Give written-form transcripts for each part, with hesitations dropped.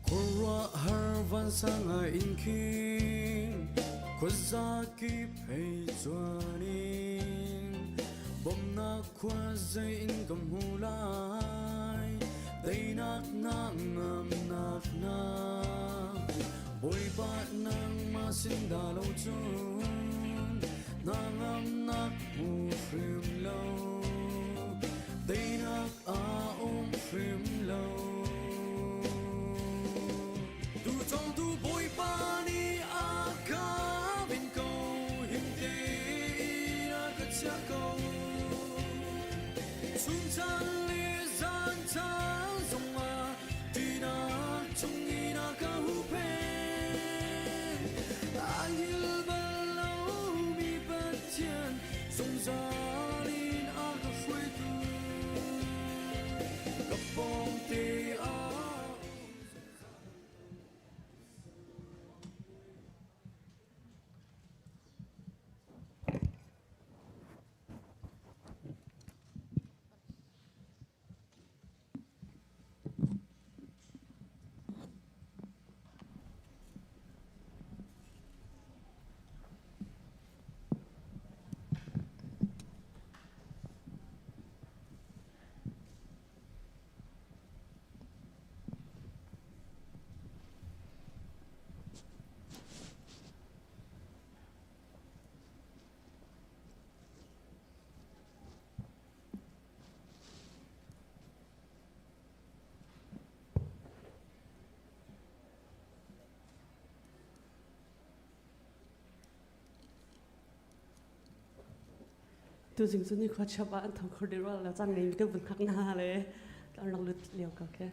Khuaruahhar vansang ah in khin khuazakip hei cuan in bawmhnak khua zei in ka hmu lai teinak na ngamnak na Bawipa nangmah sin dah lo cun na ngamnak hmu hrim lo teinak a um hrim lo. Tucawngtu Bawipa nih a ka vin ko, him tein a ka chiah ko. Chun caan le zan caan zongah ṭihnak chungin a ka huhphenh. A hngilh bal lomi Pathian zungzal in a ka hruaitu. Ka pawngte ah um zungzal. Tuzing cu nikhua chiap ah an tho khor dih rua lo cang ngei kan vun hngak hna le kan rak lut lio ko khi.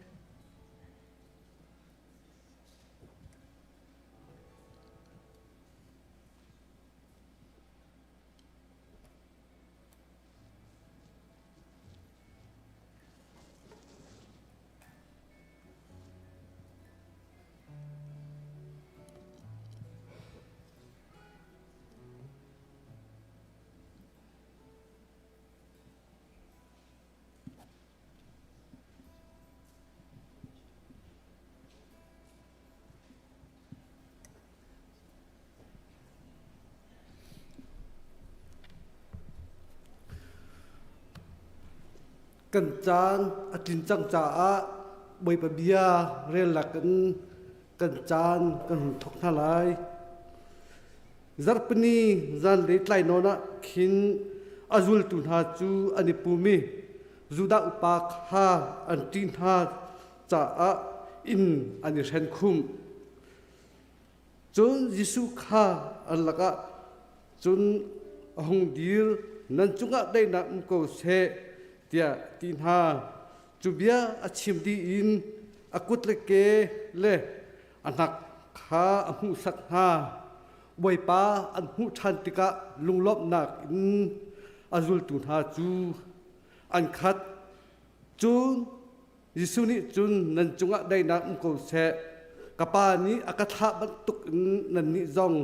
Kan caan a tlin cang caah Bawipa bia rel lakin kan caan kan hun thawk hna lai. Zarhpini zanlei tlai nawn ah khin a zultu hna cu an i pum i Judah upa kha an ṭih hna caah inn an i hren khumh. Cun Jesuh kha an lakah cun a hung dir, nan cungah daihnak um ko seh, tiah a ti hna. Cu bia a chim dih in a kut le ke le a hnak kha a hmuhsak hna. Bawipa an hmuh ṭhan tikah lunglawmhnak in a zultu hna cu an khat. Cun Jesuh nih cun nan cungah daihnak um ko seh. Ka Pa nih a ka thlah bantuk in nannih zong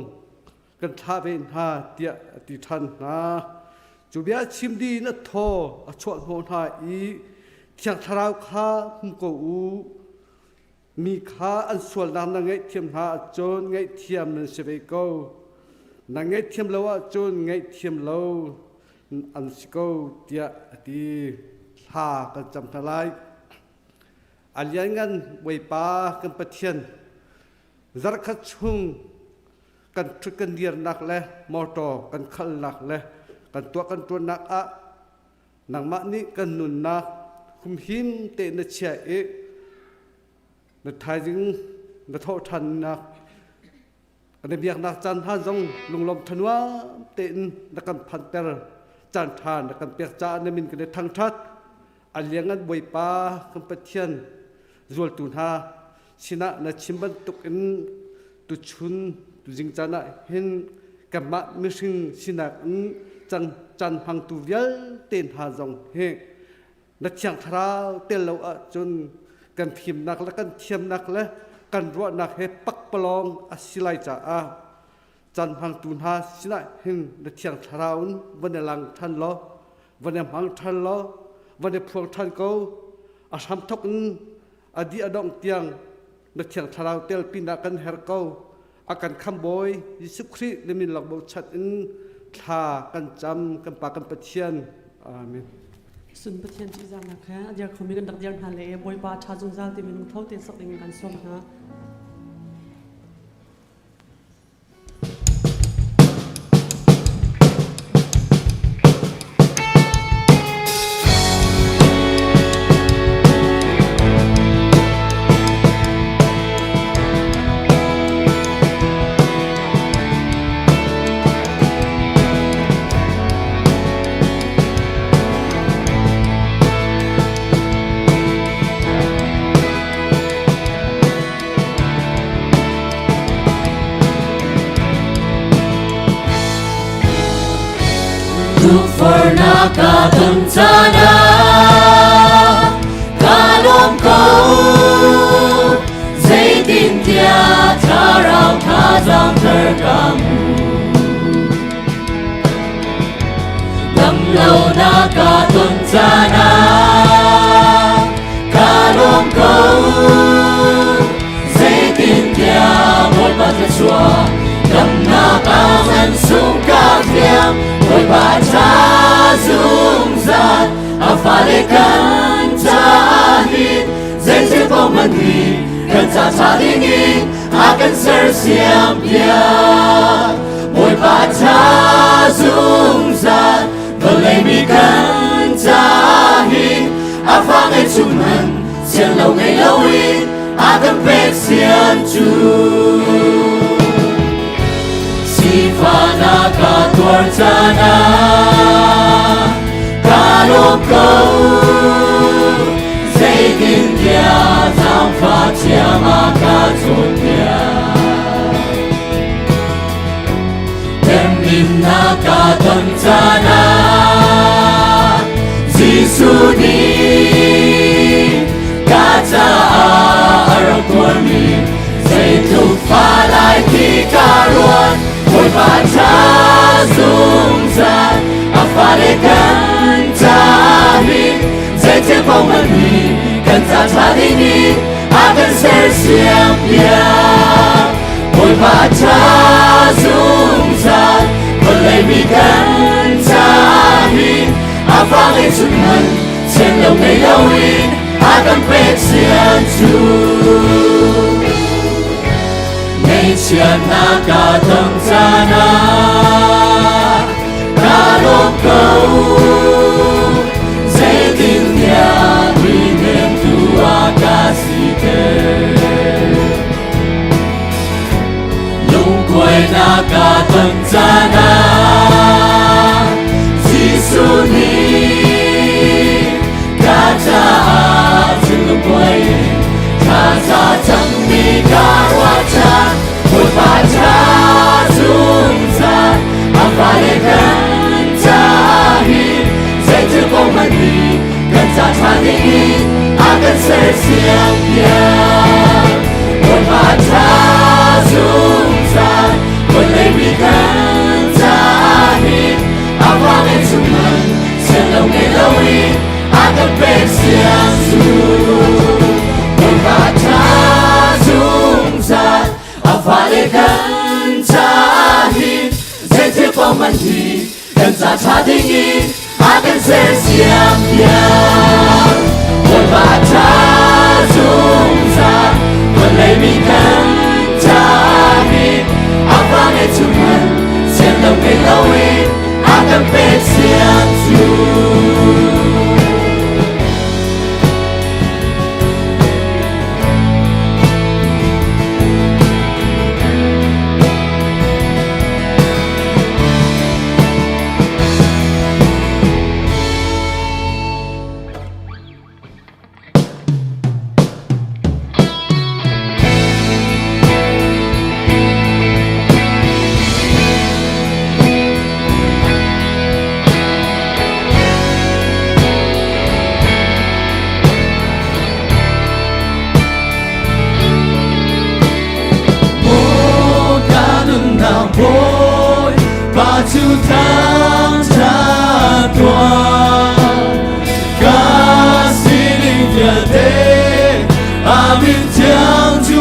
kan thlah ve hna tiah a ti ṭhan hna. Cu bia chim dih in a thaw a chuah hnawh hna i Thiang Thlarau kha hmu ko u. Mi kha an sualnak na ngaihthiam hna ahcun ngaihthiam nan si ve ko. Na ngaihthiam lo ahcun ngaihthiam lo an si ko tiah a ti. Thla kan cam hna lai. A lianngan Bawipa kan Pathian, zarhkhat chung kan ṭhut kan dirnak le motor kan khalnak le kan tuah kan ṭuannak ah nangmah nih kan nunnak humhim te na chiah i na thaizing na thawh ṭhannak kan i biaknak caan hna zong lunglawm thanuam tein na kan phanter caan ṭha na kan pek caah na min kan i thangṭhat a liangan Bawipa kan Pathian zualtu hna sinah na chim bantuk in tuchun tuzing caan ah hin kanmah mihring sinak in cang caan hmangtu vialte hna zong hi na thiang thlarau tel lo ahcun kan fimnak le kan thiamnak le kan ruahnak he pakpalawng a si lai caah caan hmangtu hna sinah hin na thiang thlarau in van i lang ṭhan law van i hmang ṭhan law van i phuang ṭhan ko a hramthok in a dih a dongh tiang. Na Thiang Thlarau telpinak kan herh ko. A kan khambawi Jesuh Khrih na min lak bochan in thla kan cam kan Pa kan Pathian. Amen. Sun Pathian ṭihzahnak he a dir khomi kan rak dir hna le Bawipa ṭha zungzal ti minung tho tein sak ding kan sawm hna. Tukforhnak ka ton caan ah ka lawm ko. Zeitintiah thlarau thazaang thar ka hmu. Damlonak ka ton caan ah ka lawm ko. Zeitintiah Bawipa thluachuah damnak ah man sung ka fiang. Bawipa ṭha zungzal a fale kan caah hin zeithil paoh hmanh hi kan ca ṭha ding in a kan sersiam piak. Bawipa ṭha zungzal vawlei mi kan caah hin a fa ngei chung man sian lo ngei loin a kan pek sian cu. Sifahnak ka tuar caan ah ka lawm ko. Zeitintiah zaangfah thiam a ka cawnpiak. Temhinnak ka ton caan ah Jesuh nih ka caah a rak tuarmi zeitluk fa lai ti ka ruat. Bawipa ṭha zungzal a fale kan ca hin zeithil paoh hmanh hi kan ca ṭha ding in a kan sersiam piak. Bawipa ṭha zungzal vawlei mi kan ca hin a fa ngei chun man sian lo ngei loin a kan pek sian cu. Ngaihchiatnak ka ton caan ah ka lawm ko. Zeitintiah mi hnemtu a ka siter. Lungkuainak ka ton caan ah Jesuh nih ka caah thinlung kuai in thlaza cangmi ka ruahchan. Bawipa ṭha zungzal a fale kan caah hin zeithil paoh hmanh hi kan ca ṭha ding in a kan sersiam piak. Bawipa ṭha zungzal vawlei mi kan caah hin a fa ngei chung man sian lo ngei loin a kan pek siang cu. Bawipa ṭha zungzal a fale kan caah hin zeithil paoh hmanh hi kan ca ṭha ding in a kan sersiam piak. Bawipa ṭha zungzal vawlei mi kan caah hin a fa ngei chung man sian lo ngei loin a kan pek siang cu. Maw ka nunnak Bawi pa cu thangṭhat tuah. Ka sining vialte a min thiang cu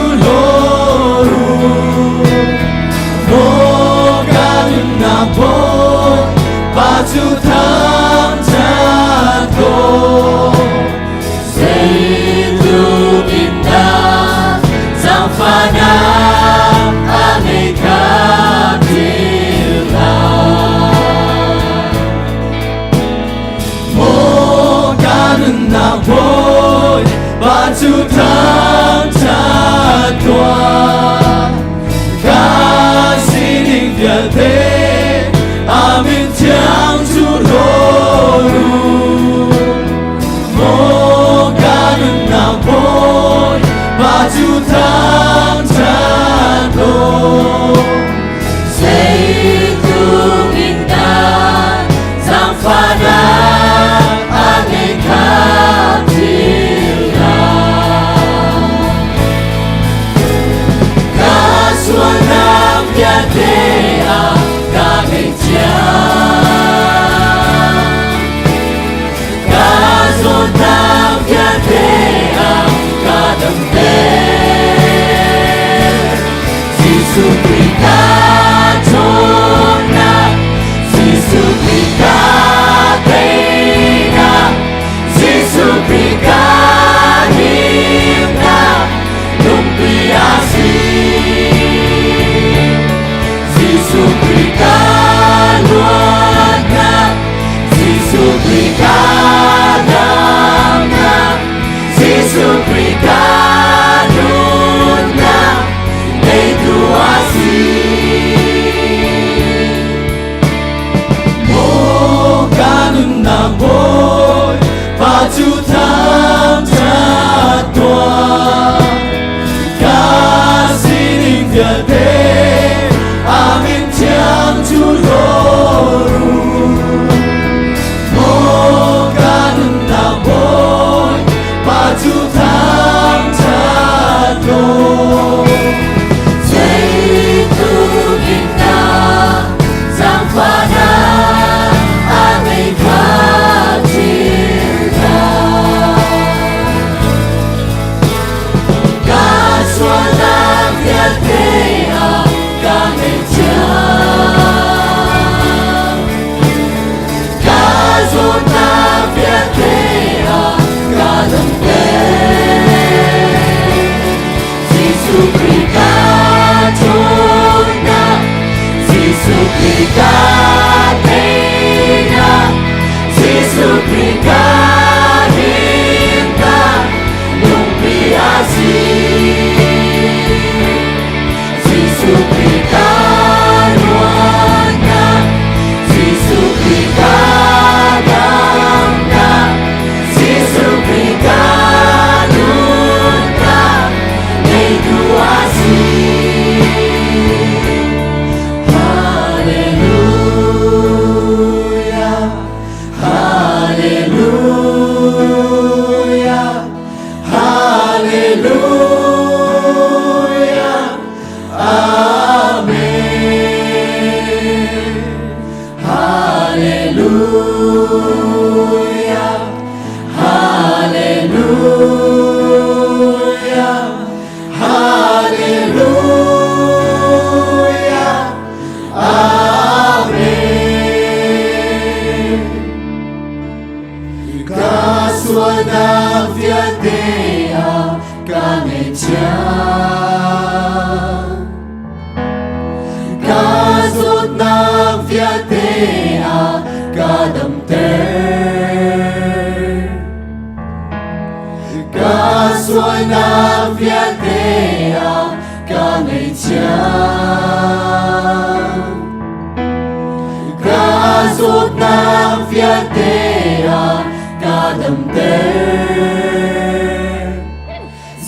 vialte a ka ngaihchia. Ka zawtnak vialte a ka damter. Ka sualnak vialte a ka ngaihchia. Ka zawtnak vialte a ka damter.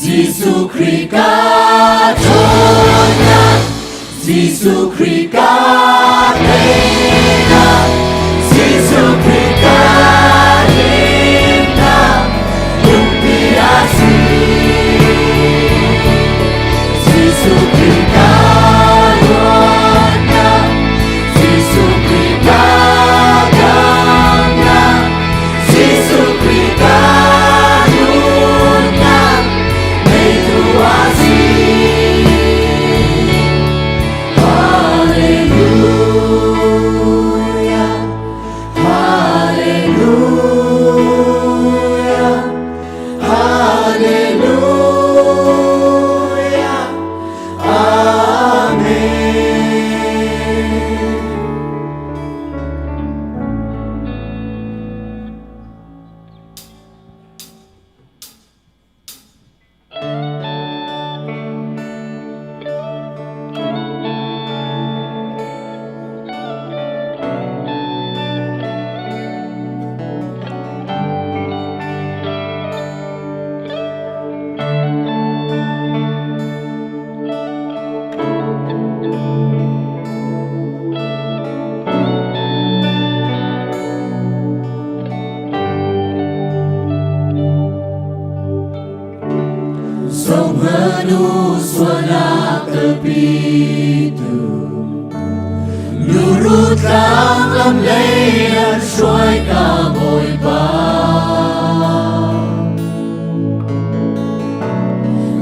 Jesuh Khrih ka ṭhawnnak, Jesuh Khrih ka teinak, Jesuh Khrih ka himnak, lungpi a si. Jesuh Khrih ka luatnak, Jesuh Khrih ka damnak, Jesuh Khrih ka nunnak ngeitu a si. Hallelujah, Hallelujah, Hallelujah, Amen. Zohmanh u sualnak kalpitu Nuru tlang lam lei an hruai ka Bawipa.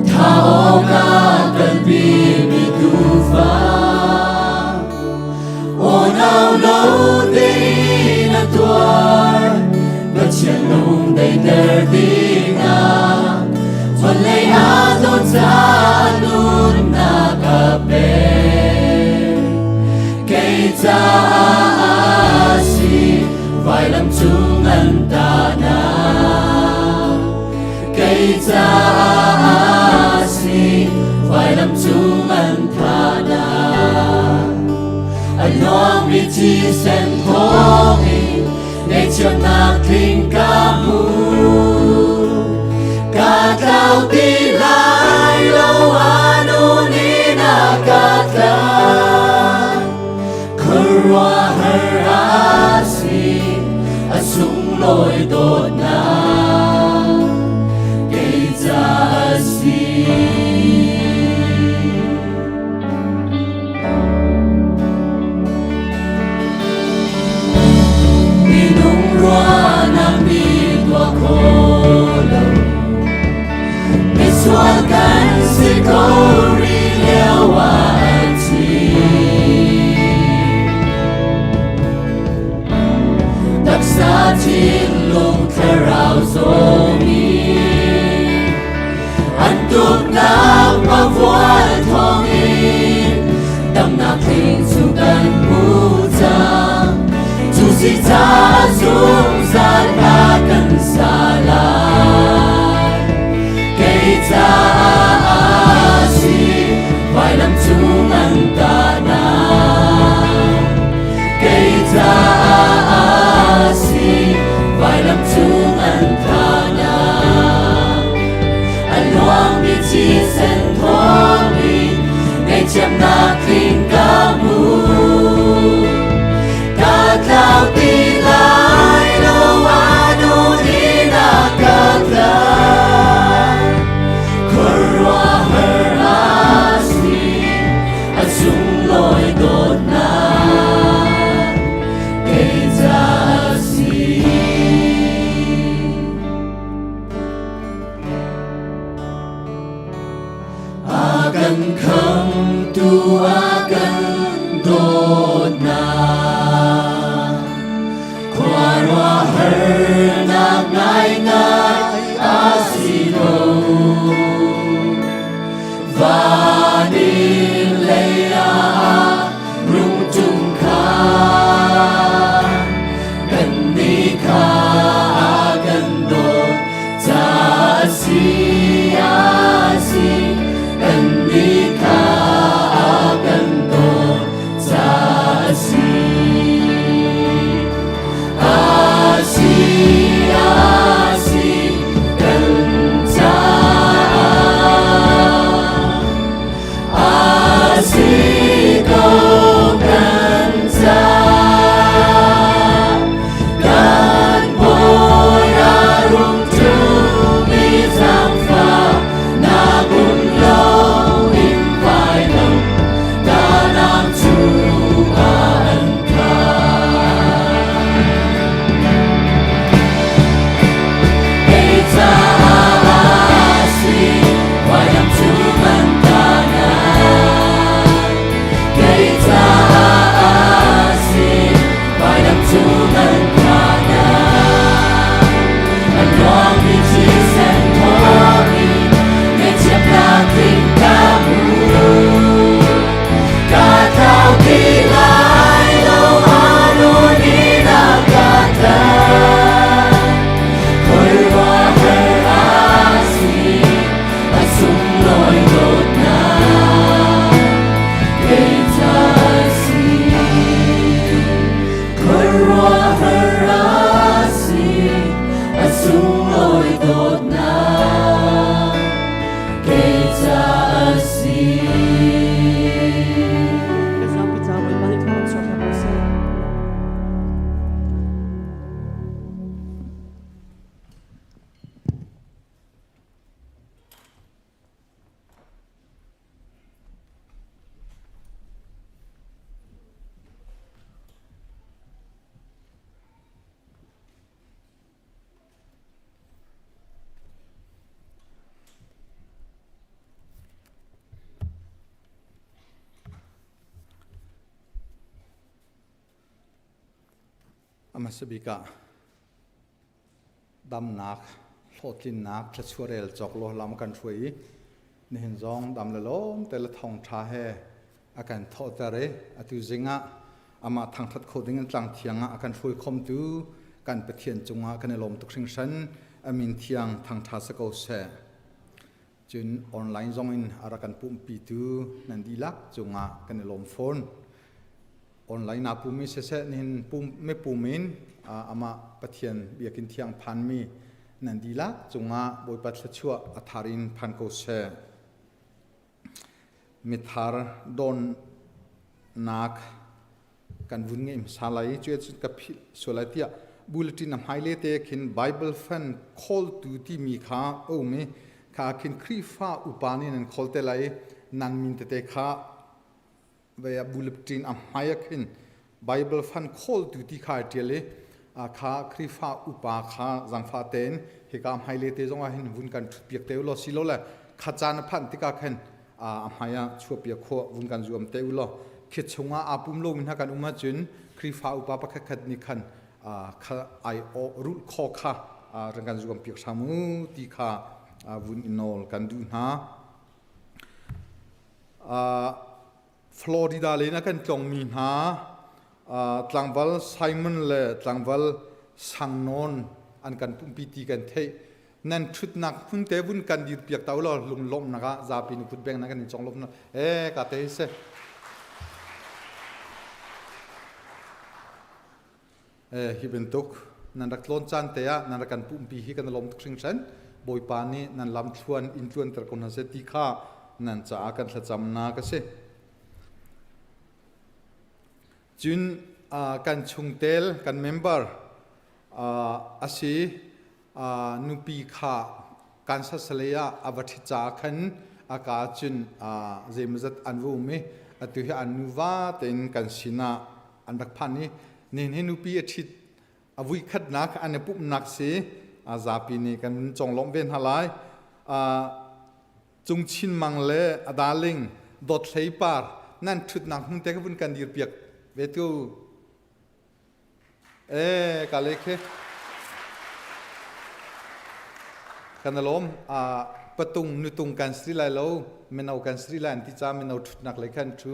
Tha awk ah kalpi mi tuufa Aw nau lo tein a tuar Pathian lung deiter dingah Vawlei ah dawt ca nunnak a pek Kei caah a si vailam cung an tahnak Kei caah a si vailam cung an thahnak A luangmi thisen thawngin ngaihchiatnak tling ka hmu Ka tlau ti lai lo anu ni na ka tlan Khuaruahhar a si a sunglawi dawtnak kei ca a si. Minung ruahnak nih tuah kho lo misual kan si ko rih lio ah a thi. Taksa thinlung thlarau zawmi an tuknak pavual thawngin damnak tling cu kan hmu cang. Cu si ca zungzal hla kan sa lai. Kei caah a si vailam cung an tahnak. Kei caah a si vailam cung an thahnak. A luangmi thisen thawngin ngaihthiamnak tling ka hmu. Ka tlau ti lai lo anu ni na ka tlai. Khuaruahhar a si a sunglawi dawtnak kei ca a si. A kan khamtu a kan dawtnak khuaruahharnak ngaingai a si. Van in lei ah rung ṭum kha kannih kha a kan dawt ca a si, a si, kannih kha a kan dawt ca a si. A si, a si, kan caah a si ko kan caah. Kan Bawi a rung ṭumi zaangfah nak um loin vailam Kanaan chungah an kai. Kei caah a si, vailam cung an kanan. Kei caah a si, vailam cung an kanan. An ruangmi thisen thawngin ngaihchiatnak tling ka hmu. Ka tlau ti lai lo, anu nih na ka tlan. Khuaruahhar a si, a sunglawi dawtnak kei ca a si. Khuaruahhar a si, a sunglawi dawtnak kei ca a si. Kan zapi ca Bawipa nih thawng chuah hna ko seh. A hmasa bik ah damnak, hlawhtlinnak, thluachuah cawk lo lam kan hruai i nihin zong dam le lawm te le thawng ṭha he a kan thawhter i atu zing ah amah thangṭhat kho ding in tlang thiang ah a kan hruai khomtu kan Pathian cungah kan i lawm tuk hringhran. A min thiang thangṭha si ko seh. Cun online zong in a rak kan pumhpitu nan dihlak cungah kan i lawm fawn. Online naa pummi siseh nihin pum mipum in amah Pathian biakinn thiang phanmi nan dihlak cungah Bawipa thluachuah a thar in phan ko seh. Mithar dawnnak kan vun ngeih hmasa lai cu cun ka philh sual lai tiah bulletin a hmailei te khin Bible fan khawltu timi kha a um i kha khin Khrihfa upa nih nan khawl te lai i nan min tete kha ve bulletin a hmai ah khin Bible fan khawltu ti kha ai ṭial i kha Khrihfa upa kha zangfah tein hika hmailei te zong ah hin vun kan ṭhut piak te u law silole kha caan a phanh tikah khan a hmai ah chuahpiak khawh vun kan zuam te u law khi chungah aa pum lomi hna kan um ahcun Khrihfa upa pakhat khat nih khan kha ai rulh khaw kha ran kan zuam piak hram u ti kha vun i nawl kan duh hna. Florida lei na kan tlongmi hna tlangval Simon le tlangval Sangnawn an kan pumpi ti kan theih. Nan ṭhutnak hmun te vun kan dir piak ta ulaw lunglawmhnak ah zapi nu kut beng na kan in cong lawm e ka te se. Hi bantuk nan rak tlawn caan te ah nan rak kan pumpi hi kan lawm tuk hringhran. Bawipa nih nan lam thluan in tluanter ko hna seh ti kha nan caah kan thlacamnak a si. Cun kan chungtel kan member a si nupi kha Kansas lei ah a va ṭhit caah khan a ka cun zeimawzat an va um i atu hi an nuva tein kan sinah an rak phan i nihin hi nupi a ṭhit a vui khatnak an i pumhnak si zapi nih kan conglawmh ve hna lai. Cung Chin Mang le a darling Dawt Hlei Par nan ṭhutnak hmun te ka vun kan dir piak ve tu. E ka le khi. Kan alawm. Patung nutung kan si lai lo mino kan si lai an ti ca mino ṭhutnak lei khan ṭhu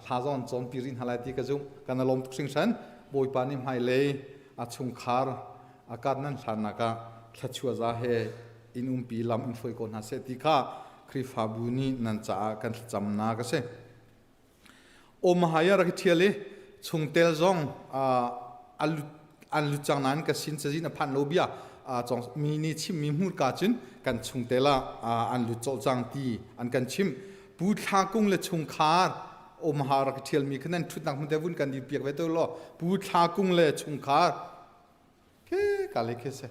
hla zong an cawnpi rih hna lai ti ka zumh. Kan i lawm tuk hringhran. Bawipa nih hmailei a chungkhar a kar nan hlannak ah thluachuah za he in umpi lam in hruai ko hna seh ti kha Khrihfabu nih nan caah kan thlacamnak a si. Omaha i a rak i ṭhial i chungtel zong an lut cang nain ka sin cazin a phanh lo bia mi nih chimmi hmurka cun kan chungtel ah an lut colh cang ti an kan chimh. Pu Thla Kung le chungkhar Omaha rak i ṭhialmi kha nan ṭhutnak hmun te vun kan dir piak ve te law Pu Thla Kung le chungkhar ke ka le khe se.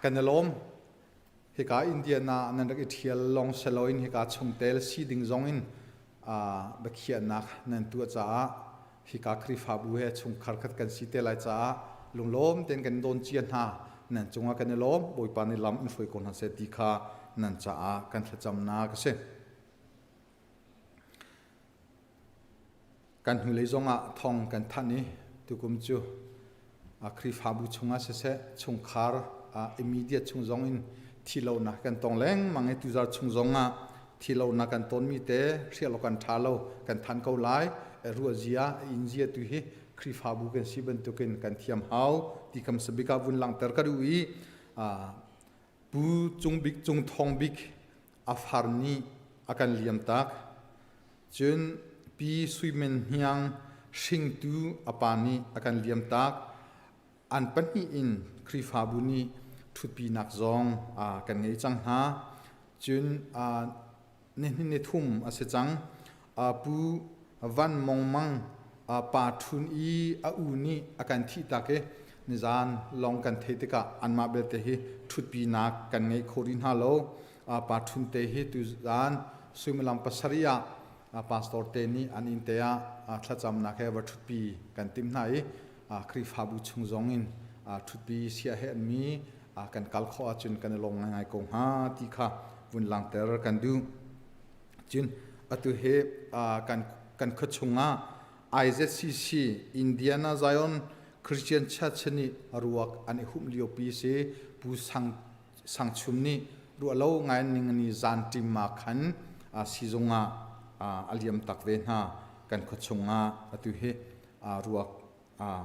Kan i lawm. Hika Indiana nan rak i ṭhial lawng siloin hika chungtel si ding zongin biakhiahnak nan tuah caah hika Khrihfabu he chungkhar khat kan si te lai caah lunglawm tein kan dawn cia hna. Nan cungah kan i lawm. Bawipa nih lam in hruai ko hna seh ti kha nan caah kan thlacamnak a si. Kan hnulei zongah thong kan thanh i tukum cu Khrihfabu chungah siseh chungkhar immediate chung zong in thilonak kan tong lengmang i tuzar chung zongah thilonak kan tonmi te hrial kan ṭha lo kan than ko lai ruahzia inzia tu hi Khrihfabu kan si bantukin kan thiam hau ti kam sabik ah vun langhter ka duh i Pu Cung Bik Cung Thawng Bik a far nih a kan liam tak. Cun Pi Sui Men Hniang hringtu a pa nih a kan liam tak. An pahnih in Khrihfabu nih ṭhutpinak zong kan ngei cang hna. Cun nihnih ni thum a si cang. Pu Van Mong Mang pa ṭhun i a u nih a kan thih tak i nizan lawng kan theih tikah anmah belte hi ṭhutpinak kan ngei kho rih hna lo. Pa ṭhun te hi tuzan suimilam pasarih ah pastor te nih an inn te ah thlacamnak he va ṭhutpi kan timh hna i Khrihfabu chung zong in ṭhutpi sia he an mi kan kal khawh ahcun kan i lawm ngaingai ko hnga ti kha vun langhter kan duh. Cun atu hi kan kan khuachung ah IZCC Indiana Zion Christian Church nih ruak an i humh liopi si Pu Sang Sangchum nih ruahlo ngai ning ni zan ṭim ma khan sizung ah a liam tak ve hna kan khuachung ah atu hi ruak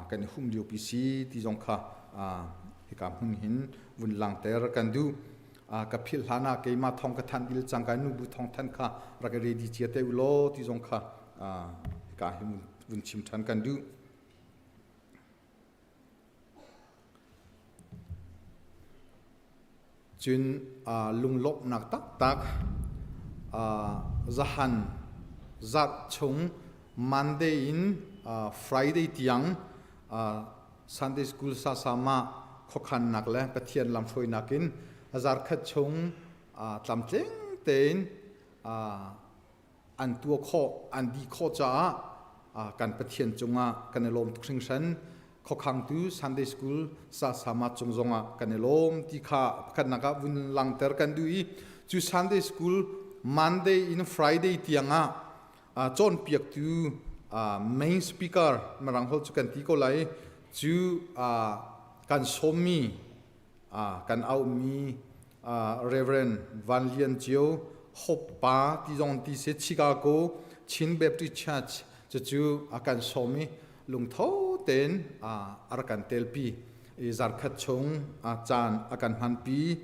kan i humh liopi si ti zong kha hika hmun hin vun langter kan duh. Ka philh hlan ah keimah thong ka thanh dil cang kai nubu thong thanh kha rak i ready cia te u law ti zong kha hika hin vun chim ṭhan kan duh. Cun lunglawmhnak taktak zahan zarh chung Monday in Friday tiang Sunday School sasama khuakhannak le Pathian lamhruainak in zarkhat chung tlamtling tein an tuah khawh an dih khawh caah kan Pathian cungah kan i lawm tuk hringhran. Khuakhangtu Sunday School sasama cung zongah kan i lawm ti kha pakhatnak ah vun langter kan duh i cu Sunday School Monday in Friday tiangah cawnpiaktu main speaker mirang holh cu kan ti ko lai cu kan sawmmi kan auhmi Reverend Van Lian Cio Hope Pa ti zong ti si Chicago Chin Baptist Church cucu a kan sawm i lungtho tein a rak kan telpi i zarkhat chung caan a kan hmanpi.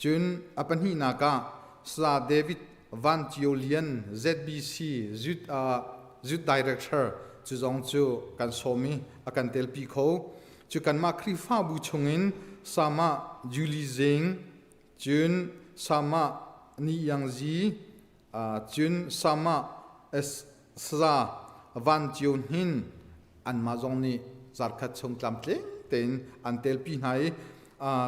Cun a pahnihnak ah Sa David Van Cio Lian ZBC Youth Director cu zong cu kan sawm i a kan telpi kho. Cu kanmah Khrihfabu chungin Sama Julie Zing, cun Sama Ni Yang Zi, cun Sama Saza Van Cio Hnin anmah zong nih zarkhat chung tlamtling tein an telpi hna i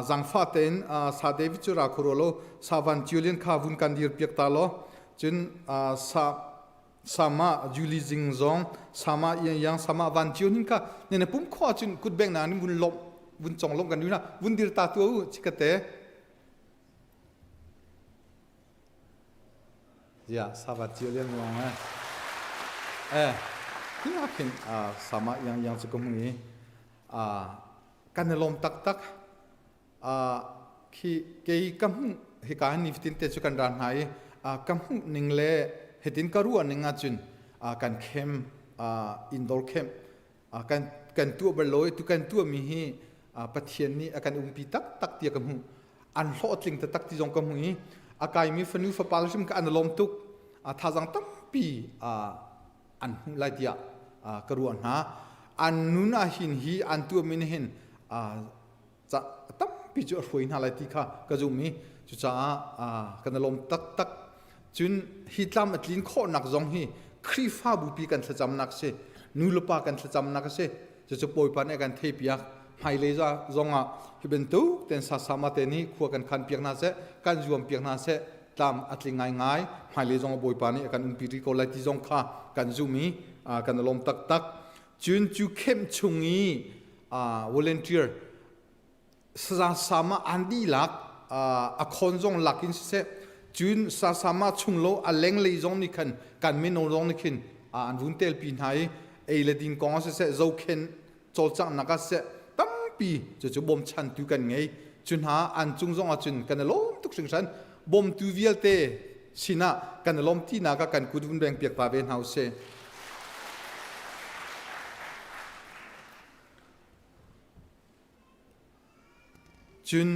zangfah tein Sa David cu ra kho lo Sa Van Cio Lian kha vun kan dir piak ta law cun sa sama Julie Jing zong sama Iang Yang sama Van Cio nin kha ne ne pum kho cun kut beng na nin vun lom vun chong lom kan na vun dir ta tu u chikate ya sa Van Cio lian wang eh eh hi khin sama Iang Yang chu ko mu i a. Kan i lawm taktak. Khi kei ka hmuh hika hin nifatin te cu kan ra hna i ka hmuh ning le hitin ka ruah ning ahcun kan khem indoor camp kan kan tuah bal lo i tu kan tuahmi hi Pathian nih a kan umpi taktak tiah ka hmuh. An hlawhtling taktak ti zong ka hmuh i a kaimi fanu fapa hrim ka an lawm tuk. Thazaang tampi an hmuh lai tiah ka ruah hna. An nun ah hin hi an tuahmi nih hin tampi cu a hruai hna lai ti kha ka zum i cucaah kan i lawm taktak. Cun hi tlam a tlin khawhnak zong hi Khrihfabu pi kan thlacamnak si, nu le pa kan thlacamnak a si. Cucu Bawipa nih a kan theipiak. Hmailei zong ah hi bantuk ten sasama te nih khua kan khan piak hna seh, kan zuam piak hna seh, tlam a tling ngaingai. Hmailei zong ah Bawipa nih a kan umpi rih ko lai ti zong kha kan zum i kan i lawm taktak. Cun cu kemh chung i volunteer sasama an dihlak a khawn zong lak in siseh cun sasama chung lo a lenglei zong nih khan kan mino zong nih khin an vun telpi hna i ei le din kong ah siseh zokhen cawlcanghnak ah siseh tampi cucu bawmchantu kan ngei cu hna an cung zong ah cun kan i lawm tuk hringhran bawmtu vialte sinah kan i lawm tinak ah kan kut vun beng piak ta ve hna usih. Cun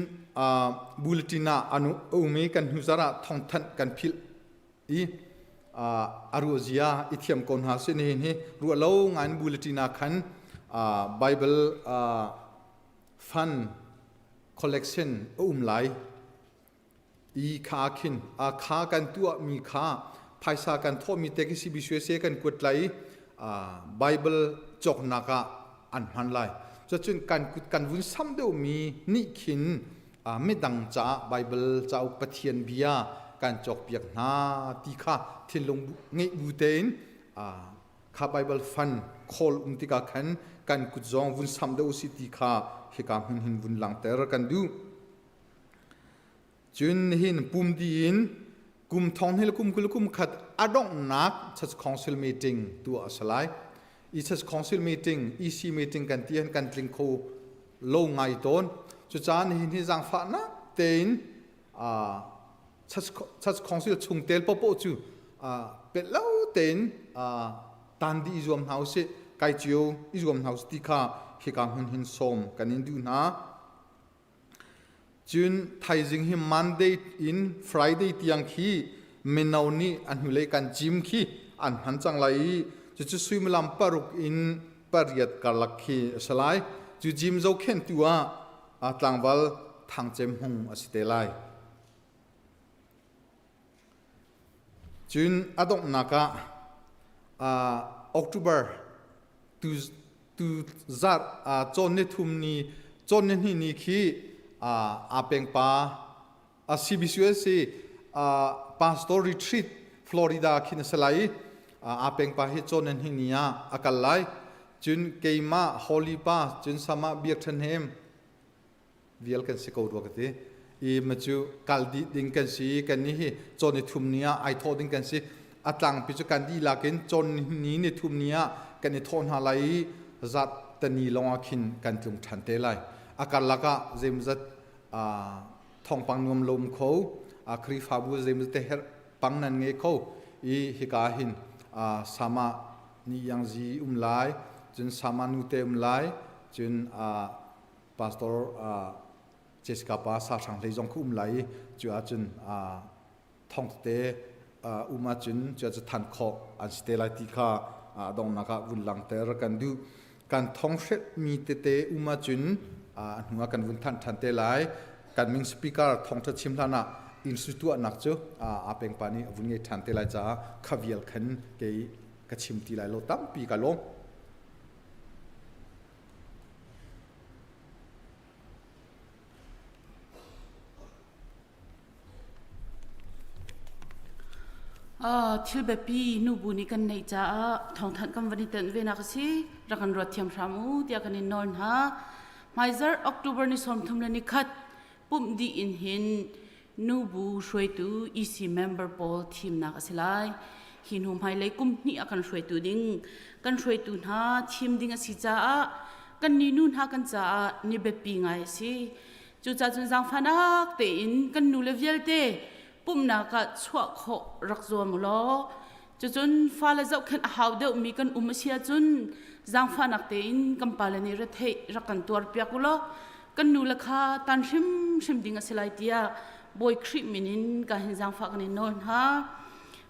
bulletin ah an um i kan hnuzar ah thawngthanh kan philh i a ruahzia i thiam ko hna sih nihin hi ruah lo ngai in bulletin ah khan Bible fund collection a um lai i kha khin kha kan tuahmi kha phaisa kan thawhmi te khi CBCUSA kan kuat lai i Bible cawknak ah an hman lai. Cucun kan kut kan vun sam deuhmi nih khin midang caah Bible cauk Pathian bia kan cawkpiak hna ti kha thinlung ngeih bu tein kha Bible fund call um tikah khan kan kut zong vun sam deuh si ti kha hika hmun hin vun langter kan duh. Cun nihin pum dih in kum thong hnih le kum 20 kum khat a donghnak Church Council meeting tuah a si lai. I Church Council meeting, EC meeting kan ti hin kan tling kho lo ngai tawn. Cucaah nihin hi zaangfahnak tein Church, Church Council chungtel popoh cu pet lo tein tan dih i zuam hna usih, kai cio i zuam hna usih ti kha hika hmun hin sawm kan in duh hna. Cun thaizing hi Monday in Friday tiang khi mino nih a hnulei kan cim khi an hman cang lai i cucu suimilam 6 in 8 karlak khi a si lai. Cu gym zohkhenhtu ah tlangval Thang Cem Hmung a si te lai. Cun a donghnak ah October tu tu zat cawn ni thum ni cawn ni hnih ni khi aa peng pa CBCUSA pastor retreat Florida khin a si lai i aa peng pa hi cawn ni hnih ni ah a kal lai cun keimah Holy Pa cun sama Biak Ṭhan Hem vial kan si ko rua ka ti i ma cu kal dih ding kan si kan ni hi cawn ni thum ni ah ai thawh ding kan si a tlangpi cu kan dihlak in cawn ni ni thum ni ah kan i thawh hna lai i zat tani lawng ah khin kan tlung ṭhan te lai a karlak ah zeimzat thawngpang nuam lo um kho Khrihfabu zeimzat te herh pang nan ngei kho i hika hin sama ni yangzi um lai cun sama nu te um lai cun pastor Jessica pa sa hrang hlei zong khu um lai i cu ahcun thong tete um ahcun cu ahcun than khawh an si te lai ti kha donghnak ah vun langter kan duh kan thong hret mi tete um ahcun a hnu ah kan vun than than te lai kan ming speaker thong tha chim hlan ah institute nak cu a peng pa nih vun ngei than te lai caah kha vial khan kei ka chim ti lai lo tampi ka lawm Thil biapi nubu nih kan neih caah thawngthanh kan van i tenh venak a si. Rak kan ruat thiam hram u tiah kan in nawl hna. Hmaizarh October ni 31 pumh dih in hin nubu hruaitu EC member pawl thimnak a si lai. Hi hnu hmailei kum hnih a kan hruaitu ding kan hruaitu hna thim ding a si caah kan ni nu hna kan caah ni biapi ngai a si. Cucaah cun zaangfahnak tein kan nu le vialte pumhnak ah chuah khawh rak zuam u law cucun fale zohkhenh a hau deuhmi kan um a si ahcun zaangfahnak tein kan pale nih retheih rak kan tuarpiak u law kan nu le kha tan hrimhrim ding a si lai tiah Bawi Khrih min in ka hin zaangfah kan in nawl hna.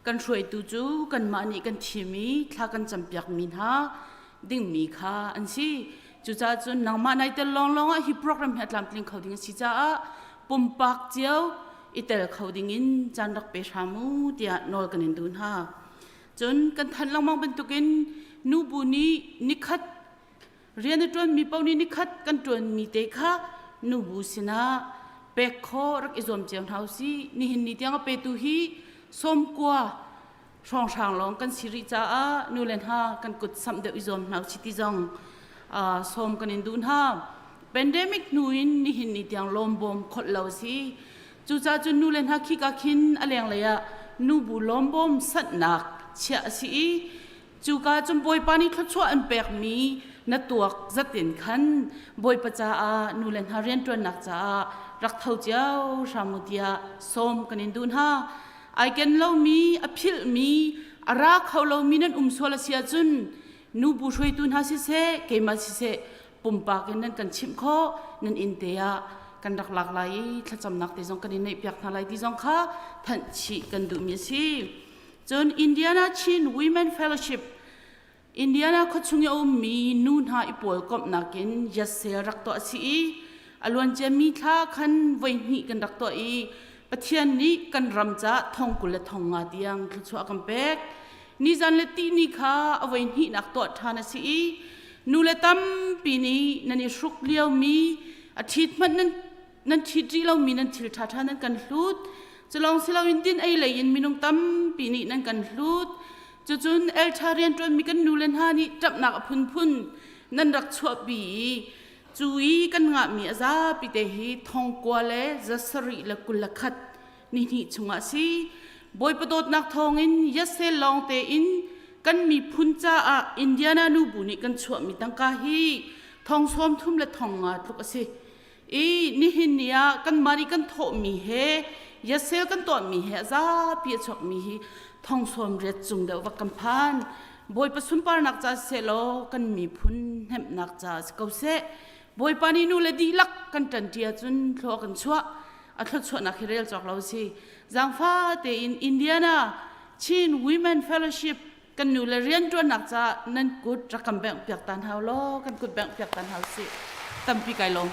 Kan hruaitu cu kanmah nih kan thim i thla kan campiakmi hna dingmi kha an si. Cucaah cun nangmah nai tel lawnglawng ah hi program hi a tlamtling kho ding a si caah pumpak cio i tel kho ding in caan rak pe hram u tiah nawl kan in duh hna. Cun kan thanh lengmang bantukin nubu nih nikhat rian a ṭuanmi paoh nih nikhat kan ṭuanmi te kha nubu sinah pek khawh rak i zuam cio hna usih. Nihin ni tiang a petu hi sawmkua hrawnghrang lawng kan si rih caah nu le hna kan kut samh deuh i zuam hna usih ti zong sawm kan in duh hna. Pandemic hnu in nihin ni tiang lawmbawm kholh lo a si. Cucaah cun nu le hna khika khin a lenglei ah nubu lawmbawm sanhnak chiah a si i cuka cun Bawipa nih thluachuah an pekmi na tuak zatin khan Bawipa caah nu le hna rianṭuannak caah rak tho cio hram u tiah sawm kan in duh hna. Ai ken lomi, a philhmi, a ra kho lomi nan um sual a si ahcun nubu hruaitu hna siseh, keimah siseh, pumpak in nan kan chimh khawh, nan inn te ah kan rak lak lai i thlacamnak te zong kan in neihpiak hna lai ti zong kha thanh chih kan duhmi a si. Cun Indiana Chin Women Fellowship Indiana khuachung i a ummi nu hna i pawl komhnak in yasel rak tuah a si i a luanciami thla khan voihnih kan rak tuah i Pathian nih kan ram caah thong 20 le thong nga tiang thluachuah a kan pek. Nizan le tihni kha a voihnihnak tuah ṭhan a si i nu le tampi nih nan i hruk liomi a ṭhit hmanh nan nan ṭhit rih lomi nan thil ṭhaṭha nan kan hlut. Culawng si loin din ei lei in minung tampi nih nan kan hlut. Cucun elṭha rianṭuanmi kan nu le hna nih ṭapnak a phunphun nan rak chuahpi i cu i kan ngahmi a zapi te hi thong kua le 721 nihnih chungah a si. Bawipa dawtnak thawngin Yasel lawng tein kan miphun caah Indiana nubu nih kan chuahmi tangka hi thong 30 le thong nga tluk a si. I nihin ni ah kanmah nih kan thawhmi he yasel kan tuahmi he a zapi a chuakmi hi thong 80 cung deuh vak kan phan. Bawipa sunparnak ca seh law kan miphun hnemhnak ca si ko seh. Bawipa nih nu le dihlak kan ṭanṭi ahcun thlua kan chuah. A thluachuahnak hi rel cawk lo si. Zaangfa tein Indiana Chin Women Fellowship kan nu le rianṭuannak caah nan kut rak kan bengh piak tan hau law kan kut bengh piak tan hau si tampi kai lawm.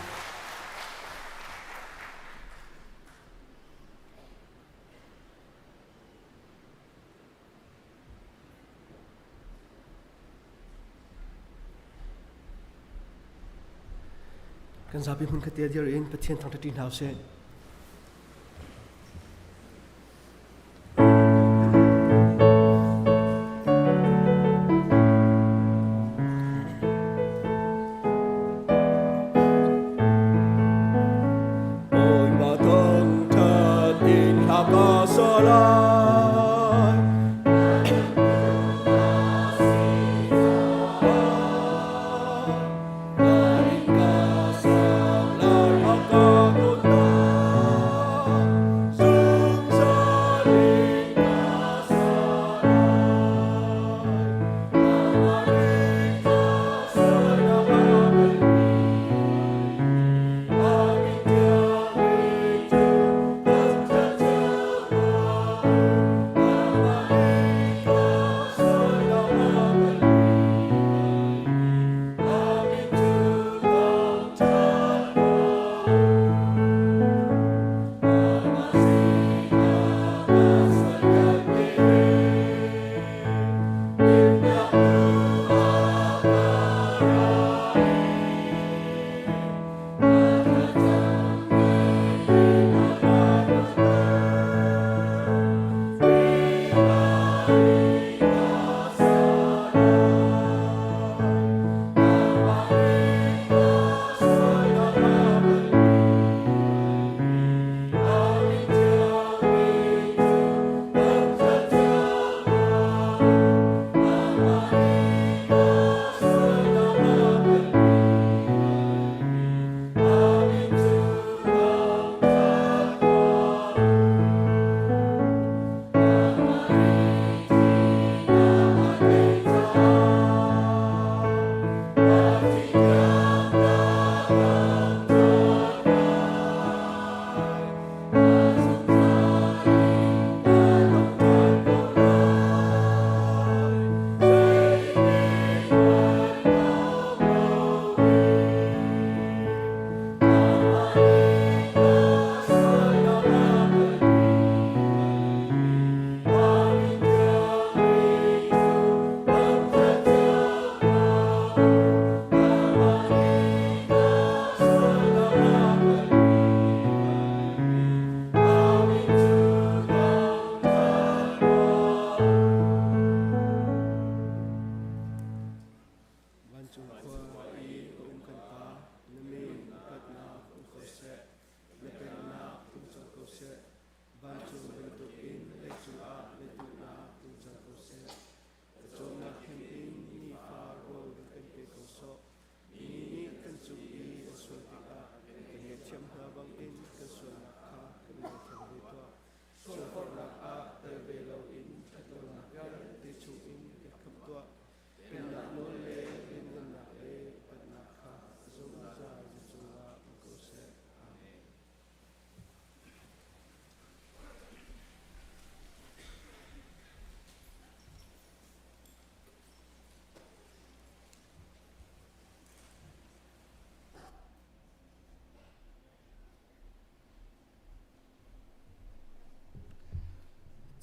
Kan zapi hmun khatte dir in Pathian thangṭhat hna usih. Bawipa thangṭhat in hla ka sa lai.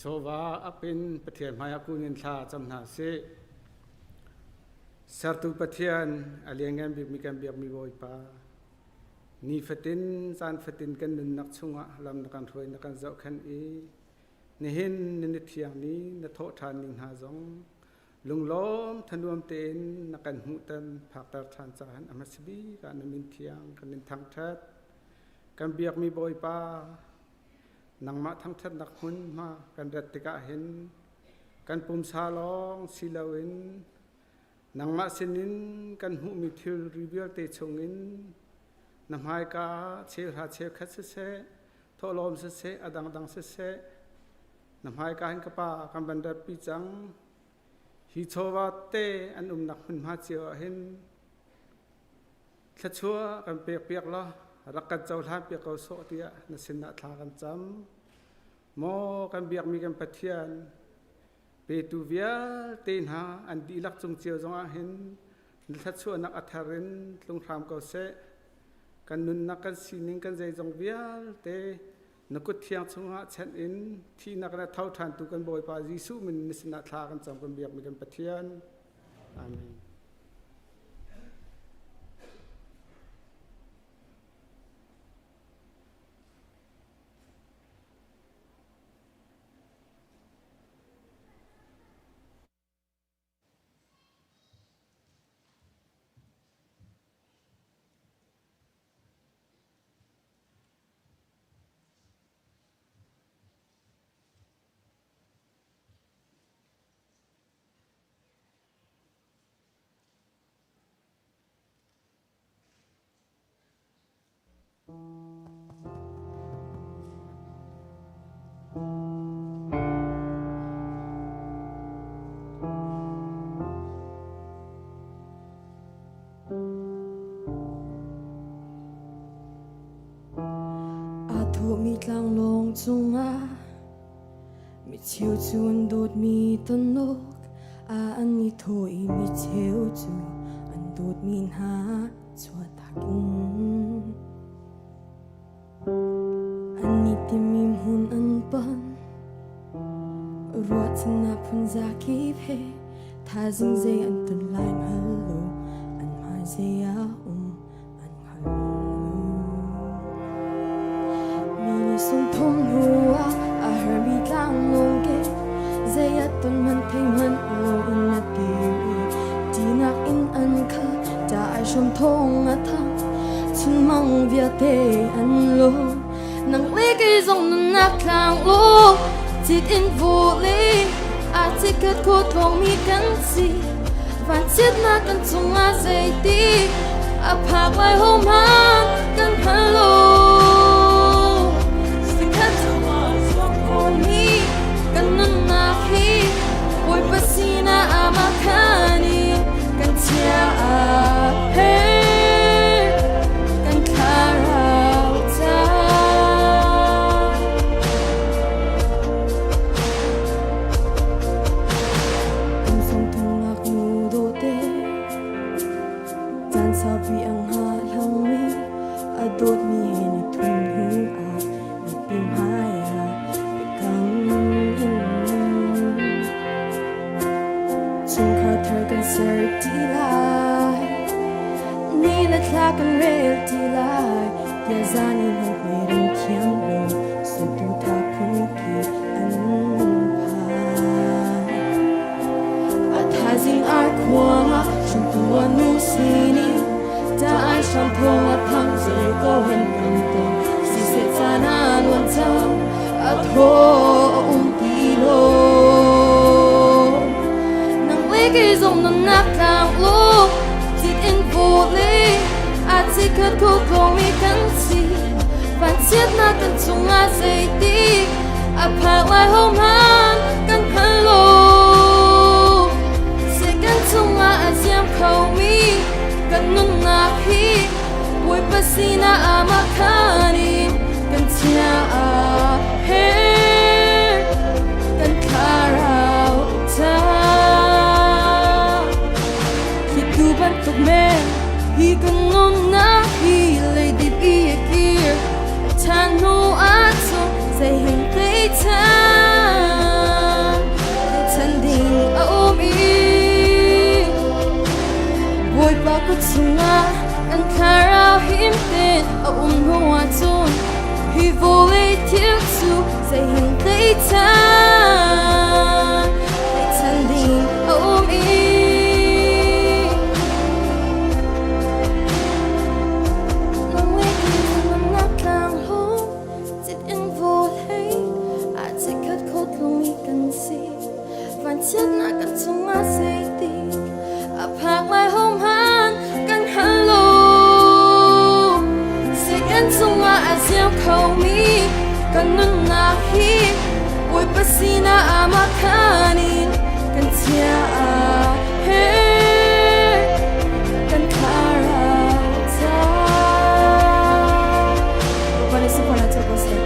Chawva ap in Pathian hmaiah kun in thla cam hna sih. Sertu Pathian a lianngan bikmi kan biakmi Bawipa, nifatin caan fatin kan nunnak chungah lam na kan hruai na kan zohkhenh i nihin ni ni thiang ni na thawh ṭhan ning hna zong lunglawm thanuam tein na kan hmuhter phakter ṭhan caah a hmasa bik ah na min thiang kan in thangṭhat. Kan biakmi Bawipa, Nangmah thangṭhatnak hmunhma kan rat tikah hin kan pumsa lawng si loin nangmah sinin kan hmuhmi thilri vialte chungin na hmaika ah cheuhra cheukhat siseh, thawhlawm siseh, a dangdang siseh, na hmaika hin ka Pa kan van ratpi cang. Hi chawva te an umnak hmunhma cio ah hin Thluachuah kan pekpiak law rak kan cohlanpiak ko sawh tiah na sinah thla kan cam. Maw kan biakmi kan Pathian, petu vialte hna an dihlak cung cio zongah hin na thluachuahnak a thar in tlung hram ko seh. Kan nunnak kan sining kan zeizong vialte na kut thiang chungah chanh in thihnak in a tho ṭhantu kan Bawipa Jesuh min na sinah thla kan cam kan biakmi kan Pathian. Amen. Aa thawhmi tlanglawng cungah Mi cheu cu an dawtmi tonawk ah an i thawh i mi cheu cu an dawtmi hna chuahtak in an i timi hmun an pan. Ruahchannak phunza kip he thaizing zei an ton lai hngal lo, an hmai zei ah um an hngal lo. Mi nih sungthum hnu ah a hermi tlanglawng ke zei a ton hmanh thei hmanh lo in a dir i ṭihnak in an kha ṭa ai hrawm thawng a thang chunmang vialte an lo nang le kei zong nunnak tlang law cit in vawlei a cikhat kho tlawngmi kan si vanchiatnak kan cungah zeiti a phak lai ho hmanh kan hngal lo sikhat cungah zuam komi kan nunnak hi Bawipa sinah amah khan in kan chia he kan thlarau ca. Kum sung thumnak nu dawte caan saupi ang hngahhlangmi a dawtmi he ni thum hnu ah mipi hmai ah biakam in chungkhar thar kan ser ti lai ni le thla kan rel ti lai tiah zan in hmai rin thiam lo sutu tha phun ki an phan a thaizing ar khuang ah hringtu a nu sining ta ai hram thawng a thang zei ko han kan tong siseh caan a luan cang a thaw a um ti lo nang le kei zong nunnak tlang lu cit in vawlei a cikhat kho komi kan si vanchiatnak kan cungah zeiti a phak lai ho hmanh kan hngal lo Satan cungah a ziam khomi kan nunnak hi Bawipa sinah amah khan in kan chia he kan thlarau ca Thlitu bantuk men hi kan nunnak hi leidip i a kir Ṭhan hnu ahcun zei hen tei cang. kut chungah kan thlarau him tein a um hnu ahcun hi vawlei thil cu zeihin tleichan ding a um i nang le kei nunnak tlang hung cit in vawlei ah chikkhat kho tlung i kan si vanchiatnak kan cungah zeitik a phak lai hohmanh kan hngal lo Satan cungah a ziam khomi kan nunnak hi Bawipa sinah amah khan in kan chiah he kan thlarau ca Bawipa nih sunparnak co ko seh.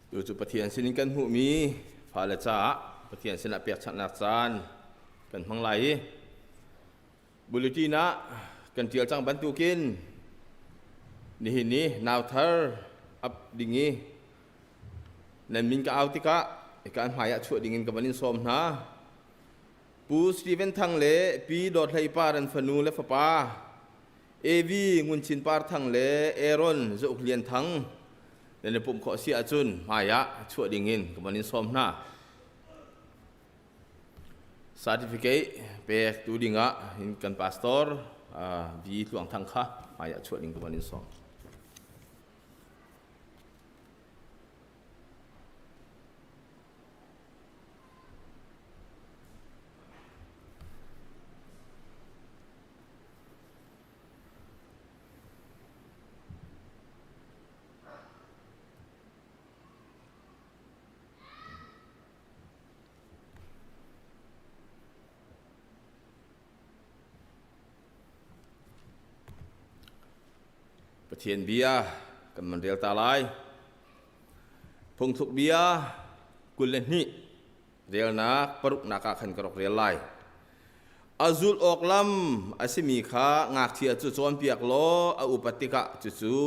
Tu cu Pathian sinin kan hmuhmi fale caah Pathian sinah pekchanhnak caan kan hmang lai i Bulletin ah kan ṭial cang bantukin nihin ni nauthar ap ding i nan min ka au tikah kan hmai ah chuah dingin ka van in sawm hna. Pu Stephen Thang le Pi Dawt Hlei Par an fanu le fapa Evi Ngun Chin Par Thang le Aaron Za Uk Lian Thang nan i pumh khawh si ahcun hmai ah chuah dingin ka van in sawm hna. Certificate pek tu dingah hin kan pastor V Tluang Thang kha hmai ah chuah ding ka van in sawm. Pathian bia kan man rel ta lai. Phungthluk bia 22 relnak paruknak ah khan ka rak rel lai. A zulh awk lam a simi kha ngakchia cu cawnpiak law a upat tikah cucu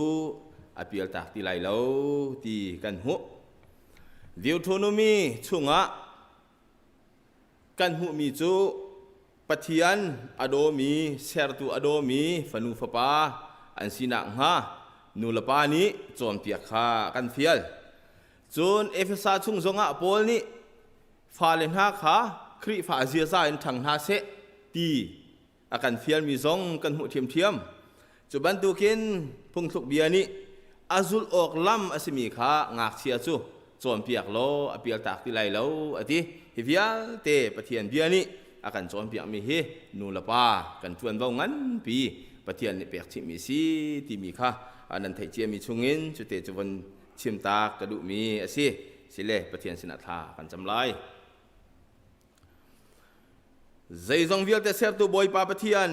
a pialtak ti lai lo ti kan hmuh. Deuteronomy chungah kan hmuhmi cu Pathian a dawmi, sertu a dawmi fanu fapa an si nakhnga nu le pa nih cawnpiak kha kan fial. Cun Efesa chung zongah Paul nih fale hna kha Khrihfa ziaza in ṭhang hna seh ti a kan fialmi zong kan hmuh ṭhiamṭhiam. Cu bantukin phungthluk bia nih a zulh awk lam a simi kha ngakchia cu cawnpiak law a pialtak ti lai lo a ti. Hi vialte Pathian bia nih a kan cawnpiakmi hi nu le pa kan ṭuanvo nganpi Pathian nih pek chihmi si timi kha nan theih ciami chungin cute cu von chimtak ka duhmi a si. Sile Pathian sinah thla kan cam lai. Zeizong vialte sertu Bawipa Pathian,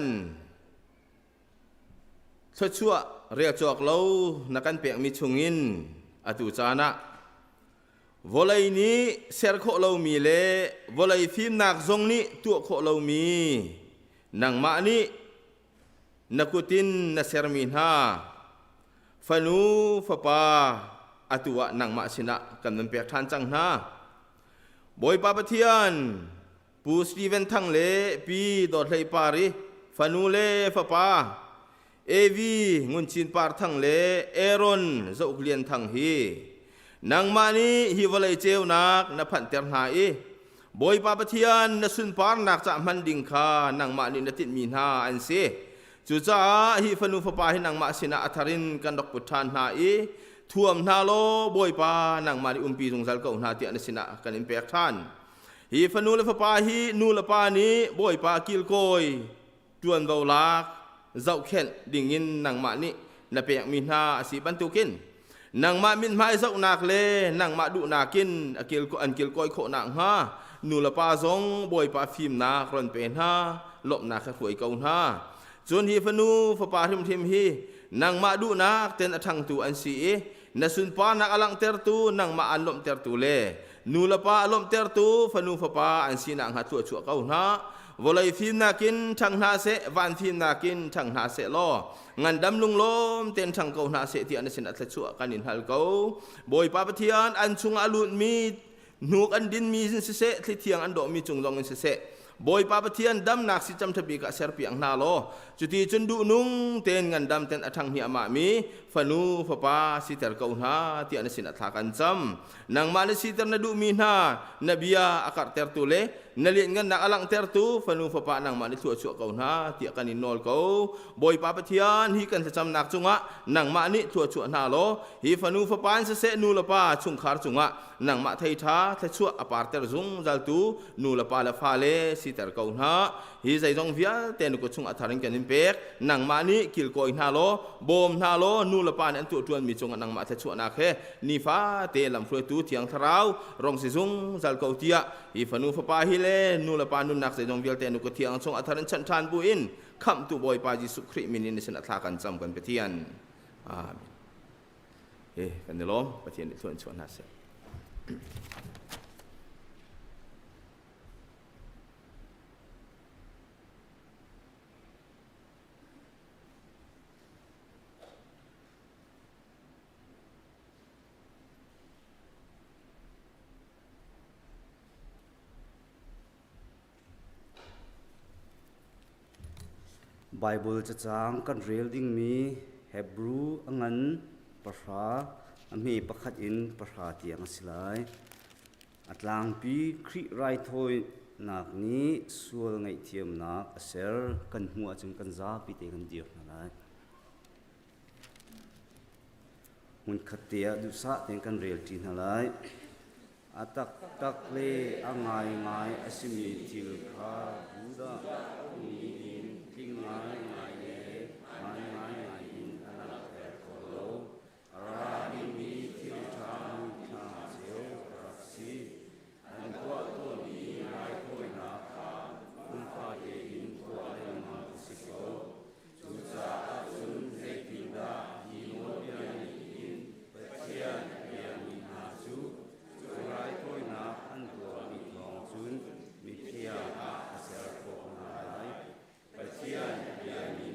thluachuah rel cawk lo na kan pekmi chungin atu caan ah vawlei nih ser khawh lomi le vawlei fimnak zong nih tuah khawh lomi nangmah nih na kut in na sermi hna fanu fapa atu ah nangmah sinah kan van pek ṭhan cang hna. Bawipa Pathian, Pu Stephen Thang le Pi Dawt Hlei Par i fanu le fapa Evi Ngun Chin Par Thang le Aaron Za Uk Lian Thang hi nangmah nih hi vawlei ceunak na phanhter hna i Bawipa Pathian na sunparnak cah hman ding kha nangmah nih na tinhmi hna an si. Cucaah hi fanu fapa hi nangmah sinah a thar in kan rak put ṭhan hna i thuam hna law Bawipa nangmah nih umpi zungzal ko hna tiah na sinah kan in pek ṭhan. Hi fanu le fapa hi nu le pa nih Bawipa kilkawi ṭuanvo lak zohkhenh dingin nangmah nih na pekmi hna a si bantukin nangmah mithmai zohnak le nangmah duhnak in a kil an kilkawi khawh nakhnga nu le pa zong Bawipa fimnak ron pe hna lawmhnak he hruai ko hna cun hi fanu fapa hrimhrim hi nangmah duhnak ten a ṭhangtu an si i. Na sunparnak a langhtertu, nangmah aan lawmhtertu le nu le pa a lawmhtertu fanu fapa an sinak hnga thluachuah ko hna. Vawlei fimnak in ṭhang hna seh, van fimnak in ṭhang hna seh law ngandam lunglawm tein ṭhang ko hna seh tiah na sinah thluachuah kan in hal ko. Bawipa Pathian, an chungah a lutmi hnuk an dinmi in siseh, thlithiang an dawhmi cung zong in siseh, Bawipa Pathian damnak si cam ṭhabik ah serpiak hna law, cuti cun duhnung tein ngandam ten a ṭhang hniahmah mi fanu fapa siter ko hna tiah na sinah thla kan cam. Nangmah na siter na duhmi hna na bia a karhtertu le na lianngannak a langhtertu fanu fapa nangmah nih thluachuah ko hna tiah kan in nawl ko. Bawipa Pathian, hi kan thlacamnak cungah nangmah nih thluachuah hna law, hi fanu fapa in siseh nu le pa chungkhar cungah nangmah thei ṭha thluachuah a parter zungzaltu nu le pa le fale siter ko hna. Hi zeizong vialte na kut chung a thar in kan in pek. Nangmah nih kilkawi hna law, bawm hna law, nu le pa nih an tuahṭuanmi cungah nangmah thluachuahnak he nifate lamhruaitu Thiang Thlarau rong si zungzal ko tiah hi fanu fapa hi le nu le pa nunnak zeizong vialte na kut thiang chung a thar in chanh ṭhan buin khamhtu Bawipa Jesuh Khrih min in na sin a thla kan cam kan Pathian. Amen. Kan i lawm. Pathian nih thlua in chuah hna seh. Baibal cacang kan rel dingmi Hebru a ngan pahra, a hme pakhat in pahra tiang a si lai. A tlangpi Khrih raithawinak nih sual ngaihthiamnak a ser. Kan hmuh ahcun kan zapi te kan dir hna lai. Hmunkhat te ah duhsah tein kan relṭi hna lai. A taktak le a ngaingai a simi thil kha Judah mi in tling ngaingai le ngaingai ngai in a langhter kho lo. A ra dingmi thil ṭha muithlam cio a rak si. An tuah tawnmi raithawinak kha kum fate in tuah lengmang a si ko. Cucaah cun zeitindah hi nawlbia nih hin Pathian a biami hna cu cu raithawinak an tuahmi thawng cun mithiang ah a ser khawh hna lai? Pathian a biami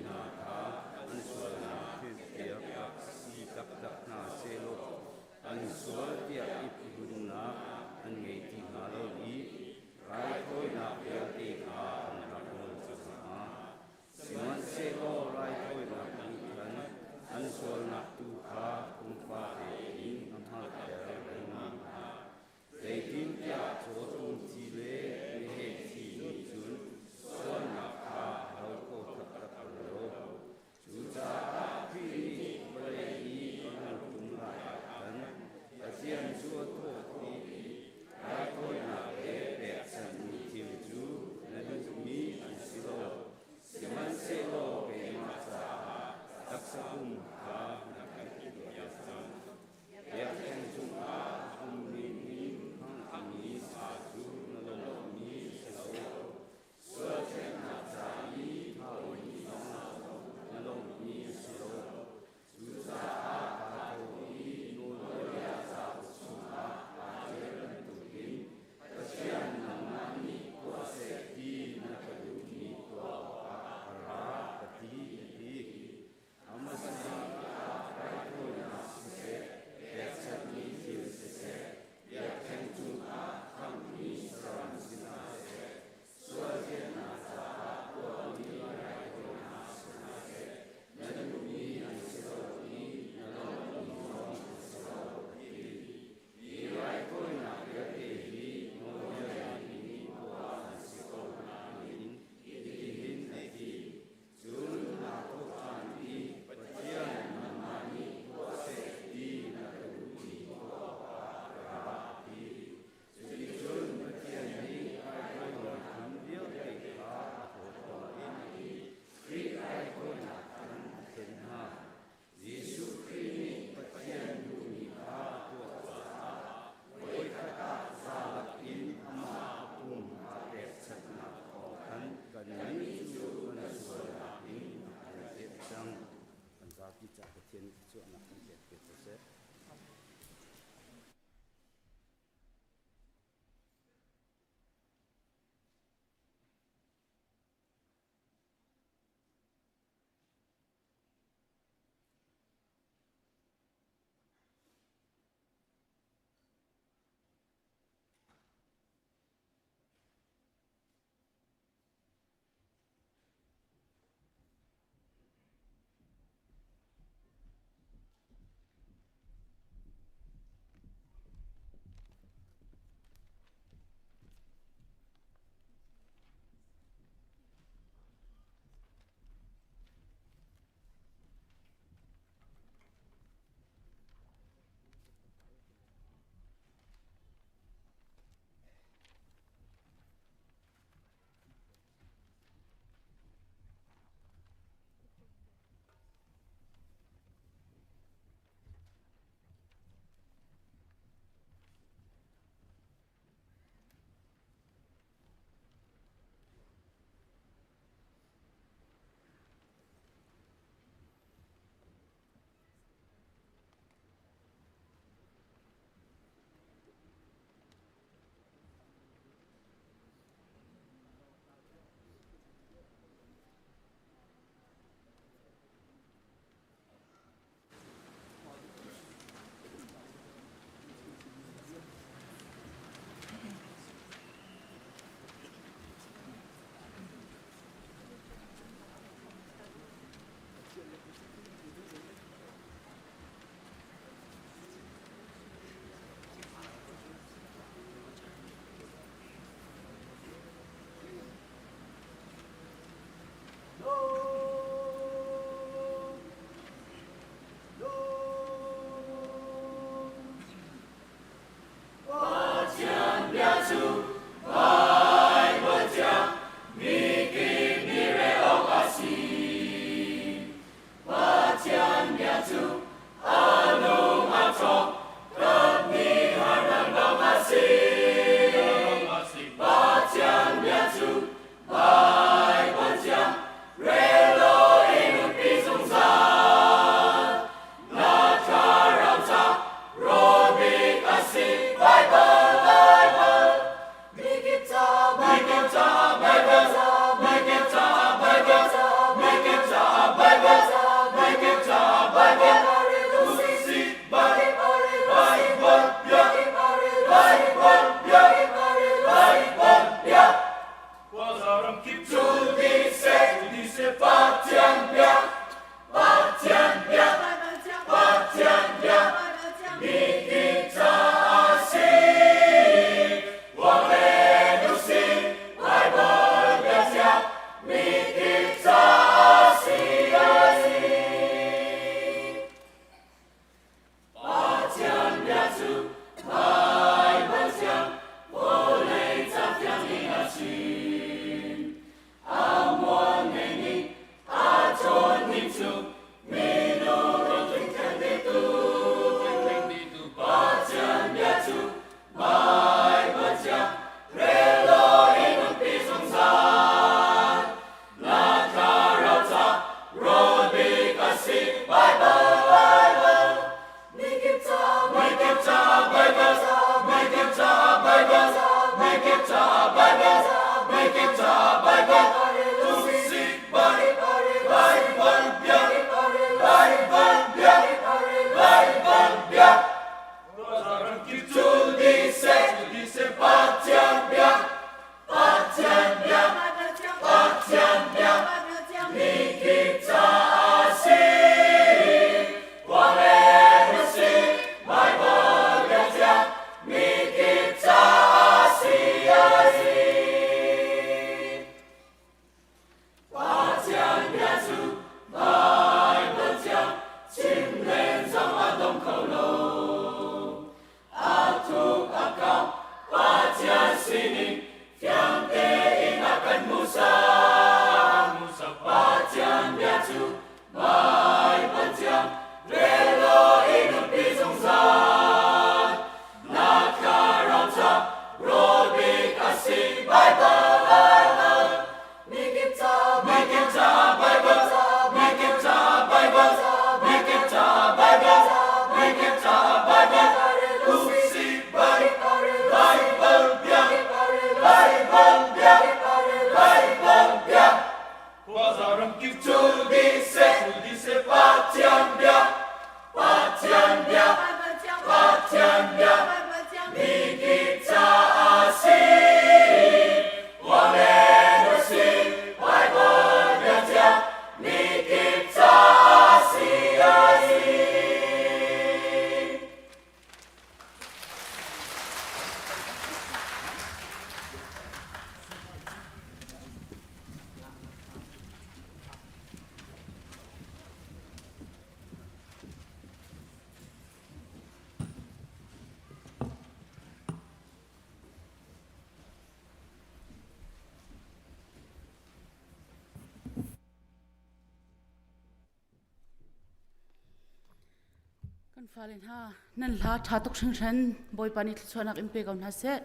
Kan fale hna nan hla ṭha tuk hringhran Bawipa nih thluachuahnak in pe ko hna seh.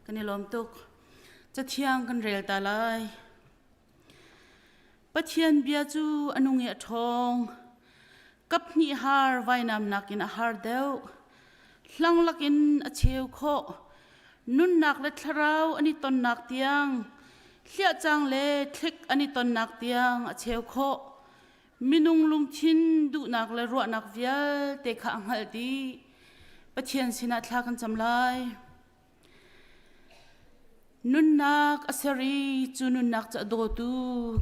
Kan i lawm tuk. Cathiang kan rel ta lai. Pathian bia cu a nung i a ṭhawng. Kaphnih har vainam nakin a har deuh. Hlang lakin a cheu khawh. Nunnak le thlarau an i tonnak tiang, hliahcang le thlik an i tonnak tiang a cheu khawh. Minung lungthin duhnak le ruahnak vialte kha a hngalh dih. Pathian sinah thla kan cam lai. Nunnak a ser i cu nunnak cu a dawtu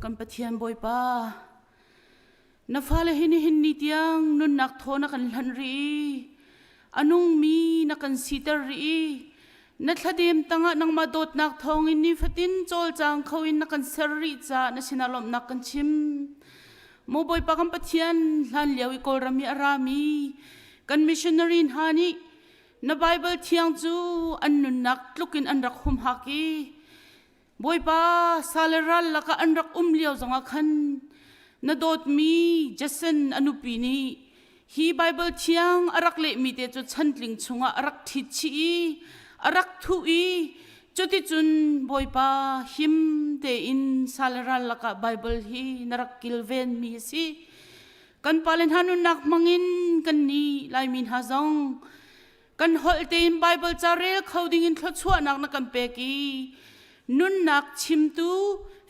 kan Pathian Bawipa. Na fale hi nihin ni tiang nunnak thaw na kan hlanh rih i a nungmi na kan siter rih i na thladem tangah nangmah dawtnak thawngin nifatin cawlcang kho in na kan ser rih caah na sinah lawmhnak kan chim. Maw Bawipa kan Pathian, hlan lio i Kawlram i a rami kan missionary hna nih na Baibal thiang cu an nunnak tlukin an rak humhak i Bawipa sa le ral lakah an rak um lio zongah khan na dawtmi Jason a nupi nih hi Baibal thiang a rak lehmi te cu chantling chungah a rak ṭhit chih i a rak thuh i cuticun Bawipa him tein sa le ral lakah Baibal hi na rak kilvenmi a si. Kan pale hna nunnak hmangin kan nih Laimi hna zong kan holh tein Baibal ca rel kho dingin thluachuahnak na kan pek i nunnak chimtu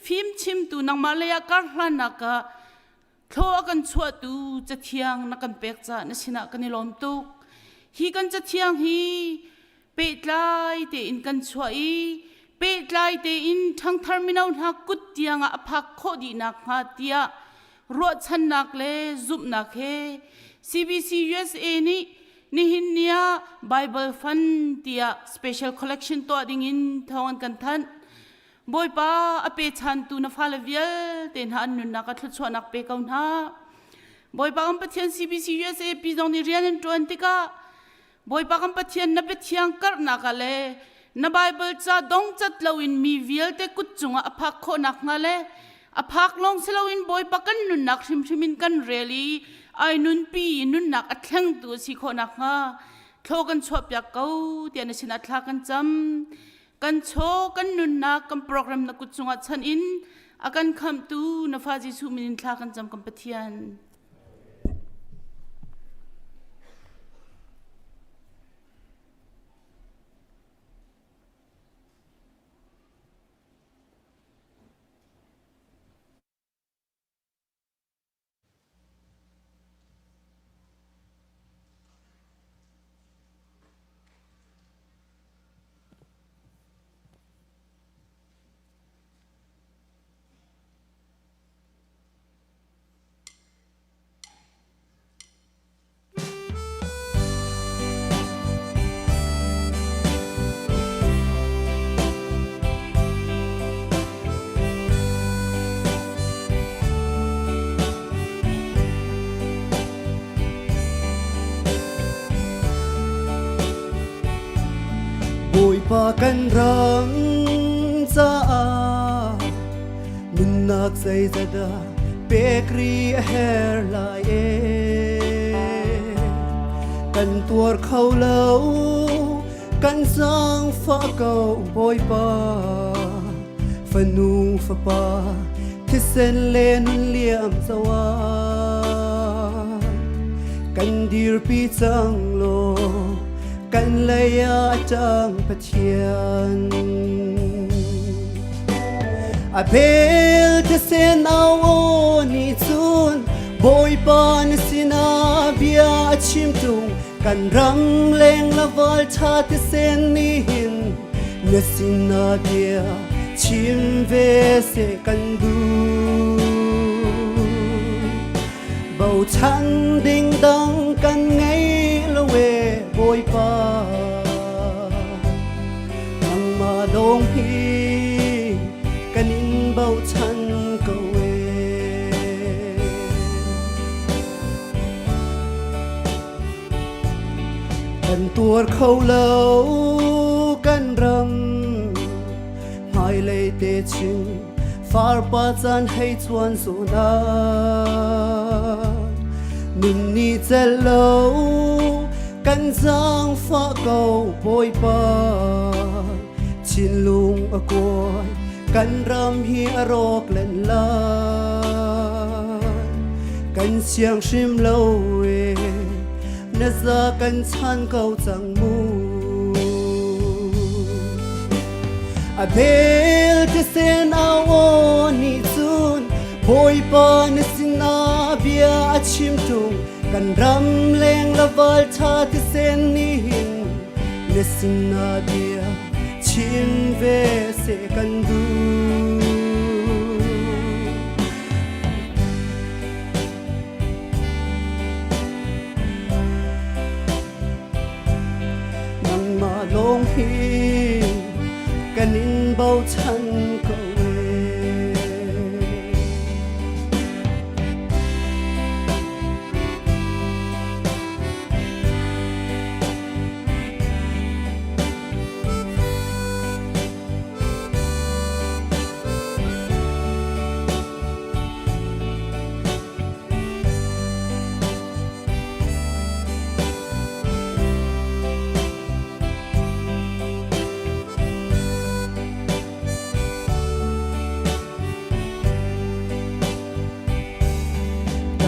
fim chimtu nangmah lei ah kar hlannak ah thlaw a kan chuahtu cathiang na kan pek caah na sinah kan i lawm tuk. Hi kan cathiang hi pehtlai tein kan chuah i pehtlai tein ṭhangthar mino hna kut tiangah a phak khawh dih nakhnga tiah ruahchannak le zumhnak he CBC USA nih nihin ni ah Bible Fund tiah special collection tuah dingin thawng an kan thanh. Bawipa a pechantu na fale vialte hna an nunnak ah thluachuahnak pe ko hna. Bawipa kan Pathian CBC USA pi zong nih rian an ṭuan tikah Bawipa kan Pathian na biathiang karhnak ah le na Bible ca dongcat loin mi vialte kut cungah a phak khawh nakhnga le a phak lawng si loin Bawipa kan nunnak hrimhrim in kan rel i ai nunpi i nunnak a thlengtu a si khawh nakhnga thlaw kan chuahpiak ko tiah na sinah thla kan cam. Kan chaw kan nunnak kan program na kut cungah chan in a kan khamhtu na fa Jesuh min in thla kan cam kan Pathian. Bawipa kan ram caah nunnak zeizat dah pek ri a her lai e kan tuar kho lo kan zaangfah ko Bawipa fanu fapa thisen le nun liam cawa kan dirpi cang law kan lei ah tang Pathian A bel thisen au aw nih cun Bawipa na sinah bia a chim tung kan ram leng la val ṭha thisen nih hin na sinah bia chim ve seh kan duh. Bochan ding dang kan ngei lo e Bawipa. Nangmah lawng hi kan in bochan ko e. Kan tuar kho lo kan ram hmailei te chin farpa caan hei chuan zun ah. Nun ni cel lo kan zaangfah ko Bawipa. Thinlung a kuai kan ram hi a rawk len lai. Kan siang hrim lo e na za kan chan ko cang mu. A bel thisen au aw nih cun Bawipa na sinah bia a chim ṭung kan ram leng la val ṭha thisen nih hin na sinah bia chim ve seh kan duh. Nangmah lawng hi kan in bochan ko e.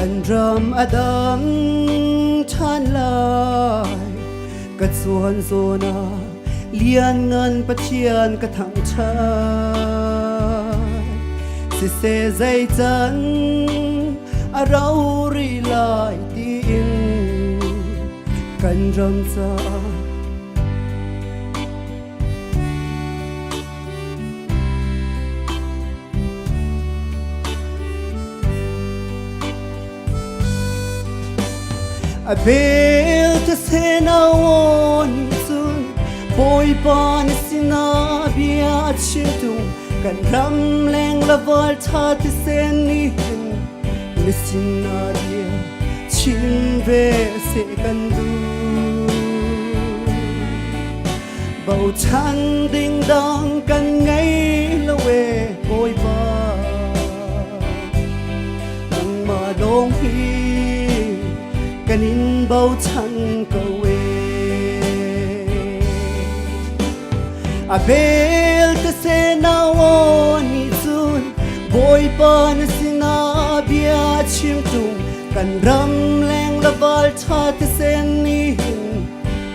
Kan ram a dang ṭhan lai ka cuan zawn ah lianngan Pathian ka thangṭhat siseh zei can a rau rih lai tiin kan ram caah A bel thisen a aw nih cun Bawipa na sinah bia a chim tung kan ram leng la val ṭha thisen nih hin na sinah bia chim ve seh kan duh. Bochan ding dang kan ngei lo e Bawipa. Nangmah lawng hi kan in bochan ko e. A bel te se nau aw nih cun Bawipa na sinah bia chim tung kan ram leng la val ṭha te sen nih hin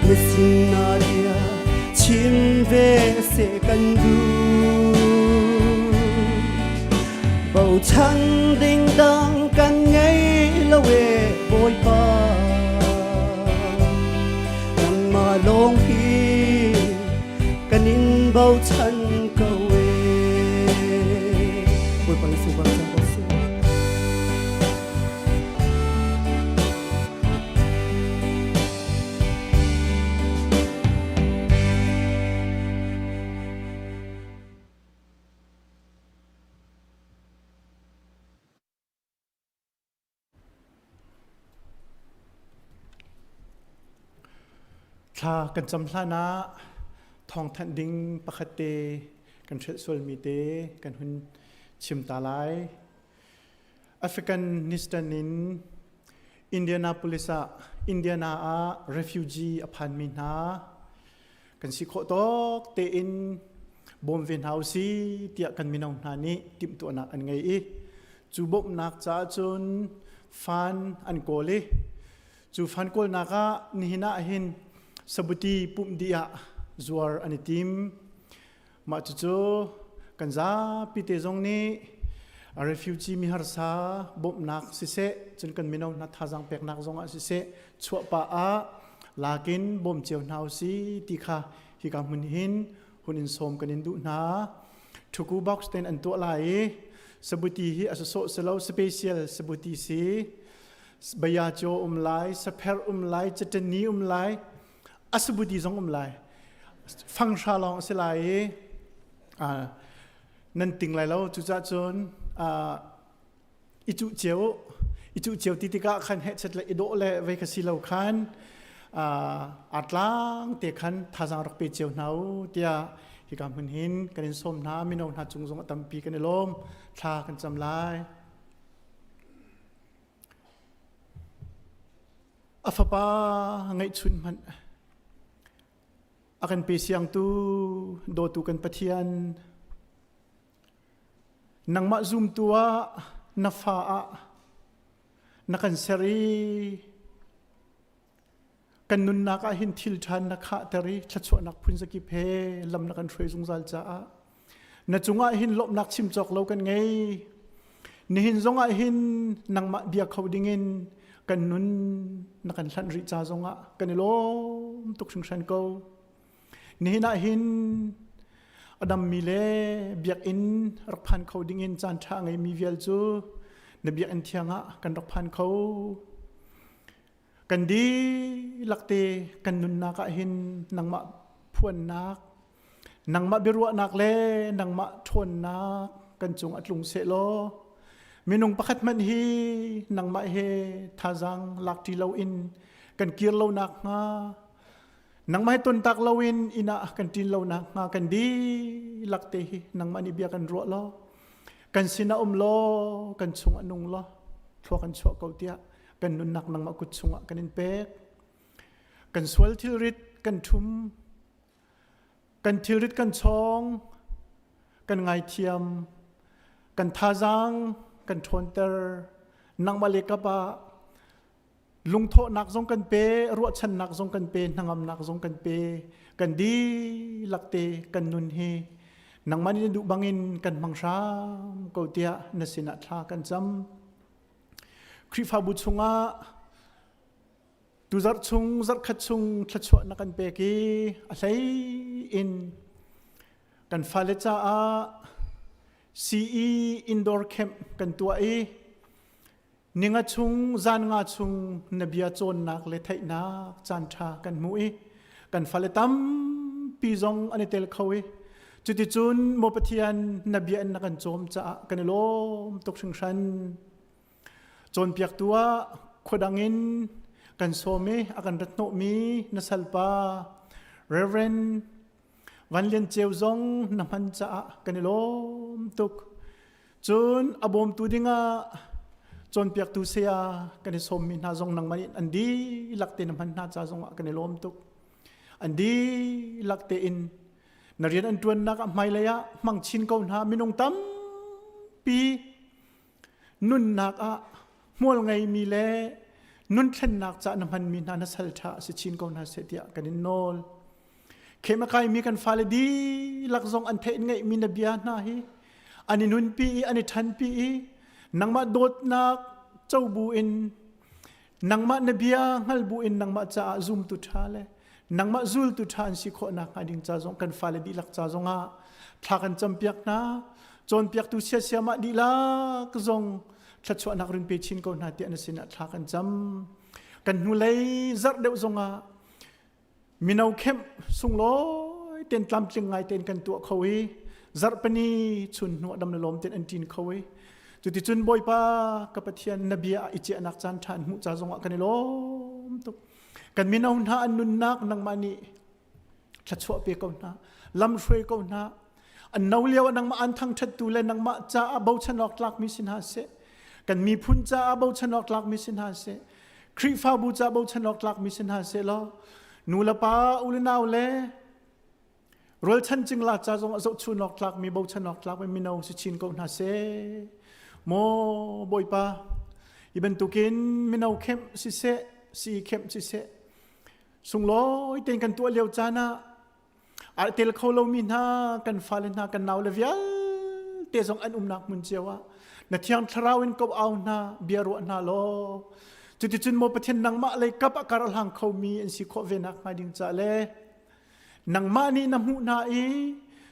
na sinah bia chim ve seh kan duh. Bochan ding dang kan ngei lo e Bawipa. Nangmah lawng hi kan in bochan ko e. Bawipa na sungpar cang ko seh. Thla kan cam hlan ah thawngthanh ding pakhat te kan hrelh sualmi te kan hun chim ta lai. Afghanistan in Indianapolis ah Indiana ah refugee a phanmi hna kan si khawh tawk tein bawm ve hna usih tiah kan mino hna nih timhtuahnak an ngei i cu bawmhnak caah cun fan an kawl i cu fan kawlnak ah nihin ah hin sabuti pumh dih ah zuar an i tim. Mah cucu kan zapi te zong nih refugee miharsa bawmhnak siseh cun kan mino hna thazaang peknak zong ah siseh chuahpah ah lakin bawm cio hna usih ti kha hika hmun hin hun in sawm kan in duh hna. Thuku box ten an tuah lai i sabuti hi a sawsawh si lo special sabuti si bayacho um lai sapher um lai chatani um lai a sabuti zong um lai fanghra lawng a si lai i nan ting lai lo cucaah cun i cuh cio i cuh cio ti tikah khan hehchet le i dawh le vei kha si lo khan aa tlang te khan thazaang rak pe cio hna u tiah hika hmun hin kan in sawm hna mino hna cung zong a tampi kan i lawm thla kan cam lai. A fapa ngeihchun hmanh a kan pe siangtu dawtu kan Pathian nangmah zumtu ah na fa ah na kan ser i kan nunnak ah hin thil ṭhan na khahter i thluachuahnak phun zakip he lam na kan hruai zungzal caah na cungah hin lawmhnak chim cawk lo kan ngei. Nihin zongah hin nangmah bia kho dingin kan nun na kan hlanh rih ca zongah kan i lawm tuk hringhran ko. Nihin ah hin a dammi le biakinn rak phan kho dingin caan ṭha ngeimi vial cu na biakinn thiang ah kan rak phan kho. Kan dihlak te kan nunnak ah hin nangmah phuannak Nangmah biaruahnak le nangmah ṭhawnnak kan cung a tlung sehlaw minung pakhat hmanh hi nangmah he thazaang lak ṭi loin kan kir lo nakhnga nangmah he tontak loin inn ah kan ṭin lo nakhnga kan dihlak te hi nangmah nih bia kan ruah law kan sinah um law kan chung ah nung law thlua kan chuah ko tiah kan nunnak nangmah kut chungah kan in pek. Kan sual thilrit kan ṭhum Kan thilrit kan chawng, kan ngaithiam, kan thazaang kan ṭhawnter, nangmah le kap ah lungthawhnak zong kan pe, ruahchannak zong kan pe, hnangamnak zong kan pe, kan dihlak te kan nun hi nangmah nih na duh bangin kan hmang hram ko tiah na sinah thla kan cam. Khrihfabu chungah Tuzarh chung zarhkhat chung thluachuah na kan pek i a hlei in kan fale caah CE indoor camp kan tuah i ninga chung zan nga chung na bia cawnnak le theihnak caan ṭha kan hmu i kan fale tampi zong an i tel kho i cuticun maw Pathian na bia in na kan cawm caah kan i lawm tuk hringhran. Cawnpiaktu ah khuadang in kan sawm i a kan rat hnawhmi na salpa Reverend Van Lian Ceu zong na hman caah kan i lawm tuk. Cun a bawmtu dingah cawnpiaktu saya kan i sawmmi hna zong nangmah nih an dihlak te na hman hna ca zongah kan i lawm tuk. An dihlak tein na rian an ṭuannak ah hmailei ah hmang chin ko hna minung tampi Nunnak ah hmual ngeimi le nun thlennak ca na hmanmi hna na sal ṭha si chin ko hna seh tiah kan in nawl. Khem a kaimi kan fale dihlak zong an theih ngeihmi na bia hna hi an i nunpi i an i ṭhanpi i nangmah dawtnak cobu in nangmah na bia hngal bu in nangmah caah zumtu ṭha le nangmah zultu ṭha an si khawh nakhnga ding ca zong kan fale dihlak ca zongah thla kan campiak hna cawnpiaktu siasiamah dihlak zong thluachuahnak run pe chin ko hna tiah na sinah thla kan cam kan hnulei zarh deuh zongah mino kemh sunglawi ten tlamtling ngai ten kan tuah kho i zarhpani chun hnu dam le lawm ten an ṭin kho i cuticun bawipa ka pathian na bia i ciahnak caan ṭha an hmuh ca zongah kan i lawm tuk kan mino hna an nunnak nangmah nih thluachuah pe ko hna lam hruai ko hna an no lio ah nangmah an thangṭhattu le nangmah caah bochan awk tlakmi si hna seh kan miphun caah bochan awk tlakmi si hna seh Khrihfabu caah bochan awk tlakmi si hna seh law nu le pa u le nau le rualchan cingla ca zong ah zohchun awk tlakmi bochan awk tlakmi mino si chin ko hna seh maw bawipa hi bantukin mino khemh siseh si khemh siseh sunglawi tein kan tuah lio caan ah Ai tel kho lomi hna kan fale hna kan naule vialte zong an umnak hmun cio ah na thiang thlarau in ko au hna bia ruah hna law cuticun maw Pathian nangmah lei kap a kar a hlang khomi an si khawh ve nak hnga ding ca le nangmah nih na hmuh hna i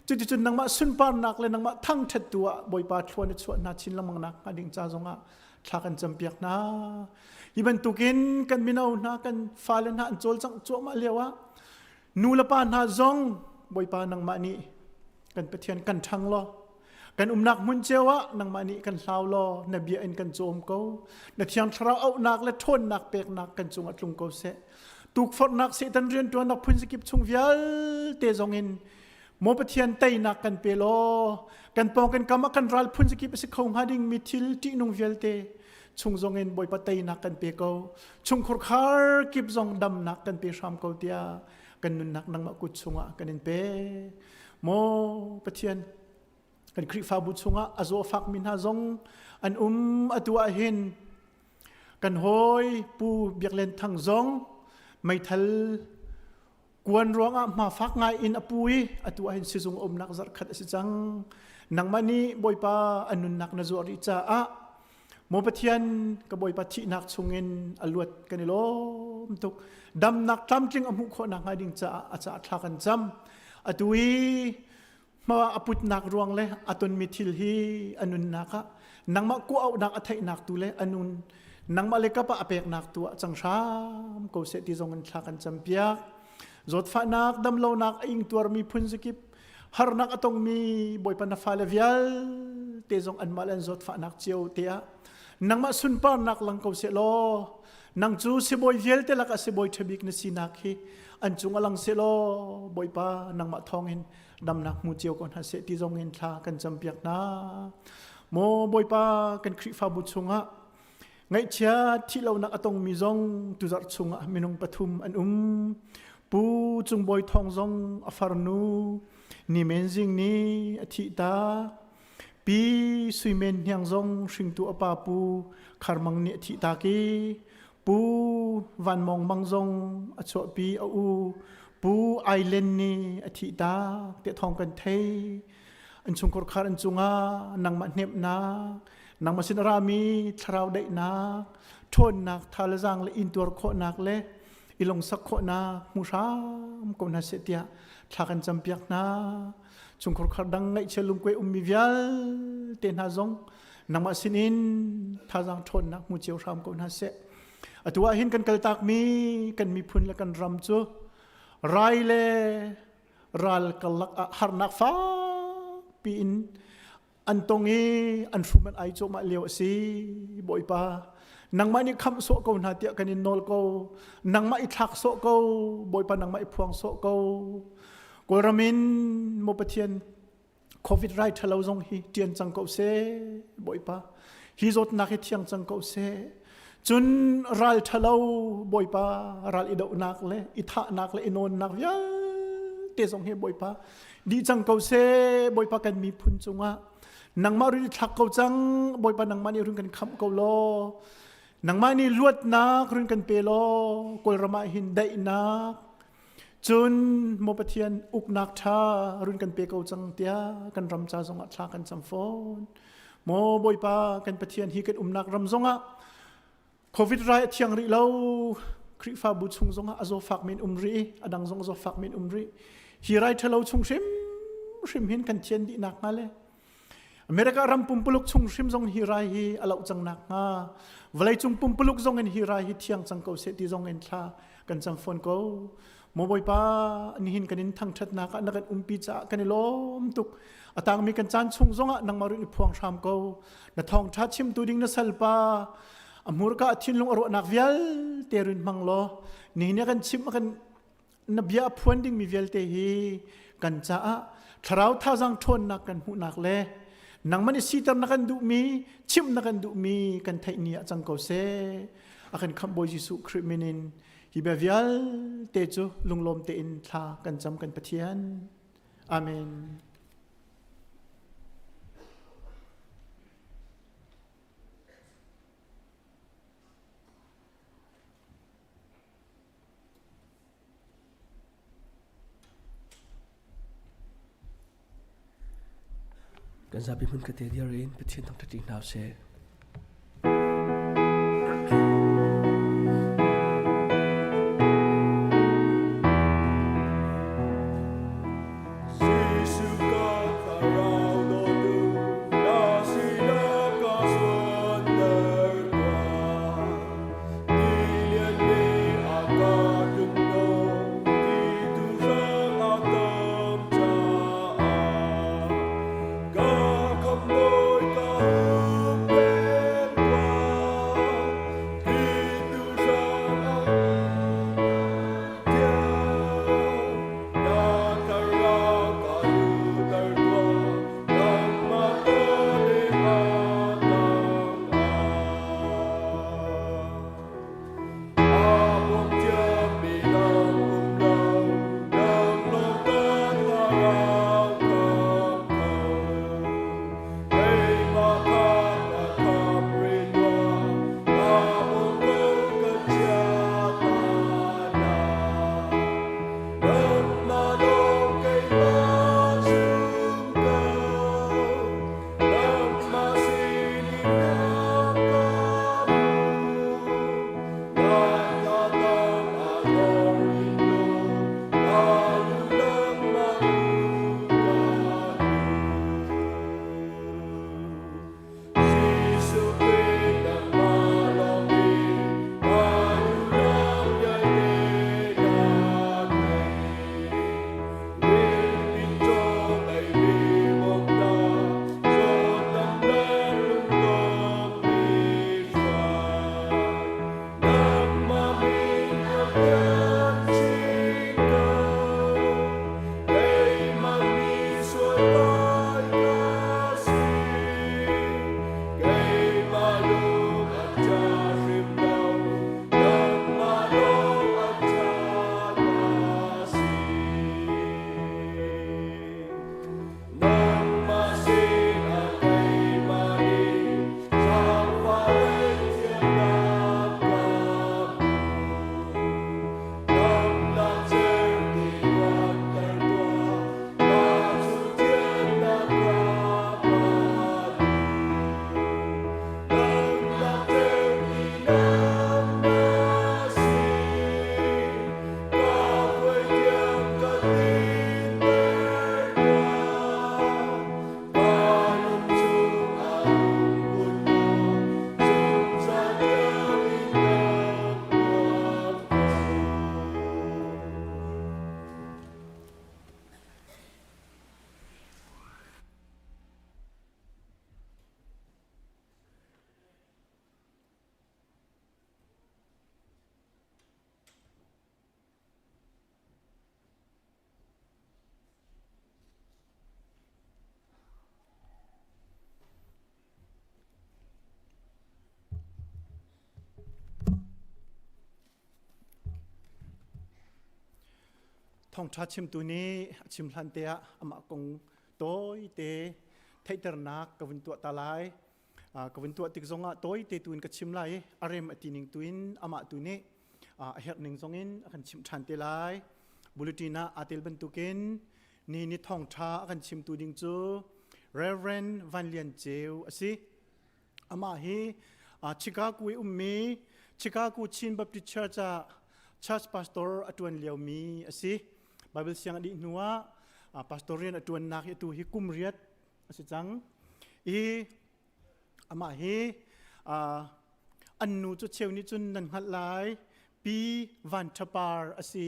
cuticun nangmah sunparnak le nangmah thangṭhat tu ah Bawipa thlua na chuah hna chin lengmang nak hnga ding ca zongah thla kan campiak hna hi bantukin kan mino hna kan fale hna an cawlcangh cuahmah lio ah Nu le pa hna zong Bawipa nangmah nih kan Pathian kan ṭhang law kan umnak hmun cio ah nangmah nih kan hlau law na bia in kan cawm ko na thiang thlarau auhnak le ṭhawnnak peknak kan cungah tlung ko seh tukforhnak Satan rianṭuannak phun zakip chung vialte zong in maw Pathian teinak kan pe law kan pawng kan kam ah kan ral phun zakip a si kho hnga ding mi thil ṭihnung vialte. Chung zong in Bawipa teinak kan pe ko. Chungkhur khar kip zong damnak kan pe hram ko tiah kan nunnak nangmah kut chungah kan in pe. Maw Pathian, kan Khrihfabu chungah a zaw fakmi hna zong an um atu ah hin kan hawi Pu Biak Len Thang zong meithal kuan ruangah hma fak ngai in a pu i atu ah hin sizung umnak zarh khat a si cang. Nangmah nih Bawipa a nunnak na zuah rih caah Maw Pathian ka Bawipa thihnak chungin a luat kan i lawm tuk. Damnak tlamtling a hmuh khawh nakhnga ding caah a caah thla kan cam. Atu i hma a putnak ruang le a tonmi thil hi a nunnak ah nangmah kuah-auhnak a theihnak tu le a nun nangmah le kap ah a peknak tu ah cang hram ko seh ti zong in thla kan campiak. Zawtfahnak, damlonak a ingtuarmi phun zakip harnak a tongmi Bawipa na fale vialte zong anmah le an zawtfahnak cio te ah nangmah sunparnak lang ko seh law nang cu sibawi vialte lakah sibawi ṭhabik na sinak hi an cung a lang seh law Bawipa nangmah thawngin damnak hmu cio ko hna seh ti zong in thla kan campiak hna. Maw Bawipa kan Khrihfabu chungah Ngaihchia thihlonak a tongmi zong tuzarh chungah minung pathum an um. Pu Cung Bawi Thawng zong a farnu Ni Men Zing nih a thihtak. Pi Sui Men Hniang zong hringtu a pa Pu Khar Mang nih a thihtak i Pu Van Mawng Mang zong a chuahpi a u Pu Ailen nih a thihtak tiah thawng kan thei. An chungkhar khar an cungah nangmah hnemhnak nangmah sin a rami thlarau daihnak ṭhawnnak tha le zaang le intuar khawhnak le i lungsak khawhnak hmu hram ko hna seh tiah thla kan campiak hna. Chungkhar khar dang ngaihchia lungkuai ummi vialte hna zong nangmah sinin thazaang ṭhawnnak hmu cio hram ko hna seh. Atu ah hin kan kaltakmi kan miphun le kan ram cu rai le ral karlak ah harnak fakpi in an tong i an hrum an ai cuahmah lio a si. Bawipa, nangmah nih khamh sawh ko hna tiah kan in nawl ko. Nangmah i thlak sawh ko. Bawipa, nangmah i phuang sawh ko. Kawlram in maw Pathian, COVID rai ṭhalo zong hi ṭian cang ko seh. Bawipa, hi zawtnak hi thiang cang ko seh. Cun ral ṭhalo, Bawipa, ral i dohnak le i thahnak le i nawnnak vialte zong hi Bawipa dih cang ko seh. Bawipa, kan miphun cungah nangmah run i thlak ko cang. Bawipa, nangmah nih run kan khamh ko law, nangmah nih luatnak run kan pe law, Kawlram ah hin daihnak cun maw Pathian uknak ṭha run kan pe ko cang tiah kan ram ca zongah thla kan cam fawn. Maw Bawipa kan Pathian, hi kan umnak ram zongah COVID rai a thiang rih lo. Khrihfabu chung zongah a zawfak men um rih, a dang zong zawfak men um rih. Hi rai ṭhalo chung hrim hrim hin kan thian dih nak hnga le America ram pumpuluk chung hrim zong hi rai hi a loh cang nak hnga, vawleicung pumpuluk zong in hi rai hi thiang cang ko seh ti zong in thla kan cam fawn ko. Maw Bawipa, nihin kan in thangṭhatnak ah na kan umpi caah kan i lawm tuk. A tangmi kan caan chung zongah nangmah run i phuang hram ko. Na thawngṭha chimtu ding na salpa a hmurka a thinlung a ruahnak vialte run hmang law nihin kan chim kan na bia a phuan dingmi vialte hi kan caah thlarau thazaang ṭhawnnak kan hmuhnak le nangmah nih siter na kan duhmi, chimh na kan duhmi kan theih ni ah cang ko seh. A kan khamh Bawi Jesuh Khrih min in hi bia vialte cu lunglawm tein thla kan cam, kan Pathian. Amen. Kan zapi hmun kate dir in Pathian thangṭhat hna usih. Thawngṭha chimtu nih a chim hlan te ah amah kong tawite theihternak ka vun tuah ta lai. Ka vun tuah tik zongah tawite tu in ka chim lai i a rem a ti ning tu in amah tu nih a herh ning zong in a kan chimh ṭhan te lai. Bulletin ah aa tel bantukin ni ni thawngṭha a kan chimtu ding cu Reverend Van Lian Ceu a si. Amah hi Chicago i ummi Chicago Chin Baptist Church ah church pastor a ṭuan liomi a si. Bible siang a dih hnu ah pastor rian a ṭuannak hi atu hi kum riat a si cang. I amah hi an nu cu cheu nih cun nan hngalh lai Pi Van Tha Par a si.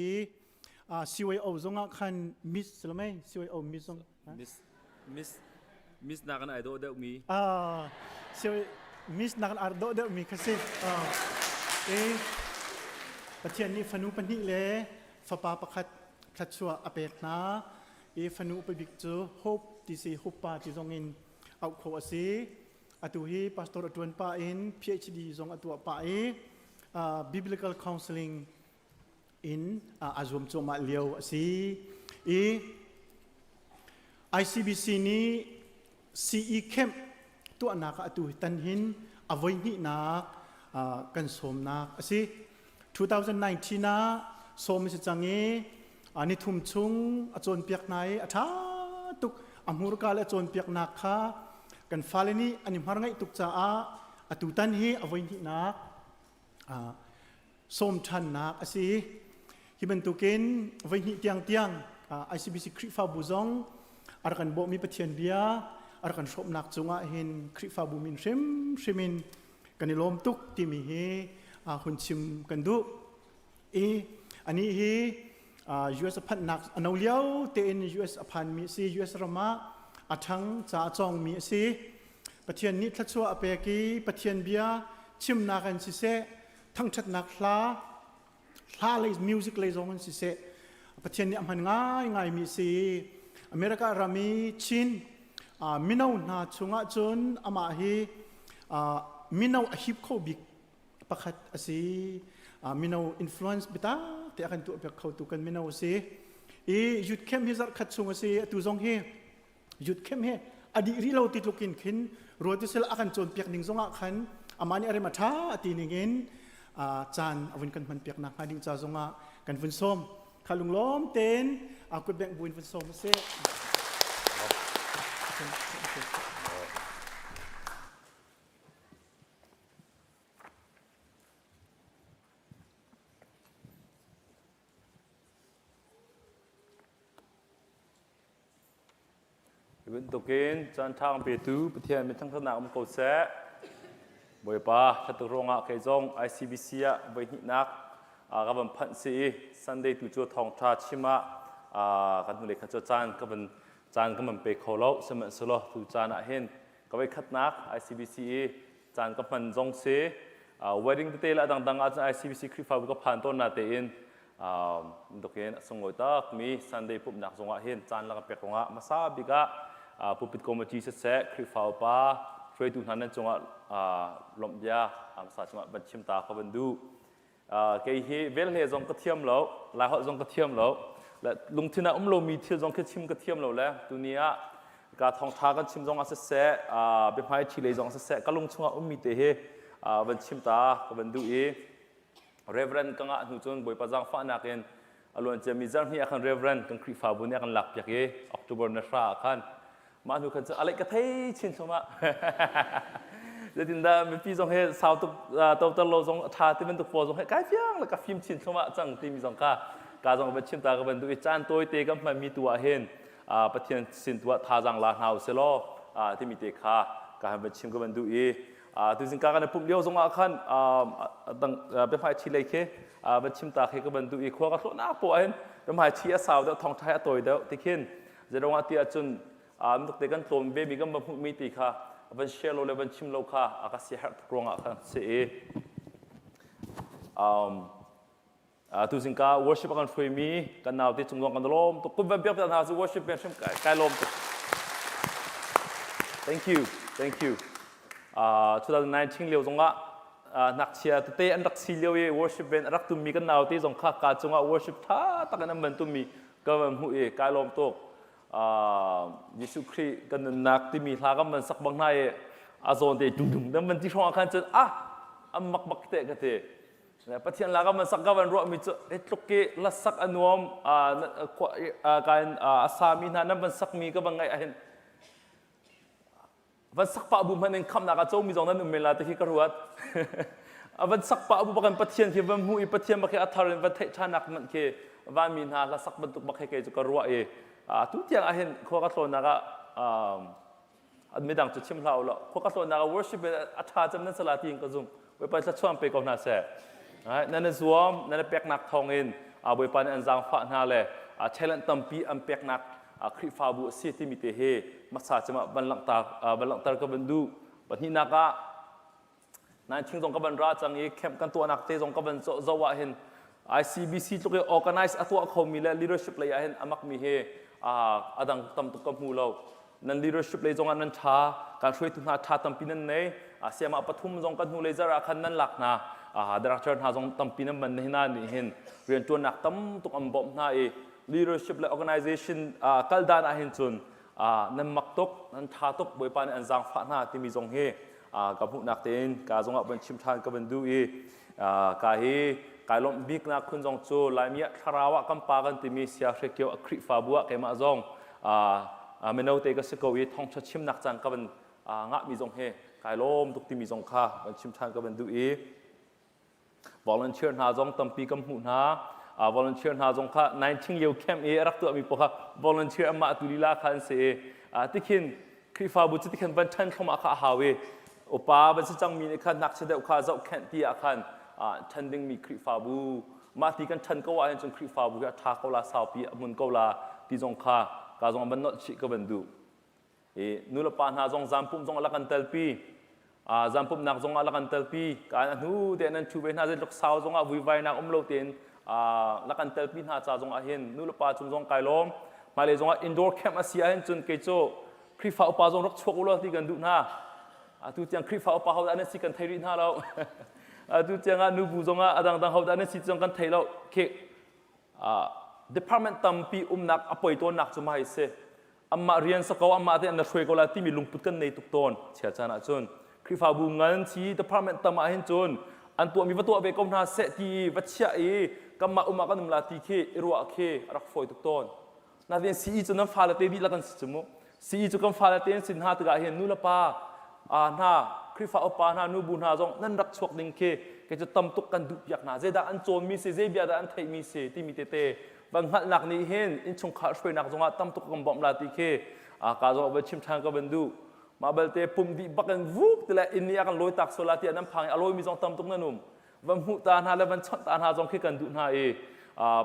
CYO zongah khan Miss si CYO Miss zong Miss Miss Miss nakin ai dawh deuh mi. Miss nakin ai dawh deuh mi kha si. E Pathian nih fanu pahnih le fapa pakhat thluachuah a pek hna. I fanu upa bik cu Hope ti si Hope pa ti zong in auh khawh a si. Atu hi pastor a ṭuan pah in PhD zong a tuah pah i biblical counseling in aa zuam cuahmah lio a si. I ICBC nih CE camp tuahnak ah atu hi tan hin a voihnihnak kan sawmnak a si. 2019 ah sawm a si cang i nithum chung a cawnpiak hna i a ṭha tuk a hmurka le a cawnpiaknak kha kan fale nih an i hmar ngaih tuk caah atu tan hi a voihnihnak sawm ṭhannak a si. Hi bantukin voihnih tiangtiang ICBC Khrihfabu zong a rak kan bawhmi Pathian bia a rak kan hrawmnak cungah hin Khrihfabu min hrimhrim in kan i lawm tuk timi hi hun chim kan duh. I anih hi US a phanhnak a no lio tein US a phanmi a si. US ram ah a ṭhang ca a cawngmi a si. Pathian nih thluachuah a pek i Pathian bia chimnak in siseh, thangṭhatnak hla, hla lei music lei zong in siseh, Pathian nih a hman ngaingaimi a si. America ram i Chin mino hna chungah cun amah hi mino a hip kho bik pakhat a si. Mino influence biatak te a kan tuahpiak khotu kan mino a si. I youth camp hi zarh khat chung a si. Atu zong hi youth camp hi a dih rih lo ti tluk in khin ruat sel a kan cawnpiak ning zongah khan amah nih a rem a ṭha a ti ning in caan a vun kan hman piak nak hnga ding ca zongah kan vun sawm kha lunglawm tein a kut bengh buin vun sawm usih. Hi bantukin caan ṭha kan petu Pathian min thangṭhatnak um ko seh. Bawipa ṭhat ruangah kei zong ICBC ah voihnihnak ka van phanh si i Sunday tu cu thawngṭha chim ah kan hnulei kha cu caan ka van caan ka van pe kho lo. Sihmanhsehlaw tu caan ah hin ka voikhatnak ICBC i caan ka hman zong si wedding tete le a dangdang ahcun ICBC Khrihfabu ka phan tawn na tein bantukin a sunglawi takmi Sunday pumhnak zongah hin caan la ka pek ruangah hmasa bik ah pulpit committee siseh Khrihfa upa hruaitu hna nan cungah lawmh bia hmasa cungah van chim ta ka van duh. Kei hi velhle zong ka thiam lo, Laiholh zong ka thiam lo, le lungthin ah um lomi thil zong khi chim ka thiam lo le tuni ah ka thawngṭha kan chim zong ah siseh, biahmai ṭhi lei zong siseh, ka lung chungah ummi te hi van chim ta ka van duh i Reverend ka ngah hnu cun Bawipa zaangfahnak in a luan ciami zarhni ah khan Reverend kan Khrihfabu nih a kan lakpiak i October na hra ah khan mah hnu khan cun a leih ka thei chin thluahmah. Zeitindah mipi zong he sau tuk toter lo zong a ṭha ti bantuk pawl zong he kai fiang le ka fim chin thluahmah cang timi zong kha ka zong van chim ta ka van duh i caan tawite kan hmanmi tu ah hin Pathian sin tu ah thazaang la hna usih law timi te kha ka han van chim ka van duh i Tuzing ka kan pumh lio zongah khan biahmai ṭhi lei khi van chim ta khi ka van duh i khua ka hlawhnak poah hin biahmai ṭhi a sau deuh thawngṭha a tawi deuh ti khin zeiruangah ti ahcun tuk te kan tlawm ve mi kan va hmuh mi ti kha van share lo le van chim lo kha a ka siaherh tuk ruangah khan si i Tuzing ka worship a kan hruaimi kan naute cung zong kan lawm tuk. Kum van piak hna cu worship band hrim kai lawm tuk. Thank you. Thank you. 2019 lio zongah ngakchia tete an rak si lio i worship band a rak tummi kan naute zong kha ka cungah worship tha tak in an van tummi. Ka van hmuh i kai lawm tuk. Jesuh Khrih kan nunnak timi hla kan van sak bang hna i a zawn te dung dung dan van ti hrawng ah khan cun ah an mak bak te ka ti. Pathian la kan van sak ka van ruahmi cu hi tluk ki la sak a nuam kan a sami hna nan van sakmi ka van ngaih ahhin van sak pah bu hmanh in khamnak a comi zong nan um men la ti khi ka ruat. A van sak pah bu bakin Pathian khi van hmuh i Pathian bak khi a thar in van theih ṭhannak hmanh khi vanmi hna hla sak bantuk bak khi kei cu ka ruah i atu tiang ahhin khua ka tlawnnak ah midang cu chim hlah u law khua ka tlawnnak ah worship in a ṭha cem nan sala tiin ka zum. Bawipa thluachuah pe ko hna seh. Nan i zuam, nan i peknak thawngin Bawipa nih an zaangfah hna le talent tampi an peknak Khrihfabu a si timi te hi hmasa cem ah van langhter, van langhter ka van duh. Pahnihnak ah 19 zong ka van ra cang i camp kan tuahnak te zong ka van zoh ah hin ICBC tluk i organize a tuah khomi le leadership lei ah hin a makmi hi a dang tam tuk ka hmu lo. Nan leadership lei zong ah nan ṭha, kan hruaitu hna ṭha tampi nan nei. Siamah pathum zong kan hnu lei zarh ah khan nan lak hna. Director hna zong tampi nan van hna nih hin rianṭuannak tam tuk an bawmh hna i leadership le organization kal dan ah hin cun nan mak tuk, nan ṭha tuk, Bawipa nih an zaangfah hna timi zong hi ka hmuhnak tein ka zongah van chim ṭhan ka van duh i ka hi kai lawmh biknak khun zong cu Laimi ah thlarau ah kan pa kan timi Sia Hre Kio a Khrihfabu ah keimah zong mino te ka si ko i thawngṭha chimnak caan ka van ngahmi zong hi kai lawm tuk timi zong kha van chim ṭhan ka van duh i volunteer hna zong tampi kan hmuh hna. Volunteer hna zong kha 19 lio camp i a rak tuahmi paoh kha volunteer anmah tu lila kha an si i tikhin Khrihfabu cu tikhin van ṭhan thlomah kha a hau i upa van si cangmi nih khan ngakchia deuh kha zohkhenh ti ah khan ṭhan dingmi Khrihfabu mah ti kan ṭhan ko ahhin cun Khrihfabu hi a ṭha ko la saupi a hmun ko la ti zong kha ka zong van nolh chih ka van duh. I nulepa hna zong zampumh zong a kan telpi. Zampumhnak zong ah la kan telpi. Kan a hnu te nan ṭhu ve hna zeitluk sau zong ah vuivainak um lo tein la kan telpi hna ca zong ah hin nulepa cung zong kai lawm. Hmailei zong ah indoor camp a si ahhin cun kei cu Khrihfa upa zong rak chuak u law ti kan duh hna. Atu tiang Khrihfa upa hodah nan si kan thei rih hna lo. Atu tiang ah nubu zong ah a dangdang hodah nan si zong kan thei lo. Khi department tampi umnak a poi tawnnak cu mah hi si. Amah rian sa ko, amah te an na hruai ko la timi lungput kan nei tuk tawn. Chia caan ah cun Khrihfabu ngan si department tam ah hin cun an tuahmi va tuah ve ko hna seh ti i va chiah i kanmah um ah kan um la ti khi i ruah khi a rak fawi tuk tawn. Natin CE cu nan fale te dihlak an si cu mu. CE cu kan fale te an si hna tikah hin nu le pa hna Khrihfa upa hna nubu hna zong nan rak chuak ding khi kei cu tam tuk kan duh piak hna. Zeidah an cawnmi si, zei bia dah an theihmi si timi tete van hngalhnak nih hin innchungkhar hruainak zongah tam tuk kan bawmh la ti khi ka zong va chim ṭhan ka van duh. Mah belte pum dih bak in vuk ti le inn nih a kan lawi tak sual la tiah nan phang i a lawimi zong tam tuk nan um. Van hmuh ta hna le van chawnh ta hna zong khi kan duh hna i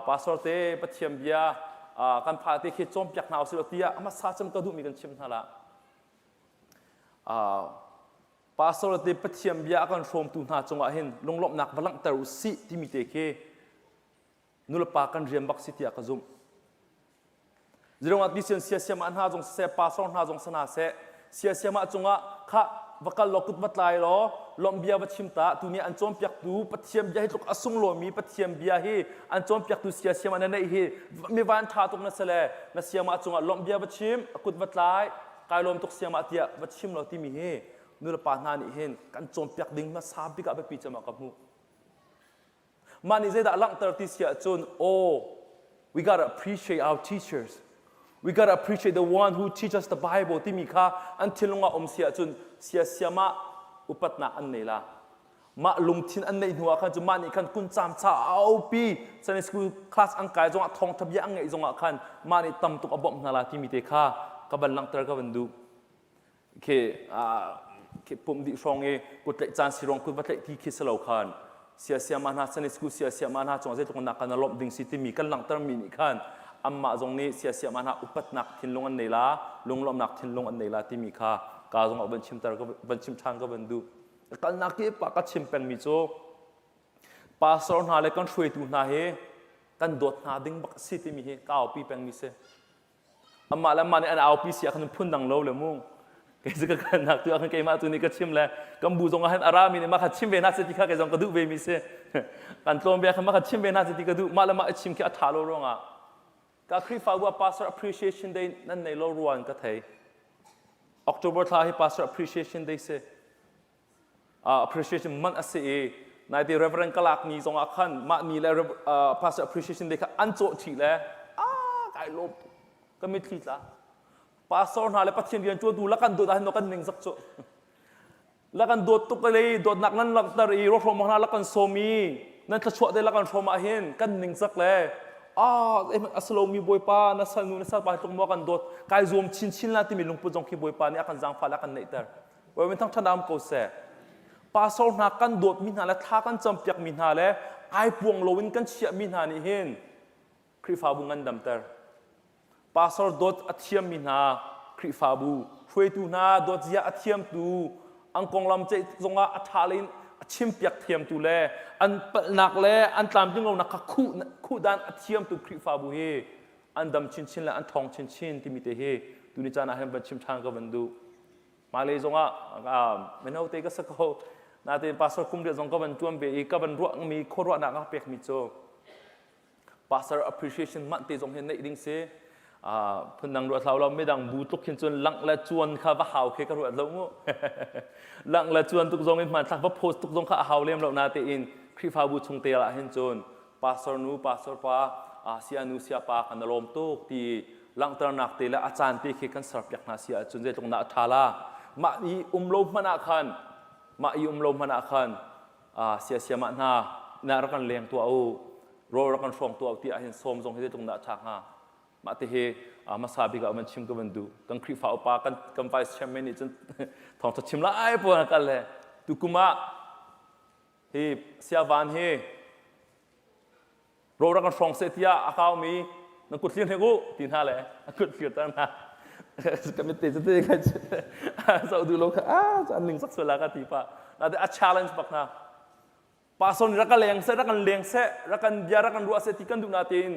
pastor te Pathian bia kan pha te khi cawnpiak hna usih law tiah hmasa cem ka duhmi kan chim hna la. Pastor te Pathian bia a kan hrawmtu hna cungah hin lunglawmhnak va langhter u sih timi te khi nulepa kan rian bak si tiah ka zumh. Zirongah tisian siasiam ah hna zong siseh, pastor hna zong sana seh, siasiam ah cungah kha va kal law kut va tlai law lawmh bia va chim ta tu nih an cawnpiaktu Pathian bia hi tluk a sunglawimi Pathian bia hi an cawnpiaktu siasiam ah na neih hi mi van ṭha tuk na si le na siamah cungah lawmh bia va chim a kut va tlai kai lawm tuk siamah tiah va chim law timi hi nulepa hna nih hin kan cawnpiak ding hmasa bik ah biapi cem ah ka hmuh. Mah nih zeidah langhter ti si ahcun, oh, we gotta appreciate our teachers. We gotta appreciate the one who teach us the Bible timi kha an thinlung ah um si ahcun siasiam ah upatnak an nei la. Mah lungthin an neih hnu ah khan cu mah nih khan kun caam cha aupi Sunday school class an kai zongah thawngtha bia an ngeih zongah khan mah nih tam tuk a bawmh hna la timi te kha ka van langhter ka van duh. Khi khi pumh dih hrawng i kut tlaih caan si ruang kut va tlaih ti khi si lo khan siasiama hna Sunday school siasiama hna cungah zeitluk nak kan lawmh ding si timi kan langhtermi nih khan anmah zong nih siasiama hna upatnak thinlung an nei la lunglawmhnak thinlung an nei la timi kha ka zong ah van chimter van chim ṭhan ka van duh. Kalnak kip ah ka chim pengmi cu pastor hna le kan hruaitu hna hi kan dawt hna ding bak a si timi hi ka aupi pengmi si. Amah le amah nih an aupi si ah khan phun dang lo le mu. Kei cu ka kalnak tu ah khan keimah tu nih ka chim le kan bu zong ah hin a rami nih mah kha chim ve hna seh ti kha kei zong ka duh ve mi si. Kan tlawm ve khan mah kha chim ve hna seh ti ka duh. Mah le mah i chim khi a ṭha lo ruangah. Ka Khrihfabu ah Pastor Appreciation Day nan nei lo ruan ka thei. October thla hi Pastor Appreciation Day si. Appreciation month a si i naite Reverend ka lak ni zong ah khan mah ni le Pastor Appreciation Day kha an cawh chih le ah kai lawm ka mitthli tla. Pastor hna le Pathian rian ṭuantu la kan dawt ahhin kan ning zak cu. La kan dawt tuk le dawtnak nan langhter i rawhrawm hna la kan sawm i nan thluachuah te la kan hrawm ahhin kan ning zak le ah a si lomi Bawipa na salnu na salpa tluk maw kan dawt kai zuam chinchin la timi lungput zong khi Bawipa nih a kan zaangfah le a kan neihter. Bawipa thangṭhat am ko seh. Pastor hna kan dawtmi hna le thla kan campiakmi hna le ai puang loin kan chiahmi hna nih hin Khrihfabu ngandamter. Pastor dawt a thiammi hna Khrihfabu hruaitu hna dawt zia a thiamtu an konglam ceih zongah a ṭha in a chimpiak thiamtu le an palhnak le an tlamtling lonak kha khuh khuhdan a thiamtu Khrihfabu hi an dam chinchin le an ṭhawng chinchin timi te hi tuni caan ah hin van chim ṭhan ka van duh. Hmailei zongah mino te ka si ko. Nain pastor kum riat zong ka van ṭuan ve i ka van ruahmi khuaruahnak a pekmi cu pastor appreciation manh te zong hi neih ding si phundang ruat hlau lo midang bu tluk khin cun langh le cuan kha va hau khi ka ruat lo mu langh le cuan tuk zong in hmanthlak va post tuk zong kha a hau lem lo na tein Khrihfabu chung te ah hin cun pastor nu pastor pa sia nu sia pa kan lawm tuk ti langhternak te le a caan te khi kan serpiak hna si ahcun zeitluk dah a ṭha la mah i um lo hmanh ah khan mah i um lo hmanh ah khan sia sia mah hna na rak kan leng tuah u rawl rak kan hrawng tuah u ti ahhin sawm zong hi zeitluk dah a ṭha hnga mah te hi hmasa bik ah van chim ka van duh kan Khrihfa upa kan kan vice chairman nih cun thawngṭha chim lai puan a kal le tukum ah hi siavan hi Rawl rak kan hrawng seh tiah a kaumi nan kut thlir hnek u ti hna le a kut thlir ter hna. Ka mit te cu te ka zoh duh lo kha ah an ning sak sual la ka ti pa. Na a challenge bak hna. Pastor nih rak ka leng seh, rak kan leng seh, rak kan bia rak kan ruah seh ti kan duh na tein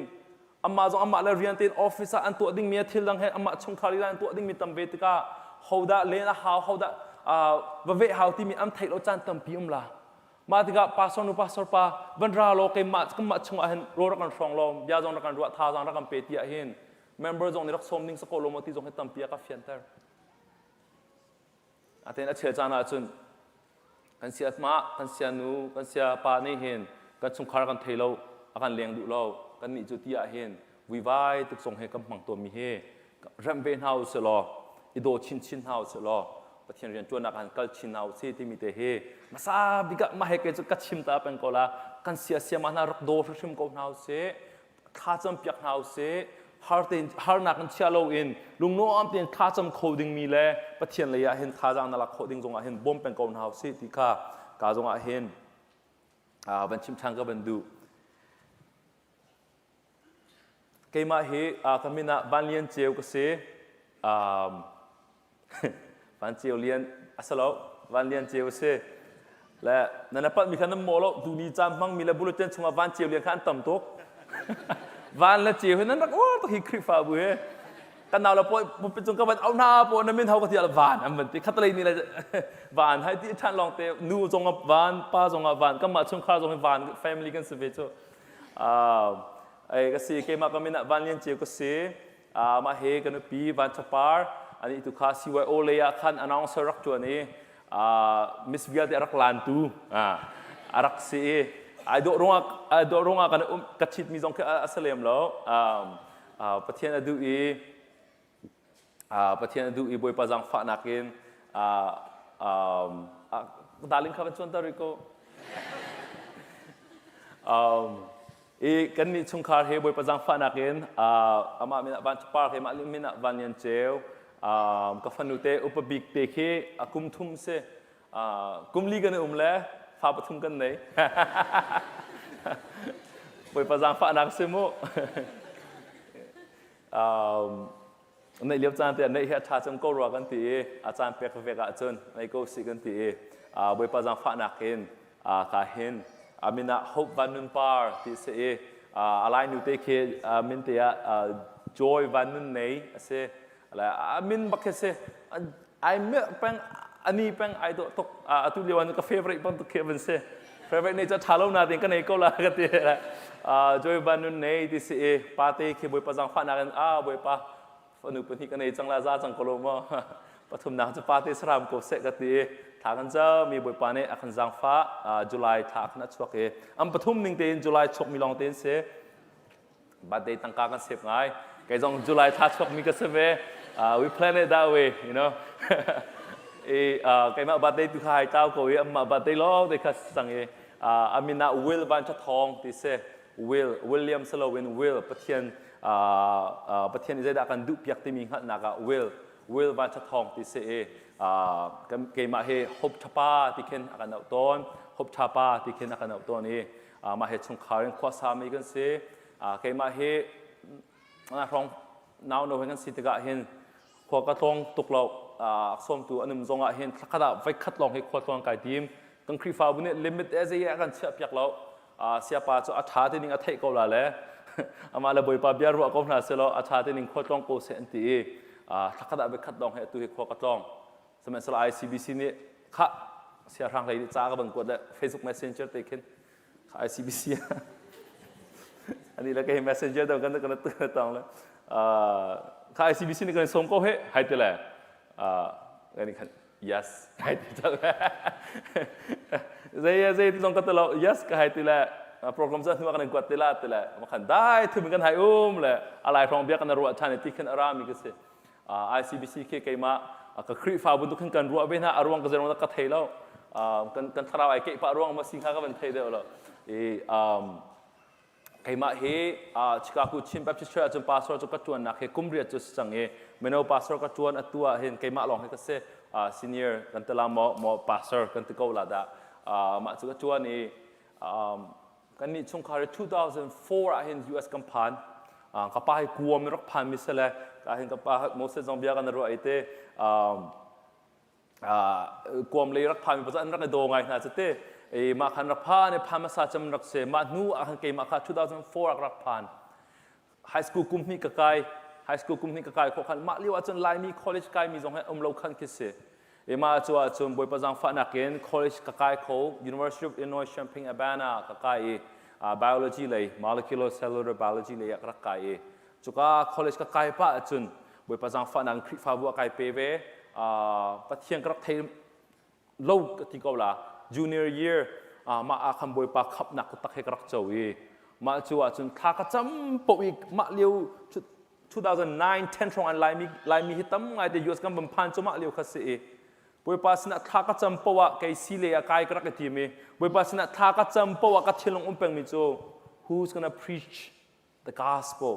amah zong amah le rian tein office ah an tuah dingmi thil dang he amah chungkhar lila an tuah dingmi tam ve tikah hodah len a hau hodah va veh hau timi an theih lo caan tampi um la Mah tikah pastor nu pastor pa van ra law keimah kanmah chungah hin rawl rak kan hrawng law bia zong rak kan ruah thazaang rak kan pe ti ah hin member zong nih rak sawm ding si ko lo maw ti zong hi tampi a ka fianter. Aten a chel caan ahcun kan sia mah kan sia nu kan sia pa nih hin kan chungkhar kan thei lo a kan leng duh lo kan nih cu ti ah hin vuivai tuk zong he kan hmang tawnmi hi remh ve hna u sih law i daw chinchin hna u sih law Pathian rian ṭuannak ah kal chin hna u sih timi te hi hmasa bik ah mah he kei cu ka chim ta peng ko la kan sia siam ah hna rak daw hrimhrim ko hna u sih thlacam piak hna u sih har tein harnak in chia loin lungnuam tein thlacam kho dingmi le Pathian lei ah hin thazaang na lak khawh ding zongah hin bawm peng ko hna u sih ti kha ka zongah hin van chim ṭhan ka van duh. Keimah hi ka min ah Van Lian Ceu ka si. Van Ceu Lian a si lo. Van Lian Ceu a si. Le nan palhmi kha nan mawh lo. Tuni caan hmangmi le bulletin chungah Van Ceu Lian kha an tam tuk. Van le Ceu hi nan rak uar tuk hi Khrihfabu hi. Kan nau le pawh cung ka van au hna paw na min ho ka ti ah van an van ti. Khatalei ni le van hai ti ṭhan lawng te nu zong ah van pa zong ah van kanmah chungkhar zong hi van family kan si ve cu. Ei ka si keimah ka min ah Van Lian Ceu ka si. Mah he ka nupi Van Chapar ani tu kha CYO lei ah khan announcer rak ṭuan i Miss vialte a rak lantu a rak si i ai dawh ruangah ai dawh ruangah kan um ka ṭhitmi zong khi a si lem lo. Pathian a duh i Pathian a duh i Bawipa zaangfahnak in darling kha van cuanter rih ko. I kannih chungkhar he Bawipa zaangfahnak in amah min ah Van Chapar he mah min ah Van Lian Ceu ka fanu te upa bik te khi a kum thum si kum li kan um le fa pathum kan nei. Bawipa zaangfahnak si mu. Neih lio caan te neih hi a ṭha cem ko rua kan ti i a caan pek vek ahcun nei ko sih kan ti i Bawipa zaangfahnak in ka hin a min ah Hope Van Nun Par ti si i a lai nu te khi min te ah Joy Van Nun Nei a si a min bak khi si ai milh peng ani peng ai dawh tuk atu lio ah ka favorite bantuk khi van si. Private nei cu ṭha lo nain ka nei ko la ka ti. Joy Van Nun nei ti si i pate khi Bawipa zaangfahnak in a Bawipa fanu pahnih ka nei cang la za cang ko lo maw. Pathumnak cu pate saram ko seh ka ti i thla kan cam mi Bawipa nih a kan zaangfah July thla khan a chuak i an pathum ning tein July chuak mi lawng tein si. Birthday tangka kan save ngai. Kei zong July thla chuak mi ka si ve. We plan it that way. I keimah birthday tu kha hai tlau ko i amah birthday lawng te kha sang i amin ah Will Van Tha Thawng ti si. Will, William si loin Will, Pathian Pathian i zeidah kan duh piak timi hngalhnak ah Will, Will Van Tha Thawng ti si i keimah hi Hope Thapa ti khin a kan auh tawn. Hope Thapa ti khin a kan auh tawn i mah he chungkhar in khuasa mi kan si. Keimah hi hrawng nau no he kan si tikah hin khua ka tlawng tuk lo. Sawmtu an um zong ah hin thlakhat ah voikhat lawng hi khua tlawn kai tim. Kan Khrihfabu nih limit e zei a kan chiah piak lo. Siapa cu a ṭha ti ning a theih ko la le amah le Bawipa bia ruah ko hna selaw a ṭha ti ning khua tlawng ko seh an ti i thlakhat ah voikhat lawng hi atu hi khua ka tlawng. Sihmanhsehlaw ICBC nih khah siahrang hlei nih ca ka van kuat le Facebook Messenger te khin ICBC ani le kei messenger dang kan kan tang le kha ICBC nih kan som ko he hai te le kan khan yes hai ti chal zei zei ti long ka te lo yes ka hai ti le program za hnu kan kuat te la te le ma khan dai thum kan hai um le alai rong bia kan ruah than ti khan arami ka si ICBC khi keimah ka Khrihfa bantuk khin kan ruah ve hna a ruang ka zeirong ka thei lo kan kan thlarau ai keih pah ruang ma si kha ka van thei deuh lo i keimah hi Chicago Chin Baptist Church ahcun pastor cu ka tuannak hi kum riat cu si cang i mino pastor ka tuan atu ah hin keimah lawng hi ka si senior kan ti la maw maw pastor kan ti ko la dah mah cu ka tuan i Kannih chungkhar hi 2004 ah hin US kan phan. Ka pa hi Guam in rak phan mi si le ka hin ka pa Moses zong bia kan ruah i te Guam lei rak phan mi pa an rak i daw ngai hna cu te. I mah khan rak phan i phan hmasa cem rak si. Mah hnu ah khan keimah kha 2004 ah rak phan. High school kum hnih ka kai. High school kum hnih ka kai khawh khan mah lio ahcun Laimi college kai mi zong he um lo khan khi si. I mah cu ahcun Bawipa zaangfahnak in college ka kai kho. University of Illinois Champaign-Urbana ka kai i biology lei molecular cellular biology lei ah ka rak kai i cuka college ka kai pah ahcun Bawipa zaangfahnak in Khrihfabu ah kai pe ve. Pathian ka rak thei lo ka ti ko la. Junior year mah ah khan Bawipa khamhnak taktak he ka rak co i mah cu ahcun thla ka cam poh i mah lio 2009 10 hrawng an Laimi Laimi hi tam ngai te US kan van phan cu mah lio kha si i Bawipa sinah thla ka cam poh ah kei si le ah kai ka rak i tim i Bawipa sinah thla ka cam poh ah ka thinlung um pengmi cu who's gonna preach the gospel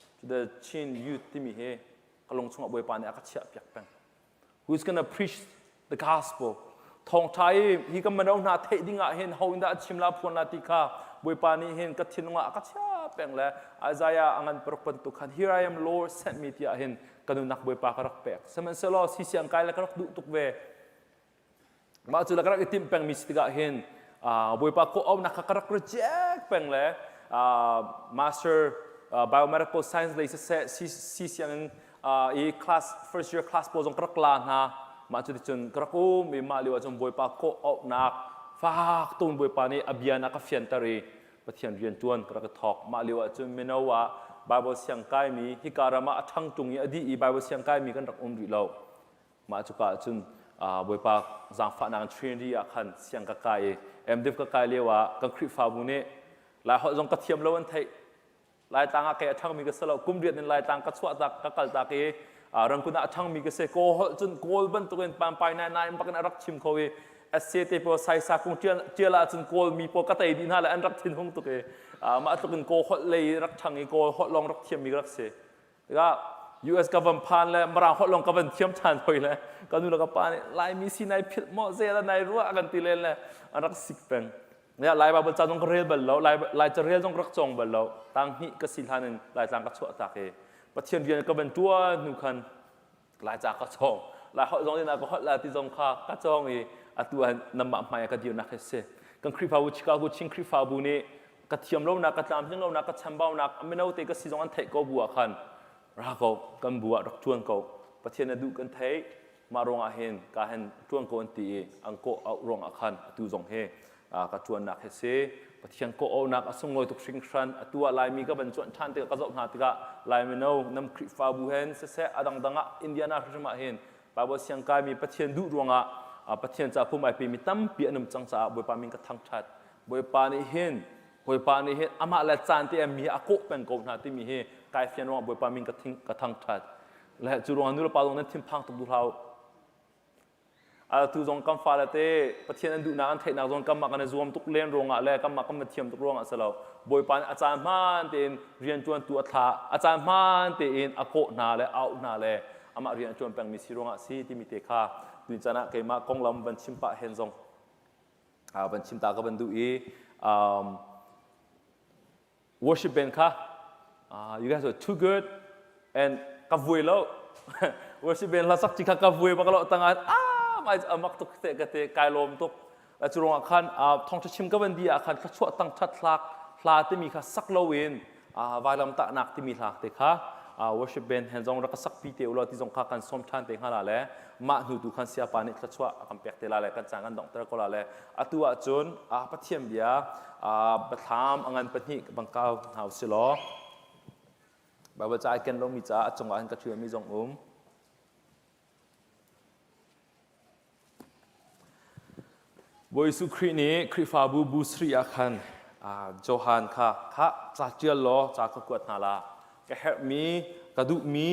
to the Chin youth timi hi ka lung chungah Bawipa nih a ka chiah piak peng. Who's gonna preach the gospel? Thawngṭha i hi kan mino hna theih ding ah hin ho in dah a chim la phuan la ti kha Bawipa nih hin ka thinlung ah a ka chia peng le Isaiah a ngan paruk bantuk khan here I am Lord sent me tiah hin ka nunnak Bawipa ka rak pek. Sihmanhsehlaw sisiang kai le ka rak duh tuk ve. Mah cu le ka rak i timh pengmi si tikah hin Bawipa kawh auhnak kha ka rak reject peng le master biomedical science lei siseh si sianginn i class first year class pawl zong ka rak la hna. Mah cu ticun ka rak um i mah lio ahcun Bawipa kawh auhnak fak tuk in Bawipa nih a bia na ka fianter i Pathian rian ṭuan ka rak i thawk. Mah lio ahcun mino ah Bible siang kaimi hika ram ah a ṭhang ṭung i a dih i Bible siang kaimi kan rak um rih lo. Mah cuka ahcun Bawipa zaangfahnak in Trinity ah khan siang ka kai i MDiv ka kai lio ah kan Khrihfabu nih Laiholh zong ka thiam lo an theih. Laitlang ah kei a ṭhangmi ka si lo. Kum riat in Laitlang ka chuah tak, ka kal tak i Rangkun ah a ṭhangmi ka si. Kawl holh cun Kawl bantukin pampai nai nai bakin a rak chim kho i SC te pawl saisa kung ṭial ahcun Kawl mi pawl ka tei dih hna le an rak thinhung tuk i mah tluk in Kawl holh lei rak ṭhang i Kawl holh lawng rak thiammi ka rak si. Tikah US ka van phan le Mirang holh lawng ka van thiam ṭhan hoi le ka nu le ka pa nih Laimi si nai philh maw zel nai ruah kan ti len le an rak sik peng. Ya Lai Bible ca zong ka rel bal lo, Lai Lai carel zong ka rak cawng bal lo. Tang hnih ka si hlan in Laitlang ka chuah tak i Pathian rian ka van ṭuan hnu khan Laica ka cawng. Lai holh zong nih ka holh la ti zong kha ka cawng i atu ah namah hmai ah ka dirnak hi si. Kan Khrihfabu Chicago Chin Khrihfabu nih ka thiam lonak ka tlamtling lonak ka chambaunak mino te ka si zong an theih ko bu ah khan ra ko kan bu ah rak ṭuan ko Pathian na duh kan theih mah ruangah hin ka hen ṭuan ko an ti i an kawh auh ruangah khan atu zong hi. ka ṭuannak hi si. Pathian kawh-auhnak a sunglawi tuk hringhran. Atu ah Laimi ka van cuanh ṭhan tikah ka zoh hna tikah Laimi no nam Khrihfabu hen siseh a dangdang ah Indiana hrimhrim ah hin Bible siang kaimi Pathian duh ruangah Pathian ca pum ai pemi tampi an um cang caah Bawipa min ka thangṭhat. Bawipa nih hin Bawipa nih hin amah le caan te mi a kawh peng ko hna timi hi kai fian ruangah Bawipa min ka thangṭhat. Le cu ruangah nu le pa zong nan thinphang tuk duh hlah u. Atu zong kan fale te Pathian an duhnak an theihnak zong kanmah kan i zuam tuk len ruangah le kanmah kan va thiam tuk ruangah si lo. Bawipa nih a caan hmaan tein rianṭuantu a thlah, a caan hmaan tein a kawh hna le a auh hna le amah rian a ṭuan pengmi si ruangah si timi te kha tuni caan ah keimah konglam van chim pah hen zong van chim ta ka van duh i worship band kha you guys were too good and ka vui lo worship band hla sak chi kha ka vui bak lo tangan ah mai amak tuk te ka te kai lom tuk cu ruangah khan thawngṭha chim ka van di ah khan thluachuah tang ṭhat hlak hla timi kha sak lo in vailam tahnak timi hla te kha worship band hen zong rak ka sak pi te ulaw ti zong kha kan sawm ṭhan te hnga la le mah hnu tu khan siapa nih thluachuah a kan pek te la le kan caan kan donghter ko la le atu ah cun Pathian bia biathlam a ngan pahnih bang kau hna usih law Baibal ca ai ken lomi caah a cungah hin ka ṭhialmi zong um. Bawi Jesuh Khrih nih Khrihfabu bu sarih ah khan Johan kha kha ca ṭial law ca ka kuat hna la. Ka herhmi, ka duhmi,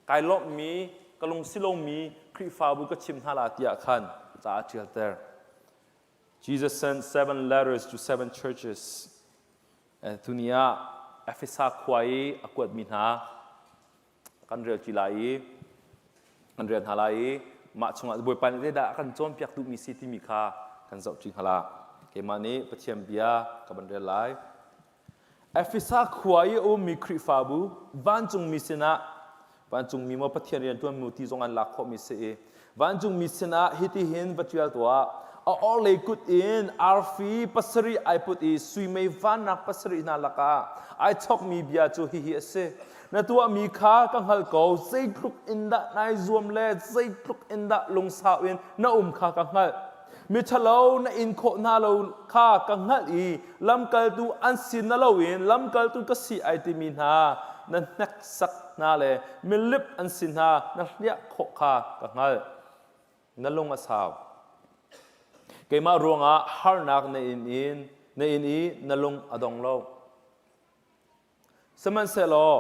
kai lawmhmi, ka lungsi lomi Khrihfabu ka chim hna la tiah khan ca a ṭialter. Jesus sent seven letters to seven churches. Tuni ah Efesa khua i a kuatmi hna kan rel ṭi lai i kan rel hna lai i mah chungah Bawipa nih zeidah a kan cawnpiak duhmi si timi kha kan zoh ṭi hnga Keimah nih Pathian bia ka van rel lai. Efesa khua i a ummi Khrihfabu vancungmi sinah vancungmi maw Pathian rianṭuan mu ti zong an lak khawhmi si i vancungmi sinah hitihin va ṭial tuah a orhlei kut in arfi pasarih ai put i sui mei vannak pasarih hna lakah ai chokmi bia cu hihi a si na tuahmi kha ka hngalh ko zeitluk in dah nai zuam le zeitluk in dah lungsau in na um kha ka hngalh miṭhalo na in khawh hna lo kha ka hngalh i lamkaltu an si na loin lamkaltu ka si ai timi hna na hneksak hna le milip an si hna na hliah khawh kha ka hngalh na lung a sau keimah ruangah harnak na in in na in i na lung a dong lo sihmanhsehlaw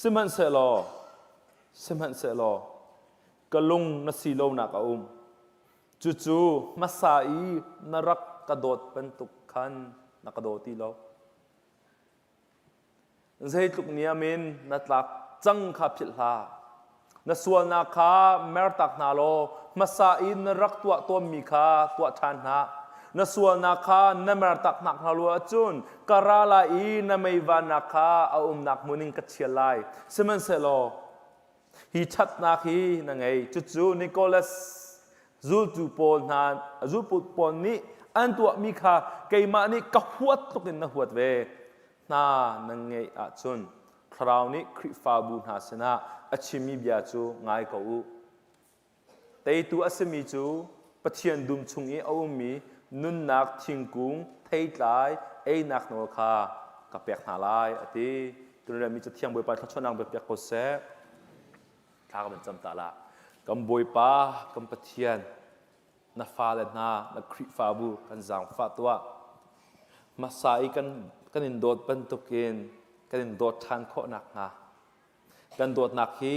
sihmanhsehlaw sihmanhsehlaw ka lung na si lonak a um cucu hmasa i na rak ka dawt bantuk khan na ka daw ti lo Zeitluk niam in na tlak cang kha philh hlah. Na sualnak kha mertak hna law hmasa in na rak tuah tawnmi kha tuah ṭhan hna. Na sualnak kha na mertak hna hna lo ahcun ka ra lai i na mei vannak kha a umnak hmun in ka thial lai. Sihmanhsehlaw hi ṭhatnak hi na ngei. Cucu Nicholas zultu pawl hna zultu pawl nih an tuahmi kha keimah nih ka huat tluk in na huat ve. Hna nan ngeih ahcun Thlarau nih Khrihfabu hna sinah a chimmi bia cu ngai ko u. Teitu a simi cu Pathian dum chung i a ummi nunnak thingkung theitlai einak nawl kha ka pek hna lai a ti. Tunremmi Cathiang Bawipa thluachuahnak bia pek ko seh. Thla ka van cam ta la. Kan Bawipa, kan Pathian, na fale hna na Khrihfabu kan zaangfah tuah. Hmasa i kan, kan in dawt bantukin kan in dawt ṭhan khawh nakhnga kan dawtnak hi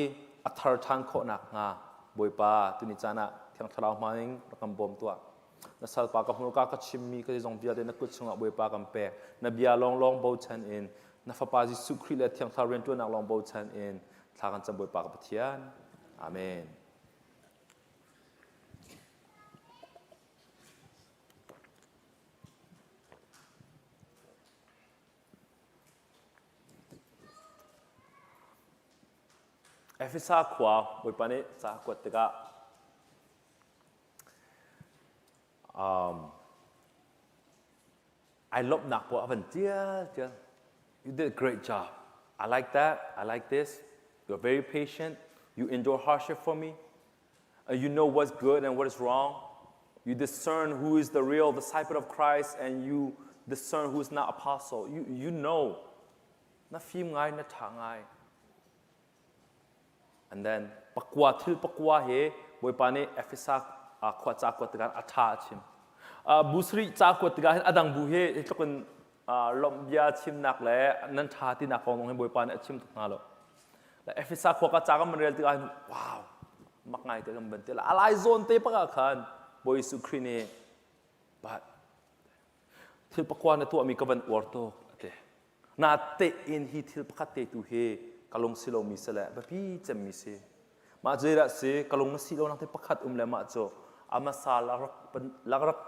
a thar ṭhan khawh nakhnga Bawipa tuni caan ah Thiang Thlarau hmangin rak kan bawm tuah. Na salpa ka hmurka ka chimmi ka zeizong vialte na kut chungah Bawipa kan pek. Na bia lawnglawng bochan in na Fapa Jesuh Khrih le Thiang Thlarau rianṭuannak lawng bochan in thla kan cam Bawipa ka Pathian. Amen. Efesa khua Bawipa nih ca a kuat tikah um, ai lawmhnak pawl a van tial tial. You did a great job. I like that. I like this. You're very patient. You endure hardship for me. Uh, you know what's good and what is wrong. You discern who is the real disciple of Christ and you discern who is not apostle. You, you know. Na fim ngai, na tha ngai. And then pakua thil pakua he Bawipa nih Efesa khua ca kuat tikah a tha a chim. Busri ca kuat tikah hin adang bu he hi tluk in lawmh bia chimnak le nan tha tinak kong zong hi Bawipa nih a chim tuk hna lo. Le Efesa khua ka ca kan van rel tikah hin wow mak ngai te kan van ti la alai zawn te pakah khan Bawi Jesuh Khrih nih but thil pakua na tuahmi ka van uar tuk ati na te in hi thil pakhat te tu hi ka lung si lomi si le biapi cemmi si mah zeidah si ka lung na si lo nak te pakhat um le mah cu amasa lakrak lakrak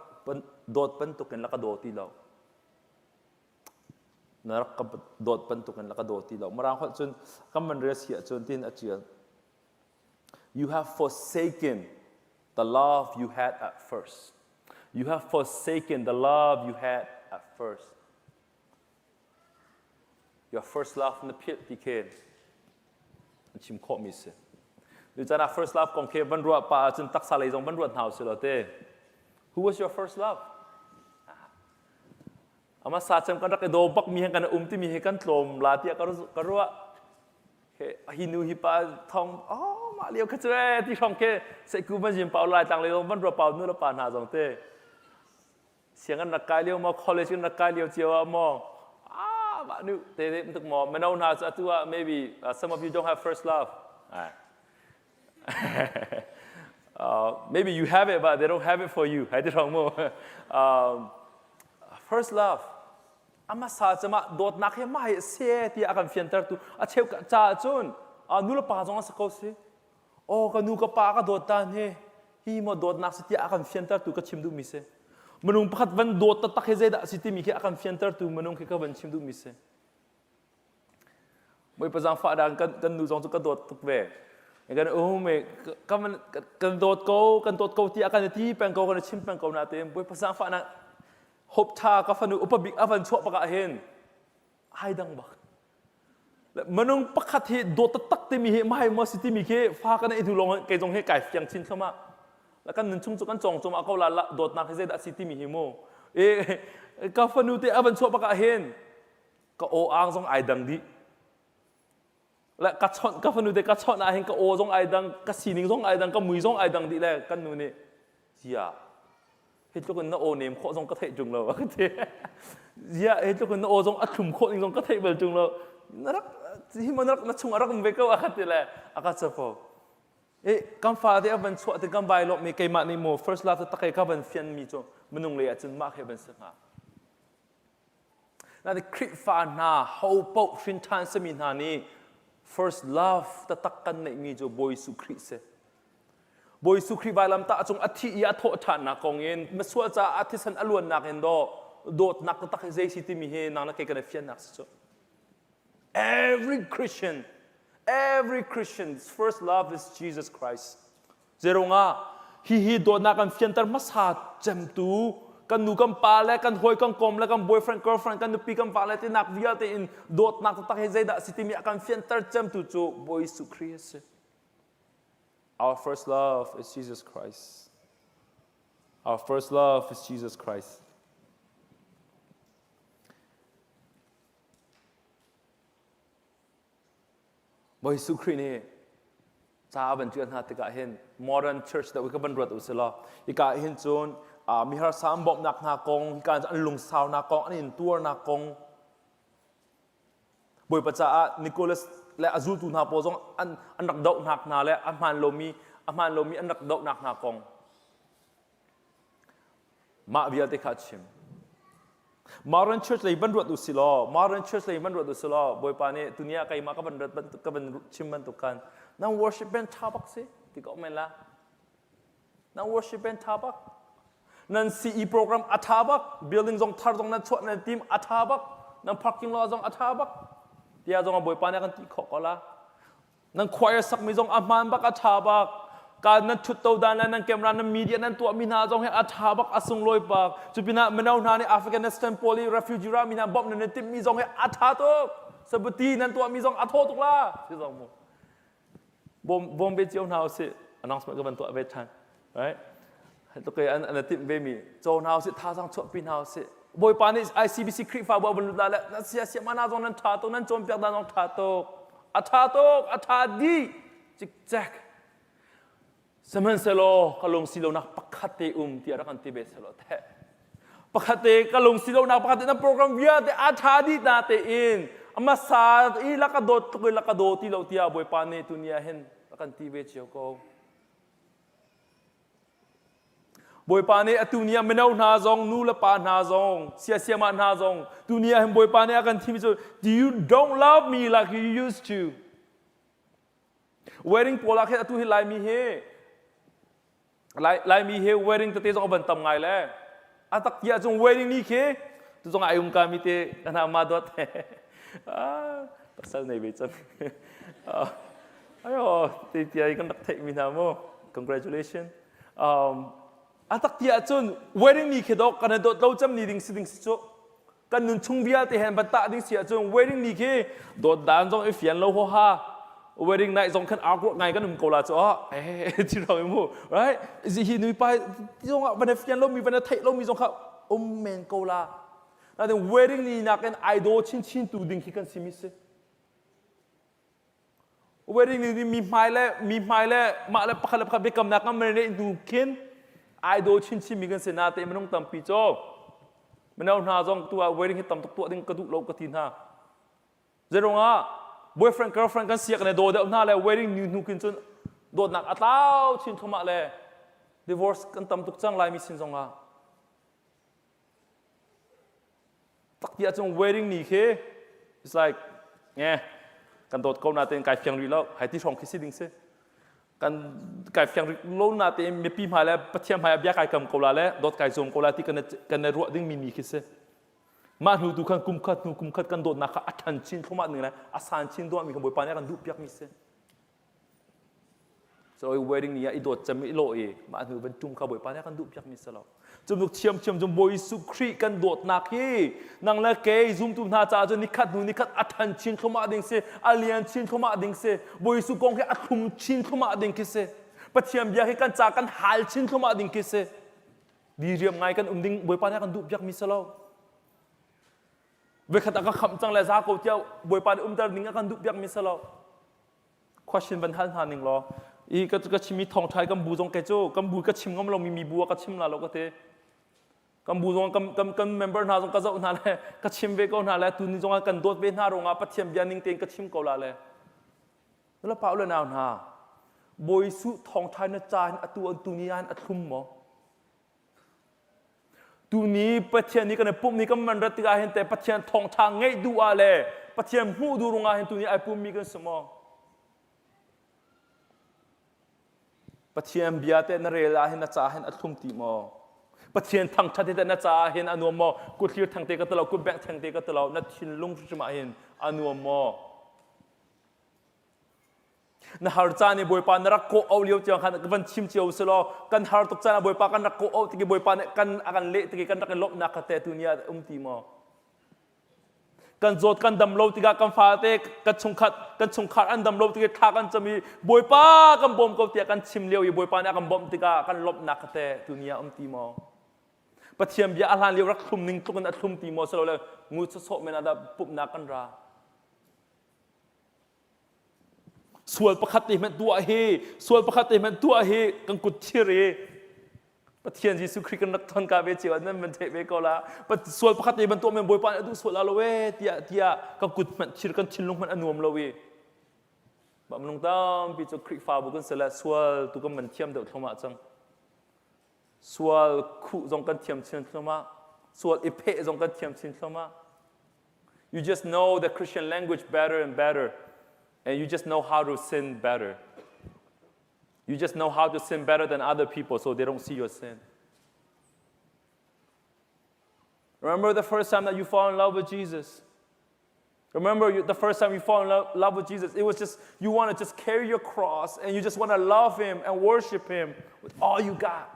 dawt bantukin la ka daw ti lo na rak ka dawt bantukin la ka daw ti lo mirang holh cun kan van rel si ahcun tin a ṭial you have forsaken the love you had at first you have forsaken the love you had at first your first love na philh ti khin an chim khawhmi si Tuchan ah first love kong khi van ruah pa ahcun taksa lei zong van ruat hna usih law te who was your first love Ama sa cem kan rak i daw bak mi he kan um timi hi kan tlawm la tiah ka ruah. Hi nu hi pa thong oh mah lio kha cu ee ti hrawng ke seiku ban jim pau lai tlang le van rua pau nu le pa hna zong te siang an rak kai lio maw college an rak kai lio cio ah maw ah mah nu te te tuk maw mino hna cu atu ah maybe some of you don't have first love maybe you have it, but they don't have it for you. Hai ti rong mu. First love. Ama sa cama dawtnak he mah hi se ti a kan fianter tu a cheu ca cun nu le pa zong a si ko si. Oh ka nu ka pa ka dawt ta he hi mo dawtnak si tiah a kan fianter tu ka chim duh mi si. Minung pakhat van dawt taktak he zeidah si timi khi a kan fianter tu minung khi ka van chim duh mi si. Bawipa zaangfah dan kan kan nu zong cu ka dawt tuk ve. Kan um i kan kan dawt ko kan dawt ko tiah kan ti peng ko kan chim peng ko nain Bawipa zaangfah nak hope tha ka fanu upa bik a van chuah bak ah hin ai dang bak. Minung pakhat hi dawt taktak timi hi mai maw si timi khi fa kan i hnu lawng kei zong hi kai fiang chin thlum ah la kan nun chung cu kan cawng cuma ko la dawtnak hi zeidah si timi hi mu e ka fanu te a van chuah bak ah hin ka aw ang zong ai dang dih le ka chawnh ka fanu te ka chawnh ah hin ka aw zong ai dang ka sining zong ai dang ka mui zong ai dang dih le kan nu nih zia hi tluk in na aw nem khawh zong ka theih ṭung lo a ka ti zia hi tluk in na aw zong a thlum khawh ning zong ka theih bal ṭung lo na rak hi mo na rak na chung a rak um ve ko a ka ti le a ka chapo e kan fa te a van chuah te kan vai lawm mi keimah nih mo first love te ka van fian mi cu minung lei ah cun mah he van si hnga Nain Khrihfa hna ho paoh hrin ṭhan simi hna nih first love taktak kan neihmi cu Bawi Jesuh Khrih si. Bawi Jesuh Khrih vailamtah cung a thih i a thawh ṭhannak kong in misual caah a thisen a luannak in dawh dawtnak taktak hi zei si timi hi nang le kei kan i fiannak si cu. Every Christian, every Christian's first love is Jesus Christ. Zeirungah hihi dawtnak kan fianter hmasa cemtu kan nu kan pa le kan hawi kan kom le kan boyfriend girlfriend kan nupi kan va le tinak vialte in dawtnak taktak hi zeidah a si timi a kan fianter cemtu cu Bawi Jesuh Khrih a si. Our first love is Jesus Christ. Our first love is Jesus Christ. Bawi Jesuh Khrih nih ca a van ṭial hna tikah hin modern church deuh hi ka van ruat u sih law hika ah hin cun miharsa an bawmhnak hna kong hika an lungsaunak kong an intuarnak kong Bawipa caah Nicholas le a zultu hna pawl zong an an rak dohnak hna le a hmaan lomi a hmaan lomi an rak dohnak hna kong Mah vialte kha a chim. Modern Church lei van ruat u si law, Modern Church lei van ruat u si law, Bawipa nih tuni ah keimah ka van rat bantuk ka van chim bantuk khan nan worship band tha bak si ti ko men la. Nan worship band tha bak. Nan CE program a tha bak. Building zong thar zong nan chuah nan team a tha bak. Nan parking lot zong a tha bak. Tia zong Bawipa nih a kan ti khawh ko la. Nan choir sakmi zong a hmaan bak a ṭha bak. Ka nan ṭhutto dan le nan camera nan media nan tuahmi hna zong hi a ṭha bak a sunglawi bak. Cupinah mino hna nih Afghanistan pawl i refugee rami hna bawmh nan i timhmi zong hi a ṭha tuk. Sabuti nan tuahmi zong a thaw tuk la. Si zong mu. Bawm bawm ve cio hna usih. Announcement ka van tuah ve ṭhan. Right? Tluk an an timh ve mi co hna usih thazaang chuahpi hna usih. Bawipa nih ICBC Khrihfabu a vun lut la le na sia sia mana zong nan ṭha tuk nan cawnpiak dan zong ṭha tuk a ṭha tuk a ṭha dih cikcek Sihmanhsehlaw ka lung si lonak pakhat te um tiah rak kan ti ve selaw teh. Pakhat te ka lung si lonak pakhat te na program vialte a ṭha dih na tein a hmasa i laka dawt tluk i laka daw ti lo tiah Bawipa nih tuni ah hin rak kan ti ve cio ko. Bawipa nih atu ni ah mino hna zong nu le pa hna zong siasiamah hna zong tuni ah hin Bawipa nih a kan thimi cu do you don't love me like you used to Wedding pawl ah khin atu hi Laimi hi Lai, Laimi hi wedding tete zong a van tam ngai le a tak ti ahcun wedding ni khi tu zong ai um ka mi te kan ha ma dot ah pasal nei ve cang ayo te tia kan rak theih mi hna mu congratulations um a tak ti ahcun wedding ni khi dok kan dot lo cam ni ding si ding si cu kan nun chung vialte hen van tah ding si ahcun wedding ni khi dawt dan zong i fian lo ho ha wedding night zong khan awkward ngai kan um ko la chu eh ti rong mu right zi hi nui pa zong ah van fian lo mi van theih lo mi zong kha um men ko la na wedding ni nakin idol chin chin tu ding khi kan si mi si Wedding ni mi hmai le mi hmai le mah le pakhat le pakhat biakamnak kan neih hnu khin ai daw chinchin mi kan si na te minung tampi cu mino hna zong tu ah wedding hi tam tuk tuah ding ka duh lo ka ti hna zeirungah boyfriend girlfriend kan siak le daw deuh hna le wedding ni hnu khin cun dawtnak a tlau chin thumah le divorce kan tam tuk cang lai mi sin zongah Tak ti ahcun wedding ni khi it's like eh kan dawt ko natein kai fiang rih lo hai ti hrawng khi si ding si kan kai fiang rih lo natein mipi hmai le Pathian hmai ah bia kai kam ko la le dawt kai zuam ko la ti kan kan ruah ding mi ni khi si mah hnu tu khan kum khat hnu kum khat kan dawtnak kha a ṭhan chin thluahmah ning le a san chin duah mi kha Bawipa nih a kan duh piak mi si So wedding ni ah i dawt cem i lawh i mah hnu van ṭum kha Bawipa nih a kan duh piak mi si lo. Cu bantuk thiamthiam cu Bawi Jesuh Khrih kan dawtnak hi nang le kei zumtu hna caah cun nikhat hnu nikhat a ṭhan chin thluahmah ding si, a lian chin thluahmah ding si, Bawi Jesuh kong hi a thlum chin thluahmah ding khi si. Pathian bia hi kan ca kan hal chin thluahmah ding khi si. Diriam ngai kan um ding Bawipa nih a kan duh piak mi si lo. Voikhat a ka khamh cang le za ko tiah Bawipa nih umter ding a kan duh piak mi si lo. Question van hal hna ning law i ka ka chim i thawngṭha kan bu zong ke cu kan bu ka chim ngam lomi mi bu ah ka chim la lo ka ti kan bu zong kan kan kan member hna zong ka zoh hna le ka chim ve ko hna le tu ni zong ah kan dawt ve hna ruangah Pathian bia ning tein ka chim ko la le nula pa ule nau hna Bawi Jesuh thawngṭha na ca hin atu an tu ni ah hin a thlum maw Tuni Pathian nih kan i pumh ni kan man rat tikah hin teh Pathian thawngṭha ngeih duh ah le Pathian hmuh duh ruangah hin tuni ai pummi kan si maw? Pathian bia teh na rel ah hin na ca hin a thlum ti maw? Pathian thangṭhat hi teh na caah hin a nuam maw? Kut thlir theng te ka ti lo, kut bengh theng te ka ti lo, na thinlung hrimhrim ah hin a nuam maw? Na har caan i Bawipa na rak kawh auh lio tiang khan ka van chim cio si law kan har tuk caan ah Bawipa kan rak kawh auh tik i Bawipa nih kan a kan leh tik i kan rak i lawmhnak kha teh tu ni ah um ti maw? Kan zawt kan dam lo tikah kan fate kan chungkhat kan chungkhar an dam lo tik i thla kan cam i Bawipa kan bawm ko tiah kan chim lio i Bawipa nih a kan bawmh tikah kan lawmhnak kha teh tu ni ah um ti maw? Pathian bia a hlan lio rak thlum ning tluk in a thlum ti maw silole ngu sawsawh men ah dah pumhnak kan ra? Sual pakhat te hmanh tuah hi, sual pakhat te hmanh tuah hi kan kut thir i Pathian Jesuh Khrih kan rak ton ka ve cio nan van theih ve ko la. Sual pakhat te hmanh tuah men Bawipa nih a duh sual la lo e tiah tiah kan kut hmanh thir kan thinlung hmanh a nuam lo i mah minung tampi cu Khrihfabu kan si le sual tu kan man thiam deuh thluahmah cang. Sual khuh zong kan thiam chin thluahmah. Sual i pheh zong kan thiam chin thluahmah. You just know the Christian language better and better, and you just know how to sin better. You just know how to sin better than other people so they don't see your sin. Remember the first time that you fall in love with Jesus? Remember you, the first time you fall in love, love with Jesus, it was just, you want to just carry your cross and you just want to love Him and worship Him with all you got.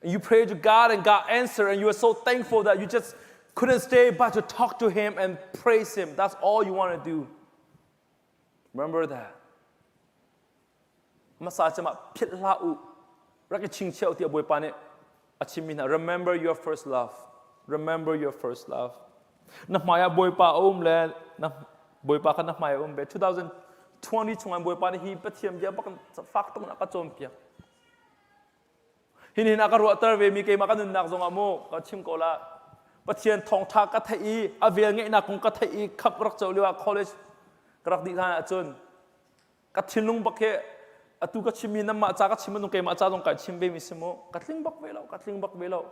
And you prayed to God and God answered, and you were so thankful that you just couldn't stay but to talk to Him and praise Him. That's all you want to do. Remember that. Hmasa cem ah philh hlah u. Rak i chingchiah u tiah Bawipa nih a chimmi hna. Remember your first love. Remember your first love. Na hmai ah Bawipa a um le na Bawipa kha na hmai a um ve. 2020 chungah Bawipa nih hi Pathian bia bak fak tuk in a ka cawnpiak. Hi nihin a ka ruahter ve mi keimah ka nunnak zongah mu ka chim ko la. Pathian thawngtha ka theih i a vel ngeihnak kong ka theih i khamh rak co lio ah college ka rak dih hlan ahcun ka thinlung bak hi atu ka chimmi nanmah ca ka chim bantuk keimah ca zong kai chim ve mi si mu. Ka tling bak ve lo, ka tling bak ve lo.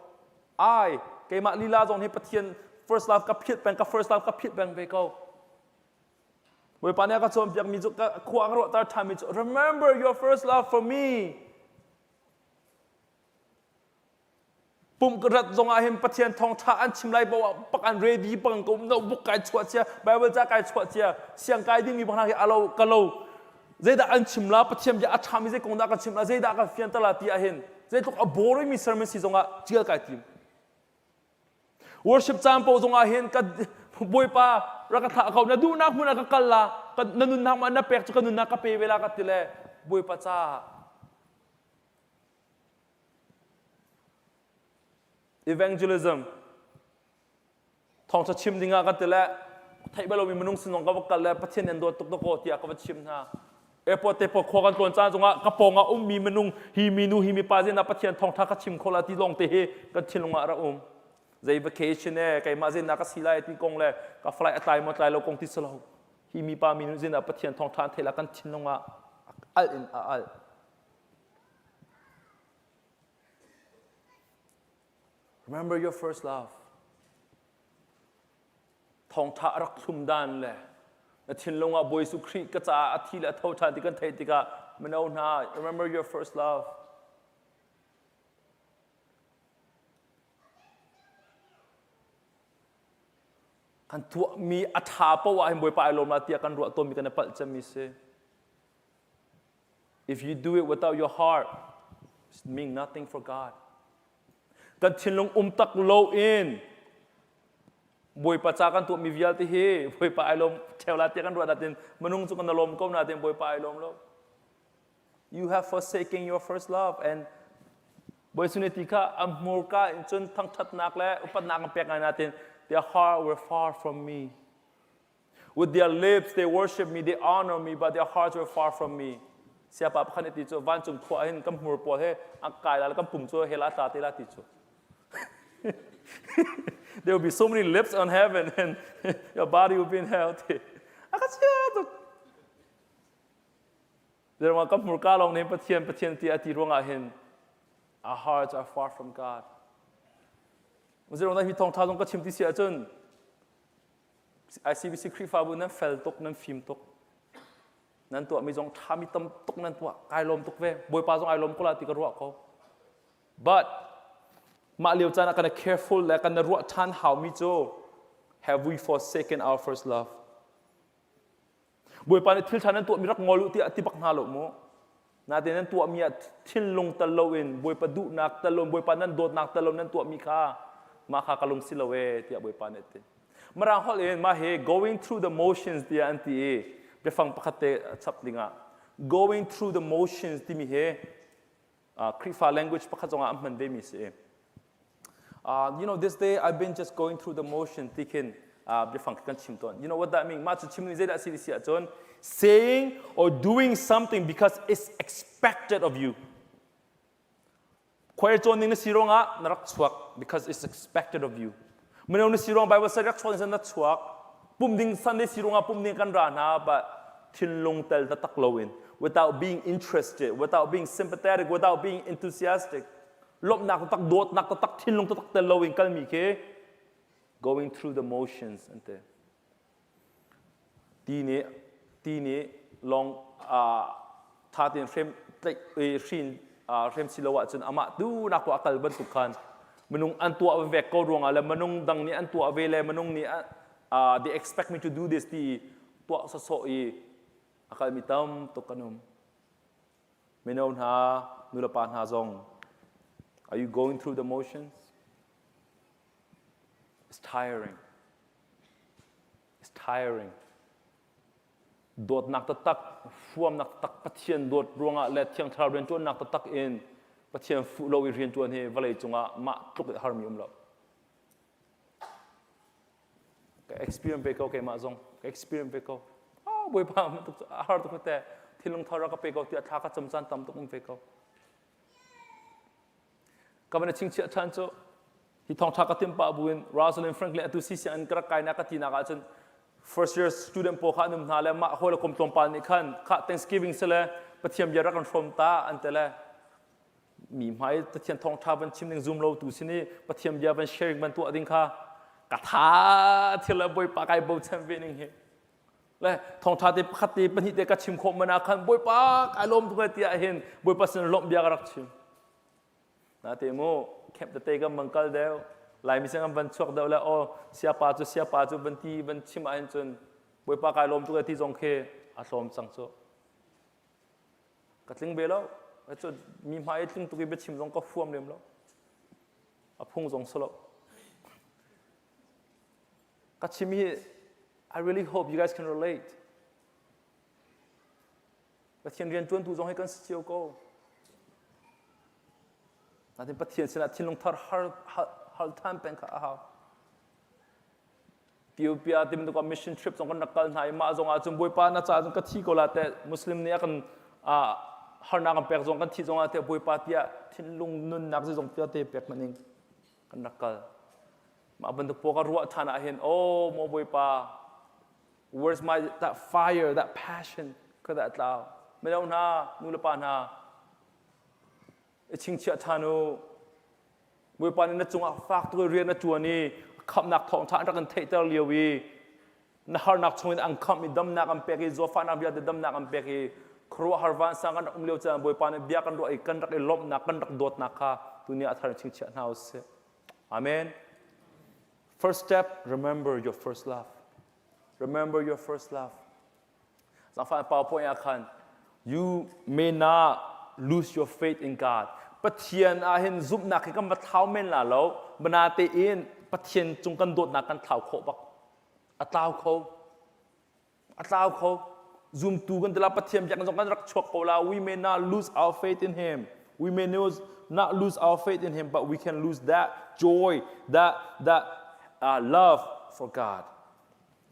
Ai, keimah lila zong hi Pathian first love ka philh peng, ka first love ka philh peng ve ko. Bawipa nih a ka cawnpiakmi cu ka khua ka ruahter ṭhanmi cu remember your first love for me. Pumh ka rat zongah hin Pathian thawngṭha an chim lai poah pak an ready bang ko notebook kai chuah cia Bible ca kai chuah cia siang kai dingmi bang hi alo ka lo zeidah an chim la Pathian bia a ṭhami zei kong dah ka chim la zeidah ka fianter la ti ahhin zeitluk a boring mi sermon si zongah ṭial kai tim. Worship caan paoh zongah hin ka Bawipa rak ka thlah ko na duhnak hmun ah ka kal la na nunnak ma na pek cu ka nunnak ka pe ve la ka ti le Bawipa caah Evangelism thawngṭha chim dingah ka ti le theih bal lomi minung sin zong ka va kal le Pathian an dawt tuk dakaw tiah ka va chim hna. Airport te pawl khua kan tlawn caan zongah ka pawngah ummi minung hi minu hi mipa zin ah Pathian thawngṭha ka chim kho la ti lawng te hi kan thinlung ah rak um. Zei vacation e keimah zin ah ka si lai ti kong le ka flight a tlai maw tlai lo kong ti si lo. Hi mipa minu zin ah Pathian thawngṭha an theih la kan thinlung ah alh in a alh. Remember your first love. Thawngtha a rak thlum dan le na thinlung ah Bawi Jesuh Khrih ka caah a thi le a tho ṭhan ti kan theih tikah mino hna remember your first love. Kan tuahmi a ṭha paoh ah hin Bawipa ai lawm la tiah kan ruah tawnmi kan i palh cemmi si. If you do it without your heart, it means nothing for God. Kan thinlung um tak lo in Bawipa ca kan tuahmi vialte hi Bawipa ai lawm ṭheo la tiah kan ruah natin minung cu kan lawm ko natin Bawipa ai lawm lo. You have forsaken your first love and Bawi suni ti kha a hmurka in cun thangṭhatnak le upatnak an pek ngai natin their heart were far from me. With their lips they worship me, they honor me, but their hearts were far from me. Siapa pakhat nih ti cu vancung khua hin kan hmur pawl he a kai la kan pum cu hell ah tla te la ti cu. There will be so many lips on heaven and your body will be in hell. Ti. A ka chia tuk. Zeruang kan hmurka lawng nih Pathian Pathian ti a ti ruangah hin our hearts are far from God. Zeruang hi thawngtha zong ka chim ti si ahcun ICBC Khrihfabu nan fel tuk, nan fim tuk. Nan tuahmi zong ṭhami tam tuk nan tuah. Kai lawm tuk ve. Bawipa zong ai lawm ko la ti ka ruah ko. But mah lio caan ah kan careful le kan ruah ṭhan haumi cu have we forsaken our first love? Bawipa nih thil ṭha nan tuahmi rak ngol u tiah ti bak hna lo mu. Natin nan tuahmi ah thinlung tal loin Bawipa duhnak tal loin Bawipa nan dawtnak tal loin nan tuahmi kha mah kha ka lung si lo ee tiah Bawipa nih a ti. Mirang holh in mah hi going through the motions tiah an ti i biafang pakhat te chap dingah going through the motions timi hi Khrihfa language pakhat zongah an hman vemi si. This day I've been just going through the motion ti khin biafang kan chim tawn. You know what that means? Mah cu chim ni zeidah si si ahcun saying or doing something because it's expected of you. Choir cawn ning na si ruangah na rak chuak because it's expected of you. Mino na si ruang Bible study rak chuak na chuak. Pum ding Sunday si ruangah pum ding kan ra hna but thinlung tel taktak loin without being interested, without being sympathetic, without being enthusiastic. Lawmhnak taktak, dawtnak taktak, thinlung taktak tel loin kalmi khi going through the motions an ti. Ti nih ti nih lawng tha tein hrem tlaih hrin hrem si lo ahcun amah duhnak tuah a kal bantuk khan minung an tuah ve ko ruangah le minung dang nih an tuah ve le minung nih they expect me to do this ti tuah sawsawh i a kalmi tam tuk kan um. Mino hna, nulepa hna zong, are you going through the motions? It's tiring. It's tiring. Dawtnak taktak. huamnak taktak Pathian dawt ruangah le Thiang Thlarau rianṭuannak taktak in Pathian fuh lo i rianṭuan hi vawlei cungah mah tluk i harmi um lo. Ka experience ve ko keimah zong ka experience ve ko. Ah Bawipa a har tuk te thinlung thar ka pe ko tiah thla ka cam caan tam tuk um ve ko. Ka van i chingchiah ṭhan cu hi thawngṭha ka timh pah buin Rosalind Franklin atu si an ka rak kainak ka tinak ahcun first year student pawl kha an um hna le mah hawi le kom tlawmpal nih khan kha Thanksgiving si le Pathian bia rak kan hrawm ta an ti le mi hmai Pathian thawngṭha van chim ding zum lo tu sin i Pathian bia van sharing van tuah ding kha ka tha thil le Bawipa kai bochan ve ning hi le thawngṭha te pakhat te pahnih te ka chim khawh man ah khan Bawipa kai lawm tuk tiah hin Bawipa sin lawmh bia ka rak chim na te mu camp tete kan van kal deuh Laimi sin kan van chuak deuh le aw siapa cu siapa cu van ti van chim ahhin cun Bawipa kai lawm tuk ti zong khi a hlawm cang cu ka tling ve lo cu mi hmai tling tuk i biachim zong ka huam lem lo a phung zong si lo ka chim hi I really hope you guys can relate. Pathian rian ṭuantu zong hi kan si cio ko. Natin Pathian sinah thinlung thar har hal than peng kha a hau. Ethiopia ti bantuk mission trip zong kan rak kal hna i mah zong ah cun Bawipa na ca cun ka thi ko la te Muslim nih a kan harnak an pek zong kan thi zong ah te Bawipa tiah thinlung nunnak zong vialte pek maning kan rak kal. Mah bantuk pawl ka ruah ṭhan ah hin, oh maw Bawipa, where's my that fire, that passion ka dah tlau. Mino hna, nu le pa hna, i chingchiah ṭhan u. Bawipa nih na cungah fak tuk rian a ṭuan i khamhnak thawngṭha an rak in theihter lio i na harnak chungin an khamh i damnak an pek i zawtfahnak vialte damnak an pek i khuaruahhar vansang kan rak um lio caan Bawipa nih bia kan ruah i kan rak i lawmhnak kan rak dawtnak kha tuni ah a thar in chingchiah hna u sih. Amen. First step, remember your first love. Remember your first love. Zangfah PowerPoint ah khan you may not lose your faith in God. Pathian ah hin zumhnak hi kan va thlau men la lo. Bana tein Pathian cung kan dawtnak kan thlau khawh bak. A tlau kho. A tlau kho. Zumtu kan tila Pathian biakinn zong kan rak chuak ko la. We may not lose our faith in Him. We may not lose our faith in Him, but we can lose that joy, that, that uh, love for God.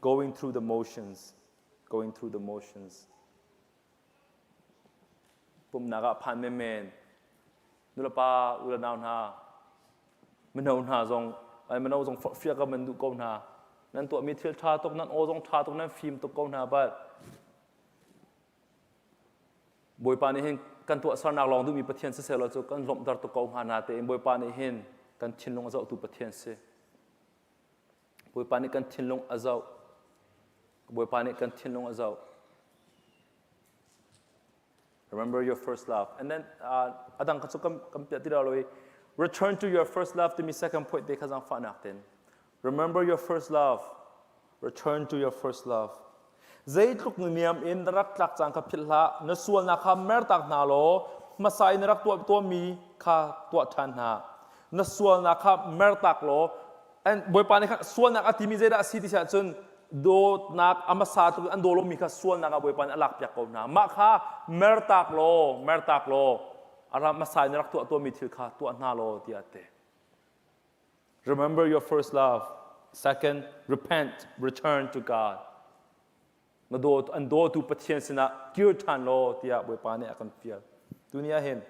Going through the motions. Going through the motions. Pumnak ah phan menmen. Nulepa, ulenau hna, mino hna zong ai mino zong forhfial ka man duh ko hna nan tuahmi thil ṭha tuk nan aw zong ṭha tuk nan fim tuk ko hna but Bawipa nih hin kan tuahsernak lawng duhmi Pathian siseh law cu kan lawmhter tuk ko hnga na tein Bawipa nih hin kan thinlung a zohtu Pathian si Bawipa nih kan thinlung a zoh Bawipa nih kan thinlung a zoh Remember your first love. And then uh, adang ka chu kam kam pia ti lo i return to your first love timi second point te kha zang fa nak ten. Remember your first love. Return to your first love. Zeitluk nu niam in na rak tlak cang kha philh hlah. Na sualnak kha mertak hna law hmasa in na rak tuah tuahmi kha tuah ṭhan hna. Na sualnak kha mertak law and Bawipa nih khan sualnak a timi zeidah a si ti siah cun dawtnak a hmasa tluk an daw lomi kha sualnak ah Bawipa nih a lakpiak ko hna. Mah kha mertak law, mertak law, a ram hmasa in rak tuah tuahmi thil kha tuah hna law tiah a ti. Remember your first love. Second, repent, return to God. Na dawt an dawtu Pathian sinah kir ṭhan law tiah Bawipa nih a kan fial. Tuni ah hin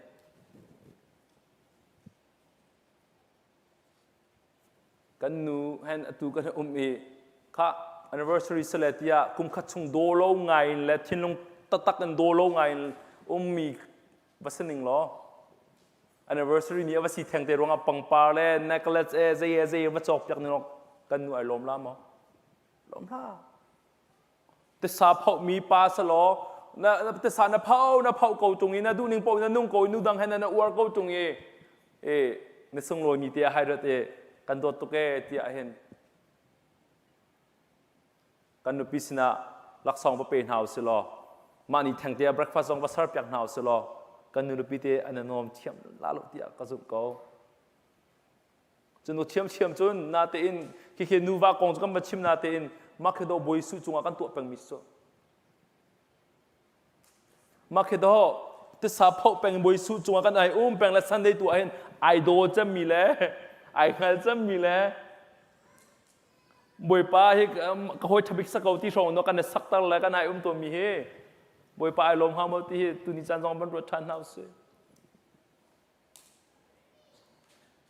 Kan nu hen atu kan um i kha anniversary sale tiah kum khat chung daw lo ngai in le thinlung taktak in daw lo ngai in ummi va si ning law anniversary ni a va si theng te ruangah pangpar le necklace e zei e zei va cawk piak ning kan nu ai lawm la maw lawm hlah tisa phohmi pa selaw na tisa na pho na phoh ko tung i na duhning paoh na nung ko i nu dang he na uar ko tung i e na sunglawi mi te a hai rat e kan dawt tuk e tiah hin kan nupi sinah laksawng va pe hna usih law mah ni theng te ah breakfast zong va ser piak hna usih law kan nupi te an nuam thiam la lo tiah ka zumh ko Cun thiamthiam cun natein khikhi nuva kong cu kan va chim natein mah khi do Bawi Jesuh cungah kan tuah pengmi cu. Mah khi dawh tisa phoh peng Bawi Suh cungah kan ai um peng le Sunday tu ahhin ai daw cemmi le ai hngal cemmi le Bawipa hi ka hawi ṭhabik sa ko ti hrawng no kan i sakter le kan ai um tawnmi hi Bawipa ai lawm hnga maw ti hi tuni caan zong van ruat ṭhan hna usih.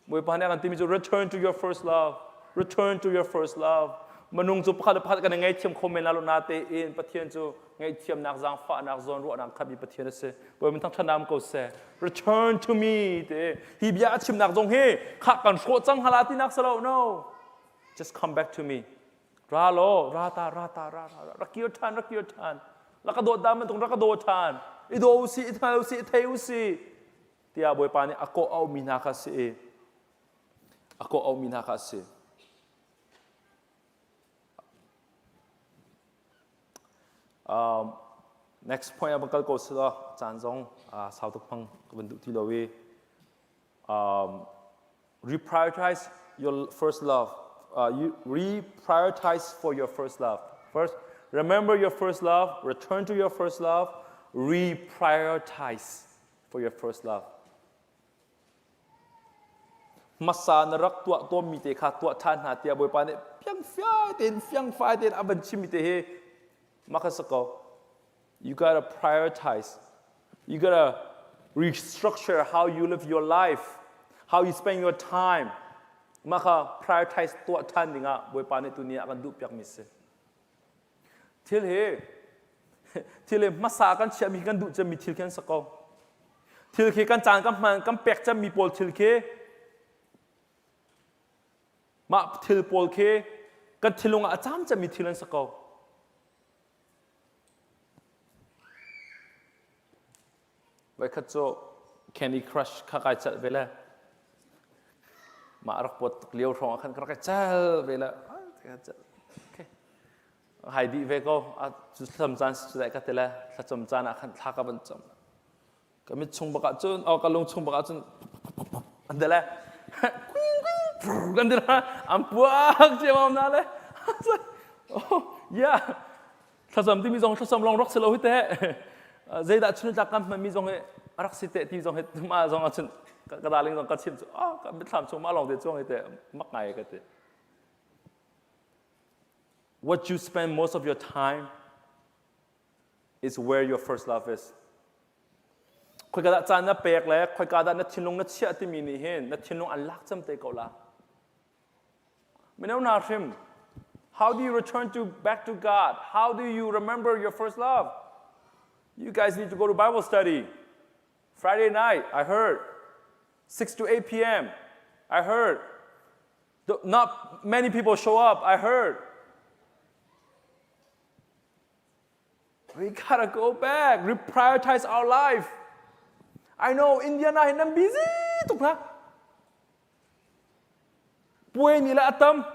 Bawipa nih a kan timi cu return to your first love. Return to your first love. Minung cu pakhat le pakhat kan i ngaihthiam kho men la lo natein Pathian cu ngaihthiamnak, zaangfahnak, zawnruahnak khatmi Pathian a si. Bawipa min thangṭhatnak um ko seh. Return to me te. Hi bia a chimnak zong hi khah kan hrawh cang hala tinak si lo. No. Just come back to me. Ra law, ra ta, ra ta, ra ra, ra kir ṭhan, ra kir ṭhan. La ka dawt dah bantuk ra ka daw ṭhan. I daw u si, i hngal u si, i thei u si. Tiah Bawipa nih a kawh auhmi hna kha a si i a kawh auhmi hna kha a si. Next point ah van kal ko sila caan zong sau tuk hmang ka van duh ti lo i reprioritize your first love. You reprioritize for your first love. First, remember your first love, return to your first love, reprioritize for your first love. Hmasa na rak tuah tawnmi te kha tuah ṭhan hna tiah Bawipa nih fiangfiai tein fiangfai tein a van chimmi te hi mah kha si ko. You gotta prioritize. You gotta restructure how you live your life, how you spend your time. Mah kha prioritize tuah ṭhan dingah Bawipa nih tuni ah a kan duhpiakmi si. Thil hi thil hi hmasa kan chiahmi kan duh cemmi thil khi an si ko. Thil khi kan caan kan hman kan pek cemmi pawl thil khi mah thil pawl khi kan thinlung ah a caam cemmi thil an si ko. Voikhat cu Candy Crush kha kai celh ve le mah rak pawt tuk lio hrawng ah khan ka rak i cel ve le okay. Hai dih ve ko cu thlacam caan si cu ka ti le thlacam caan ah khan thla ka van cam ka mit chung bak ah cun oh ka lung chung bak ah cun an ti le kan ti le an puak ciamam na le oh yeah thlacam timi zong thlacam lawng rak si lo hi teh zeidah chun tlak kan hmanmi zong hi rak si teh ti zong hi mah zong ahcun ka darling zong ka chim cu ah ka mitthlam chung mah lawng te chuang hi teh mak ngai ka ti what you spend most of your time is where your first love is. Khoika dah caan na pek le khoika dah na thinlung na chiah timi nih hin na thinlung an lak cem te ko la. Mino hna hrim, how do you return to back to God? How do you remember your first love? You guys need to go to Bible study. Friday night, I heard. 6 to 8 p.m. I heard. Not many people show up, I heard. We gotta go back, reprioritize our life. I know Indiana hi nan busy tuk hna. Puai ni le a tam.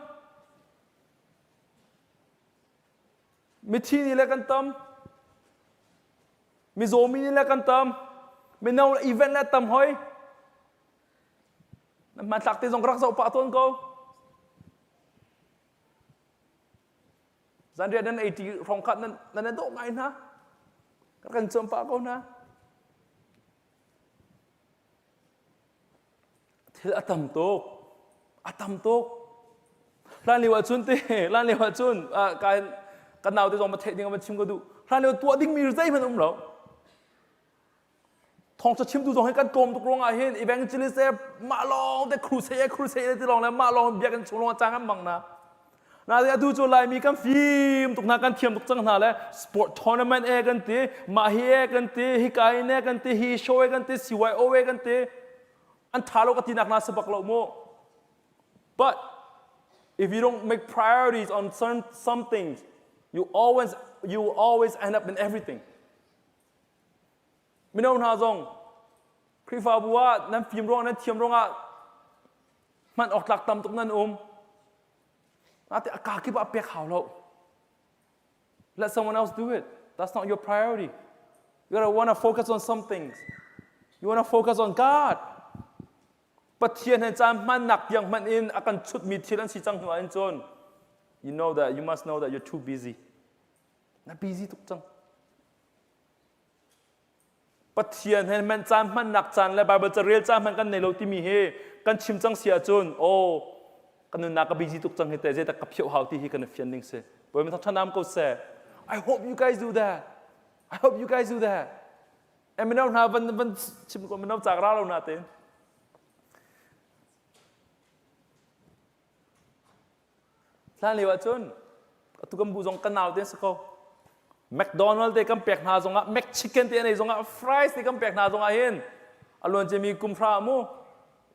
Mithi ni le kan tam. Mizaw mi ni le kan tam. Mino event le tam hoi. Na hmanthlak te zong rak zoh pah tawn ko. Zanriah nan ei ṭi hrawng kha nan nan i dawh ngai hna. Ka kan cawm pah ko hna. Thil a tam tuk. A tam tuk. Hlan lio ahcun te, hlan lio ahcun kan kan naute zong ma theih ding ma chim ka duh. Hlan lio tuah dingmi zeihmanh um lo. Thawngṭha chimtu zong hi kan tlawm tuk ruangah hin evangelist e mah lawng te crusade e crusade ti lawng le mah lawng biakinn chung lawng cang an mang na. Na atu cu Laimi kan fim tuk hna kan thiam tuk cang hna le sport tournament e kan ti mah hi e kan ti hi ka in e kan ti hi show e kan ti CYO e kan ti an tha lo ka ti nak na sabak lo mu. But if you don't make priorities on some, some things, you always you will always end up in everything. Mino hna zong Khrihfabu ah nan fim ruang nan thiam ruangah hman awk tlak tam tuk nan um. Ate a ka kip ah pek hau lo. Let someone else do it. That's not your priority. You gotta wanna focus on some things. You wanna focus on God. Pathian he caan hmannak tiang hmanh in a kan chutmi thil an si cang hnu ah hin cun you know that you must know that you're too busy. Na busy tuk cang. Pathian he hmanh caan hmannak caan le Bible carel caan hmanh kan nei lo timi hi kan chim cang si ahcun aw kan nunnak ka busy tuk cang hi te zeitak ka phioh hau ti hi kan i fian ding si. Bawi thang thanam ko seh. I hope you guys do that. I hope you guys do that. Mino hna van van chim ko mino cak ra lo na tein. Hlan lio ahcun atu kan bu zong kan nau te si ko. McDonald te kan pek hna zongah McChicken te an ei zongah fries te kan pek hna zongah hin a luan ciami kum hra mu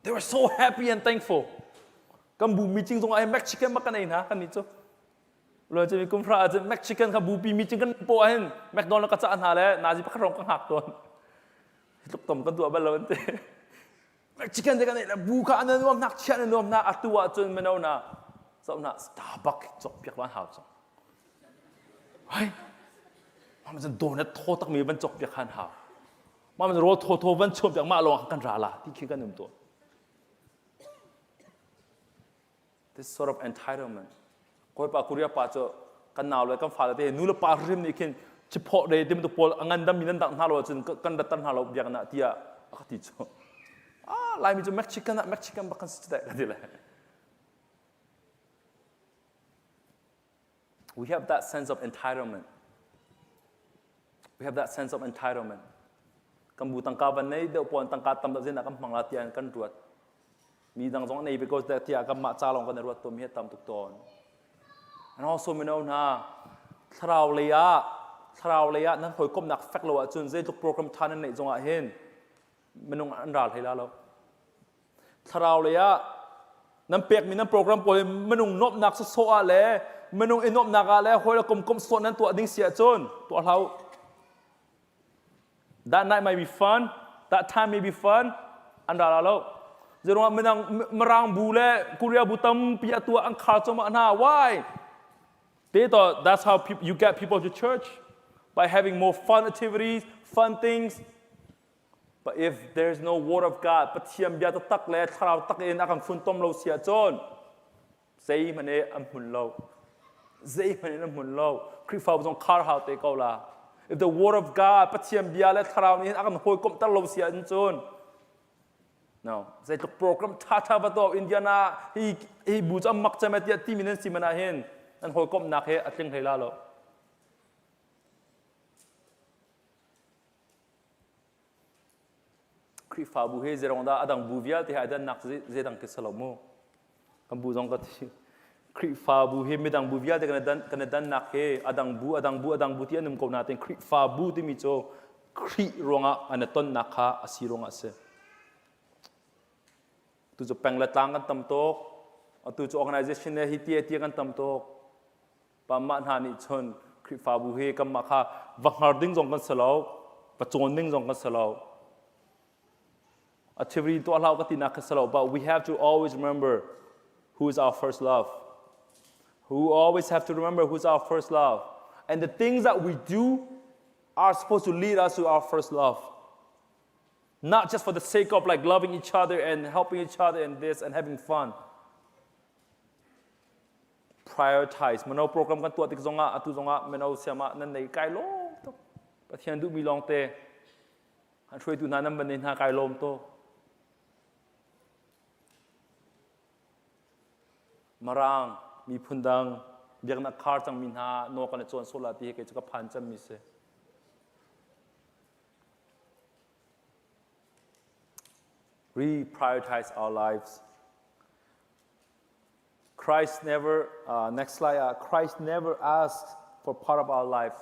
they were so happy and thankful. Kan bu meeting zongah hin McChicken bak kan ei hna kan nih cu. Luan ciami kum hra ahcun McChicken kha bupi meeting kan po ahhin McDonald ka cah hna le nazi pakhat rong ka hngak tawn. Hi tluk tom kan tuah bal lo an ti. Chicken te kan ei le bu kha an nuam nak chia an nuam na atu ahcun mino na zoh na Starbucks cawk piak lan hau cang. Hai. Mah cun donut thaw tak mi van cawk piak han hau. Mah cun rawl thaw thaw van chuan piak mah lawng kan ra la ti khi kan um tawn. This sort of entitlement. Kawipa Korea pa cu kan nau le kan fale te nu le pa hrim nih khin chiphawh re ti bantuk pawl a ngandam mi nan dangh hna lo ahcun kan ratter hna lo biakinn ah tiah a ka ti cu. Ah Laimi cu Mexican ah Mexican bak kan si cu ka ti le. We have that sense of entitlement. We have that sense of entitlement. Kan bu tangka van nei deuh puan tangka tam deuh zenak kan hmang la tiah kan ruat. Mi dang zong nei because that tiah kan mah ca lawng kan i ruat tawn mi hi tam tuk tawn. And also mino hna thlarau lei ah thlarau lei ah nan hawikomhnak fek lo ahcun zeitluk program tha nan neih zong ah hin minung an ral hlei la lo. Thlarau lei ah nan pekmi nan program pawl hi minung nuamhnak sawsawh ah le minung i nuamhnak ah le hawi le kom kom sawh nan tuah ding si ahcun tuah hlah u. That night might be fun, that time may be fun, an ra la lo. Zeruangah minang Mirang bu le Korea bu tampi a tuah an khar cuahmah hna. Why? They thought that's how you get people to church by having more fun activities, fun things. But if there's no word of God, Pathian bia taktak le thlarau tak in a kan funtom lo si ahcun zeihmanh i an hmun lo. Zeihmanh in an hmun lo. Khrihfabu zong khar hau te ko la. If the word of God, Pathian bia le thlarau nih hin a kan hawikomhter lo si ahcun no, zeitluk program ṭhaṭha va tuah Indiana hi hi bu cu an mak cem tiah timi nan si man ah hin nan hawikomhnak hi a tling hlei la lo. Khrihfabu hi zeirong dah a dang bu vialte he ai dannak zeidang khi si lo mu. Kan bu zong ka thi. Khrihfabu hi midang bu vialte kan i dan kan i dannak hi a dang bu a dang bu a dang bu ti an um ko nain Khrihfabu timi cu Khrih ruangah an i tonnak kha a si ruangah a si. Tu cu peng le tlang kan tam tuk. Atu cu organization le hi ti ti kan tam tuk. Pamah hna nih cun Khrihfabu hi kanmah kha va hngar ding zong kan si lo, va cawn ding zong kan si lo. A thilri tuah hlah ka tinak kha si lo, but we have to always remember who is our first love. Who always have to remember who's our first love. And the things that we do are supposed to lead us to our first love. Not just for the sake of like loving each other and helping each other and this and having fun. Prioritize mino program kan tuah tik zongah atu zongah mino siam ah nan nei kai lawm tuk Pathian duhmi lawng te an hruaitu hna nan van nei hna kai lawm tuk Marang miphun dang biaknak khar cangmi hna nawl kan i cawn sual la ti hi kei cu ka phan cemmi si. Reprioritize our lives. Christ never, uh, next slide, uh, Christ never asks for part of our life.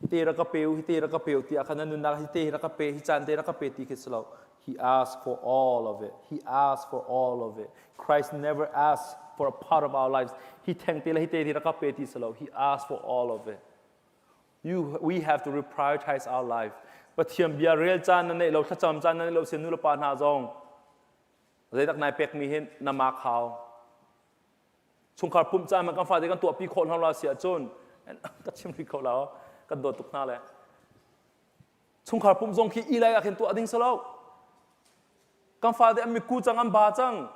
Hi te rak ka pe u, hi te rak ka pe u ti khan nunnak hi te rak ka pe, hi caan te rak ka pe ti khi si lo. He asks for all of it. He asks for all of it. Christ never asks for a part of our lives. Hi theng te le hi te rak ka pe ti si lo. He asks for all of it. You, we have to reprioritize our life. Pathian bia rel caan na neih lo, thlacam caan na neih lo sin nu le pa hna zong Zeidak nai pekmi hin na mak hau. Chungkhar pumh caan man kan fate kan tuahpi khawh hna lo si ahcun ka chim rih kho lo kan dawt tuk hna le chungkhar pumh zong khi ilai ah khin tuah ding si lo kan fate an miku cang an ba cang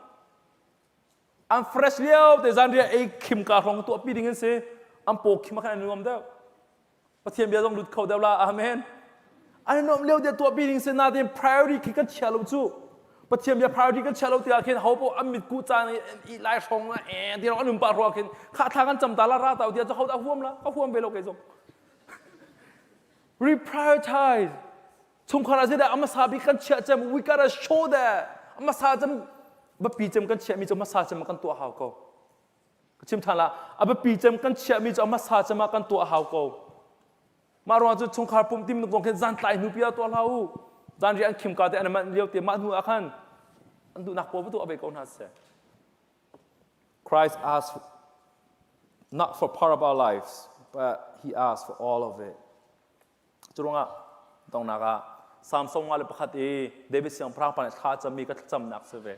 an fresh lio te zan ria ei khim ka hrawng tuahpi ding an si an paw khim ah khan an nuam deuh Pathian bia zong lut kho deuh la amen. An nuam lio dia tuah pi ding si nain priority khi kan chia lo cu. Pathian bia priority kan chia lo tiah khin ho poh an mit ku caan i lai hrawng na e ti an um pa ruah khin kha thla kan cam ta la ra ta tiah ho dah huam la ka huam ve lo kei zong. Reprioritize. Chungkhar ah zeidah a hmasa bik kan chiah cem we gotta show that a hmasa cem biapi cem kan chiahmi cu hmasa cem kan tuah hau ko. Ka chim ṭhan la a biapi cem kan chiahmi cu a hmasa cem ah kan tuah hau ko. Mah ruang cu chungkhar pumh tim kong khin zan tlai hnu pi ah tuah hlah u. Zan riah an khim ka te an manh lio te mah hnu ah khan an duhnak pawl va tuah ve ko hna seh. Christ asked not for part of our lives, but he asked for all of it. Cu ruangah donghnak ah Psalm 101 i David siangpahrang pa nih thla a cammi ka thlacamnak si ve.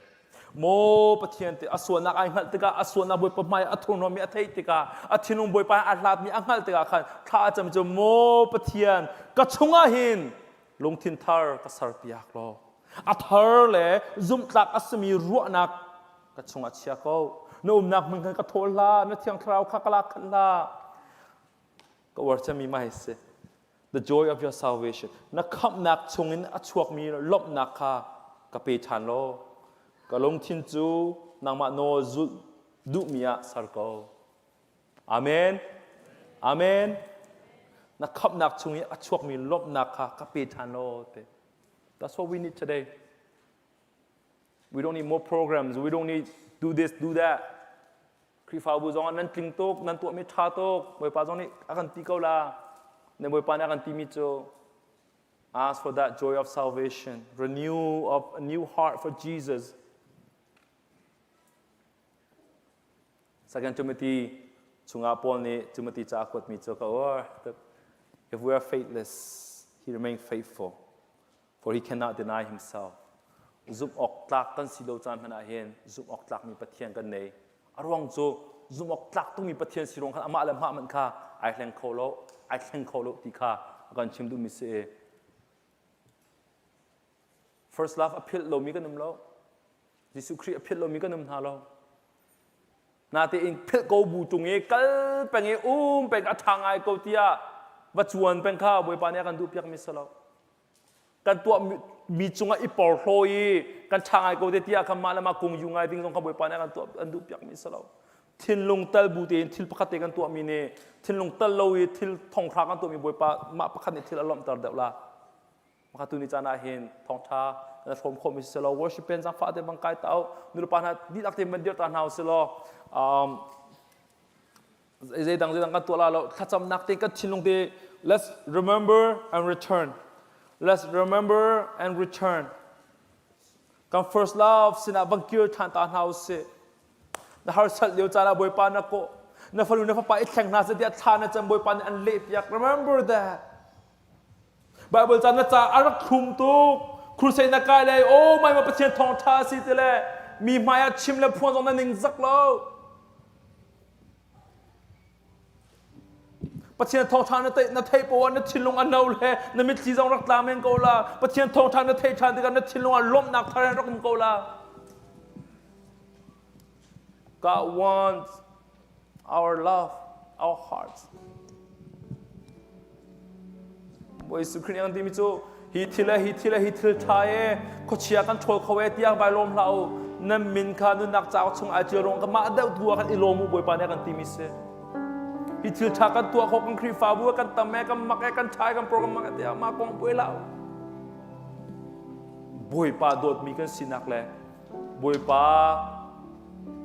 Maw Pathian ti a sualnak ai hngalh tikah a sualnak Bawipa hmai a thurhnawmmi a theih tikah a thinlung Bawipa a hlatmi a hngalh tikah khan thla a cam cu Maw Pathian ka chungah hin lungthin thar ka serpiak law a thar le zumhtlak a simi ruahnak ka chungah chia ko na umnak hmun khan ka thawl hlah na thiang thlarau kha ka lak khan hlah ka uar cemmi mah hi si the joy of your salvation na khamhnak chungin a chuakmi lawmhnak kha ka pe ṭhan law ka lungthin cu nangmah nawl zulh duhmi ah ser ko amen amen na khamhnak chung i a chuakmi lawmhnak kha ka pe ṭhan law te that's what we need today we don't need more programs we don't need do this do that Khrihfabu zong ah nan tling tuk, nan tuahmi ṭha tuk, Bawipa zong nih a kan ti ko la. Ne Bawipa nih a kan timi cu ask for that joy of salvation, renew of a new heart for Jesus. Second Timothy chungah Paul nih Timothy ca a kuatmi cu ka uar. If we are faithless, he remains faithful, for he cannot deny himself. Zumh awk tlak kan si lo caan hmanh ah hin zumh awk tlakmi Pathian kan nei. A ruang cu zumh awk tlak tukmi Pathian si ruang khan amah le mah hmanh kha ai hleng kho lo, ai thleng kho lo ti kha a kan chim duhmi si. First love a philh lomi kan um lo. Jesuh Khrih a philh lomi kan um hna lo. Natein philh ko bu tung i kal peng i um peng a ṭha ngai ko tiah va cuan peng kha Bawipa nih a kan duhpiakmi si lo. Kan tuah mi cungah i porhlaw i kan ṭha ngai ko te tiah khan mah le mah kung yu ngai ding zong kha Bawipa nih a kan tuah an duhpiakmi si lo. Thinlung tal bu tein thil pakhat te kan tuahmi nih thinlung tal lo i thil thonghra kan tuahmi Bawipa mah pakhat nih thil a lawmhter deuh la. Maka tu ni caan ah hin thawngṭha na hrawm khawhmi si law worship pen zangfah te bang kai tau nulepa hna dihlak te ban dir ta hna usih law zeidang zeidang kan tuah la lo thlacamnak te kan thinlung te let's remember and return let's remember and return kan first love sinah bang kir ṭhan ta hna usih na harsat lio caan ah Bawipa na kawh na fanu na fapa i thleng hna seh tiah thla na cam Bawipa nih an leh piak remember that Bible ca na ca a rak thlum tuk. Crusade na kai le oh my ma Pathian thawngṭha a si ti le mi hmai ah chim le phuan zong na ning zak lo. Pathian thawngṭha na theih na theih poah na thinlung a no le na mitthli zong rak tla men ko la. Pathian thawngṭha na theih ṭhan tikah na thinlung ah lawmhnak thar in rak um ko la. God wants our love, our hearts. Bawi Jesuh Khrih nih an timi cu hi thil le hi thil le hi thil ṭha e khuachia kan ṭhawl kho e tiang vai lawm hlah u nan min kha nunnak cauk chung ai ṭial ruang ka mah deuh tu ah khan i lawm u Bawipa nih a kan timi si hi thil ṭha kan tuah kho kan Khrihfabu kan tam e kan mak e kan ṭha e kan program mak e tiah mah kong puai hlah u Bawipa dawtmi kan sinak le Bawipa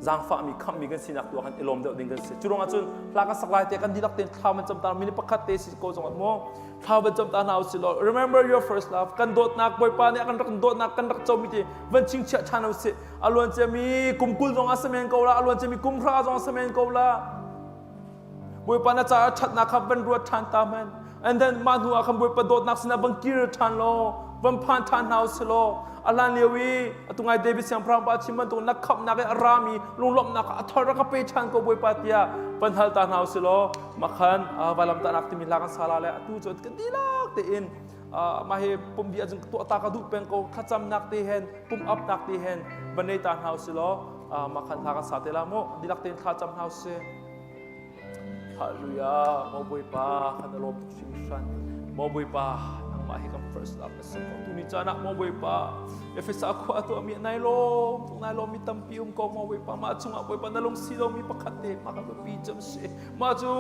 zaangfahmi khamhmi kan sinak tu ah khan i lawm deuh ding kan si. Cu ruangah cun hla kan sak lai te kan dihlak tein thla van cam ta minute pakhat te si ko zong ah mu thla van cam ta hna usih law remember your first love kan dawtnak Bawipa nih a kan rak dawtnak kan rak comi ti van chingchiah ṭhan usih a luan ciami kum 20 zong ah si men ko la a luan ciami kum 100 zong ah si men ko la Bawipa na caah ṭhatnak kha van ruat ṭhan ta hmanh and then mah hnu ah khan Bawipa dawtnak sinah van kir ṭhan law van phan ṭhan hna usih law a hlan lio i atu ngai David siangpahrang pa chim bantuk na khamhnak i a rami lunglawmhnak a thar ka pe ṭhan ko Bawipa tiah van hal ta hna usih law mah khan vailamtahnak timi hla kan sa la le atu cu kan dihlak tein mah hi pum bia cun tuah ta ka duh peng ko thlacamnak te hen pum upnak te hen van nei ta hna usih law mah khan hla kan sa te la mu dihlak tein thla cam hna usih Hallelujah. Maw Bawipa, kan i lawm tuk hringhran. Maw Bawipa, nangmah. nangmah hi kan first love na si ko. Tuni caan ah maw Bawipa, Efesa khua a tuahmi nai lawm tuk, nai lawmmi tampi um ko maw Bawipa, mah chungah Bawipa na lung si lomi pakhat te mah ka biapi cem si. Mah cu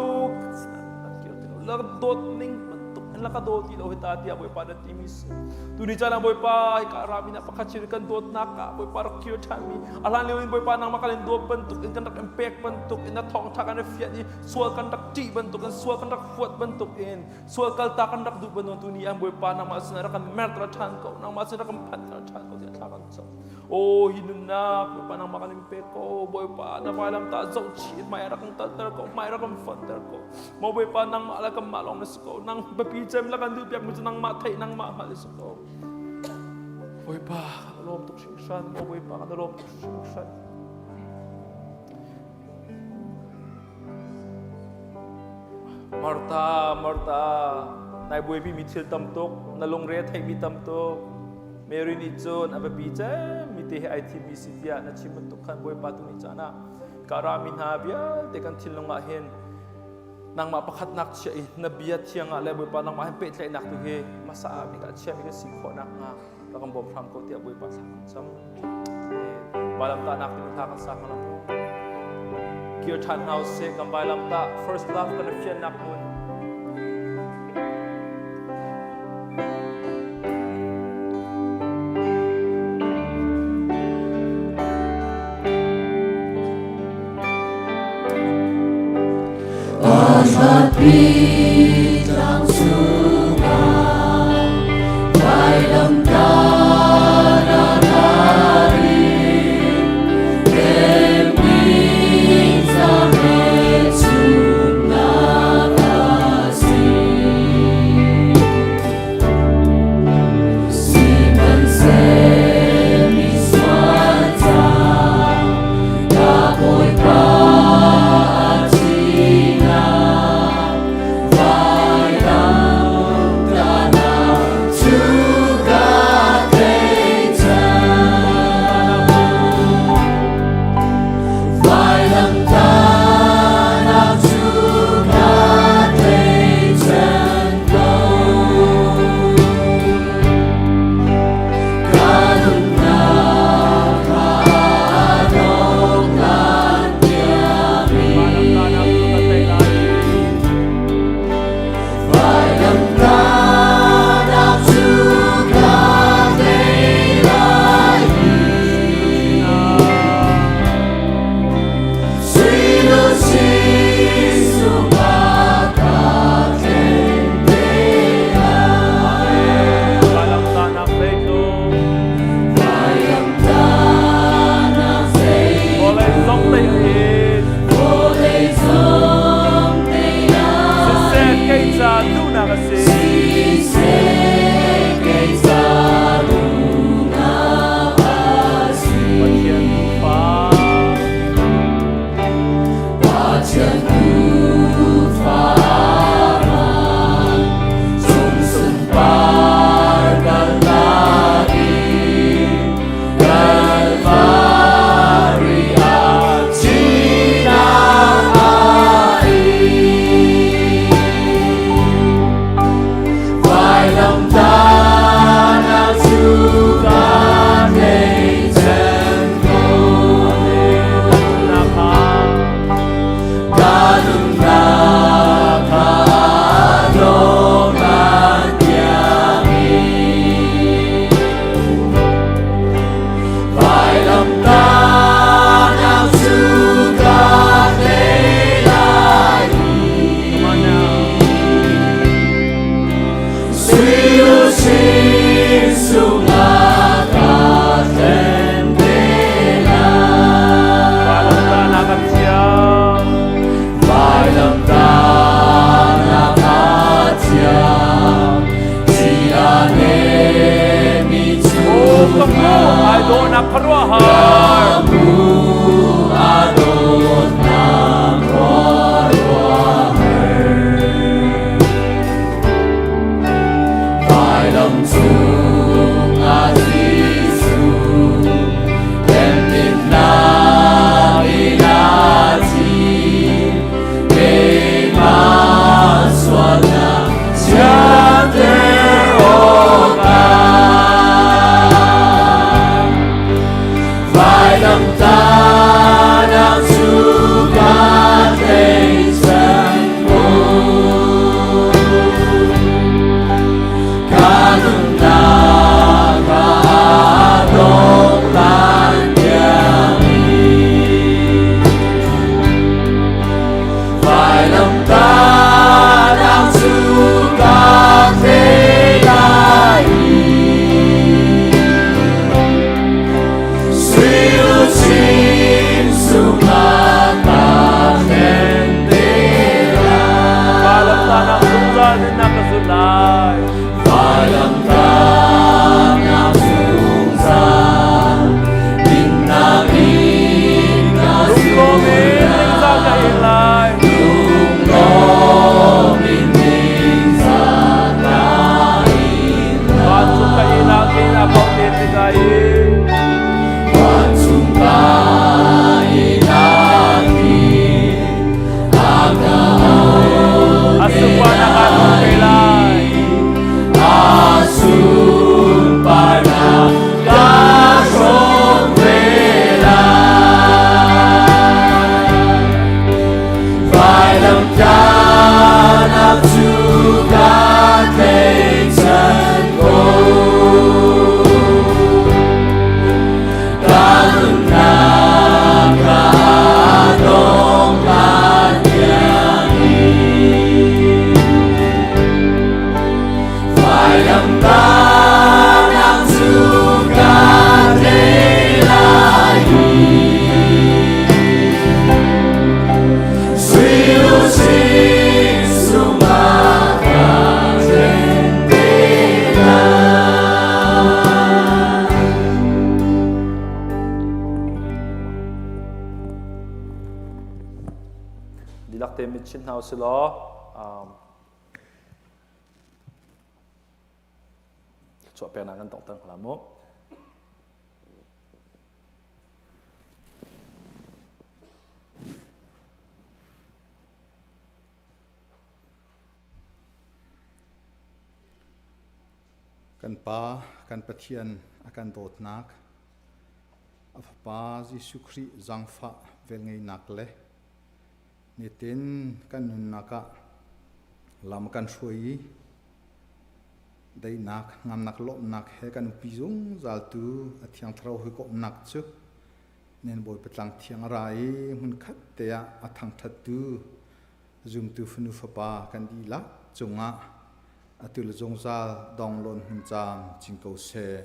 la dawt ning bantuk in la ka daw ti lo hi ta tiah Bawipa na timi si. Tuni caan ah Bawipa hika rami na pakhat chin kan dawtnak ah Bawipa rak kir ṭhanmi a hlan lio in Bawipa nangmah kan in dawt bantuk in kan rak in pek bantuk in na thawngṭha kan i fian i sual kan rak ṭih bantuk in sual kan rak huat bantuk in sual kalta kan rak duh bantuk tuni an Bawipa nangmah sinah rak kan merter ṭhan ko, nangmah sinah rak kan phanter ṭhan ko tiah thla kan cam. Aw hi nunnak Bawipa nangmah kan in pek ko. Bawipa na vailam ta zohchih hmai rak kan kalter ko, hmai rak kan fonter ko. Maw Bawipa, nangmah le kanmah lawng na si ko. Nang biapi cem le kan duh piak mi cu nangmah theih, nangmah hngalh si ko. Bawipa, kan lawm tuk hringhran. Maw Bawipa, kan lawm tuk hringhran. Martha, Martha, nai buaipi mi thil tam tuk, na lungre theihmi tam tuk. Mary nih cun a biapi cem mi te hi ai thimmi si tiah na chim bantuk khan Bawipa tu nih caan ah ka rami hna vialte kan thinlung ah hin nangmah pakhatnak chiah i na bia thiang ah le Bawipa nangmah hin pehtlaihnak tu hi hmasa ah bik ah chiami kan si khawh nakhnga rak kan bawm hram ko tiah Bawipa thla kan cam. Vailamtahnak timi hla kan sa hna mu. Kir ṭhan hna usih, kan vailamtah first love kan i fiannak hmun. Pi tlang cungah vailamtah Biatak te mit chin hna usih law chuah peknak kan tongter hna mu. Kan Pa, kan Pathian a kan dawtnak, a Fapa Jesuh Khrih zaangfah velngeihnak le nitin kan nunnak ah lam kan hruai i daihnak, ngamnak, lawmhnak he kan upi zungzaltu a Thiang Thlarau hawikomhnak cu nen Bawipa tlang thiang a ra i hmunkhat te ah a thangṭhattu zumtu fanu fapa kan dihlak cungah atu le zungzal donglawn hmun caam cing ko seh.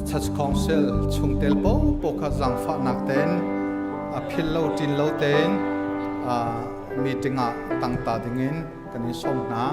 Church Council chungtel popo kha zaangfahnak tein a phil lo ṭin lo tein meeting ah tangta dingin kan in sawm hna.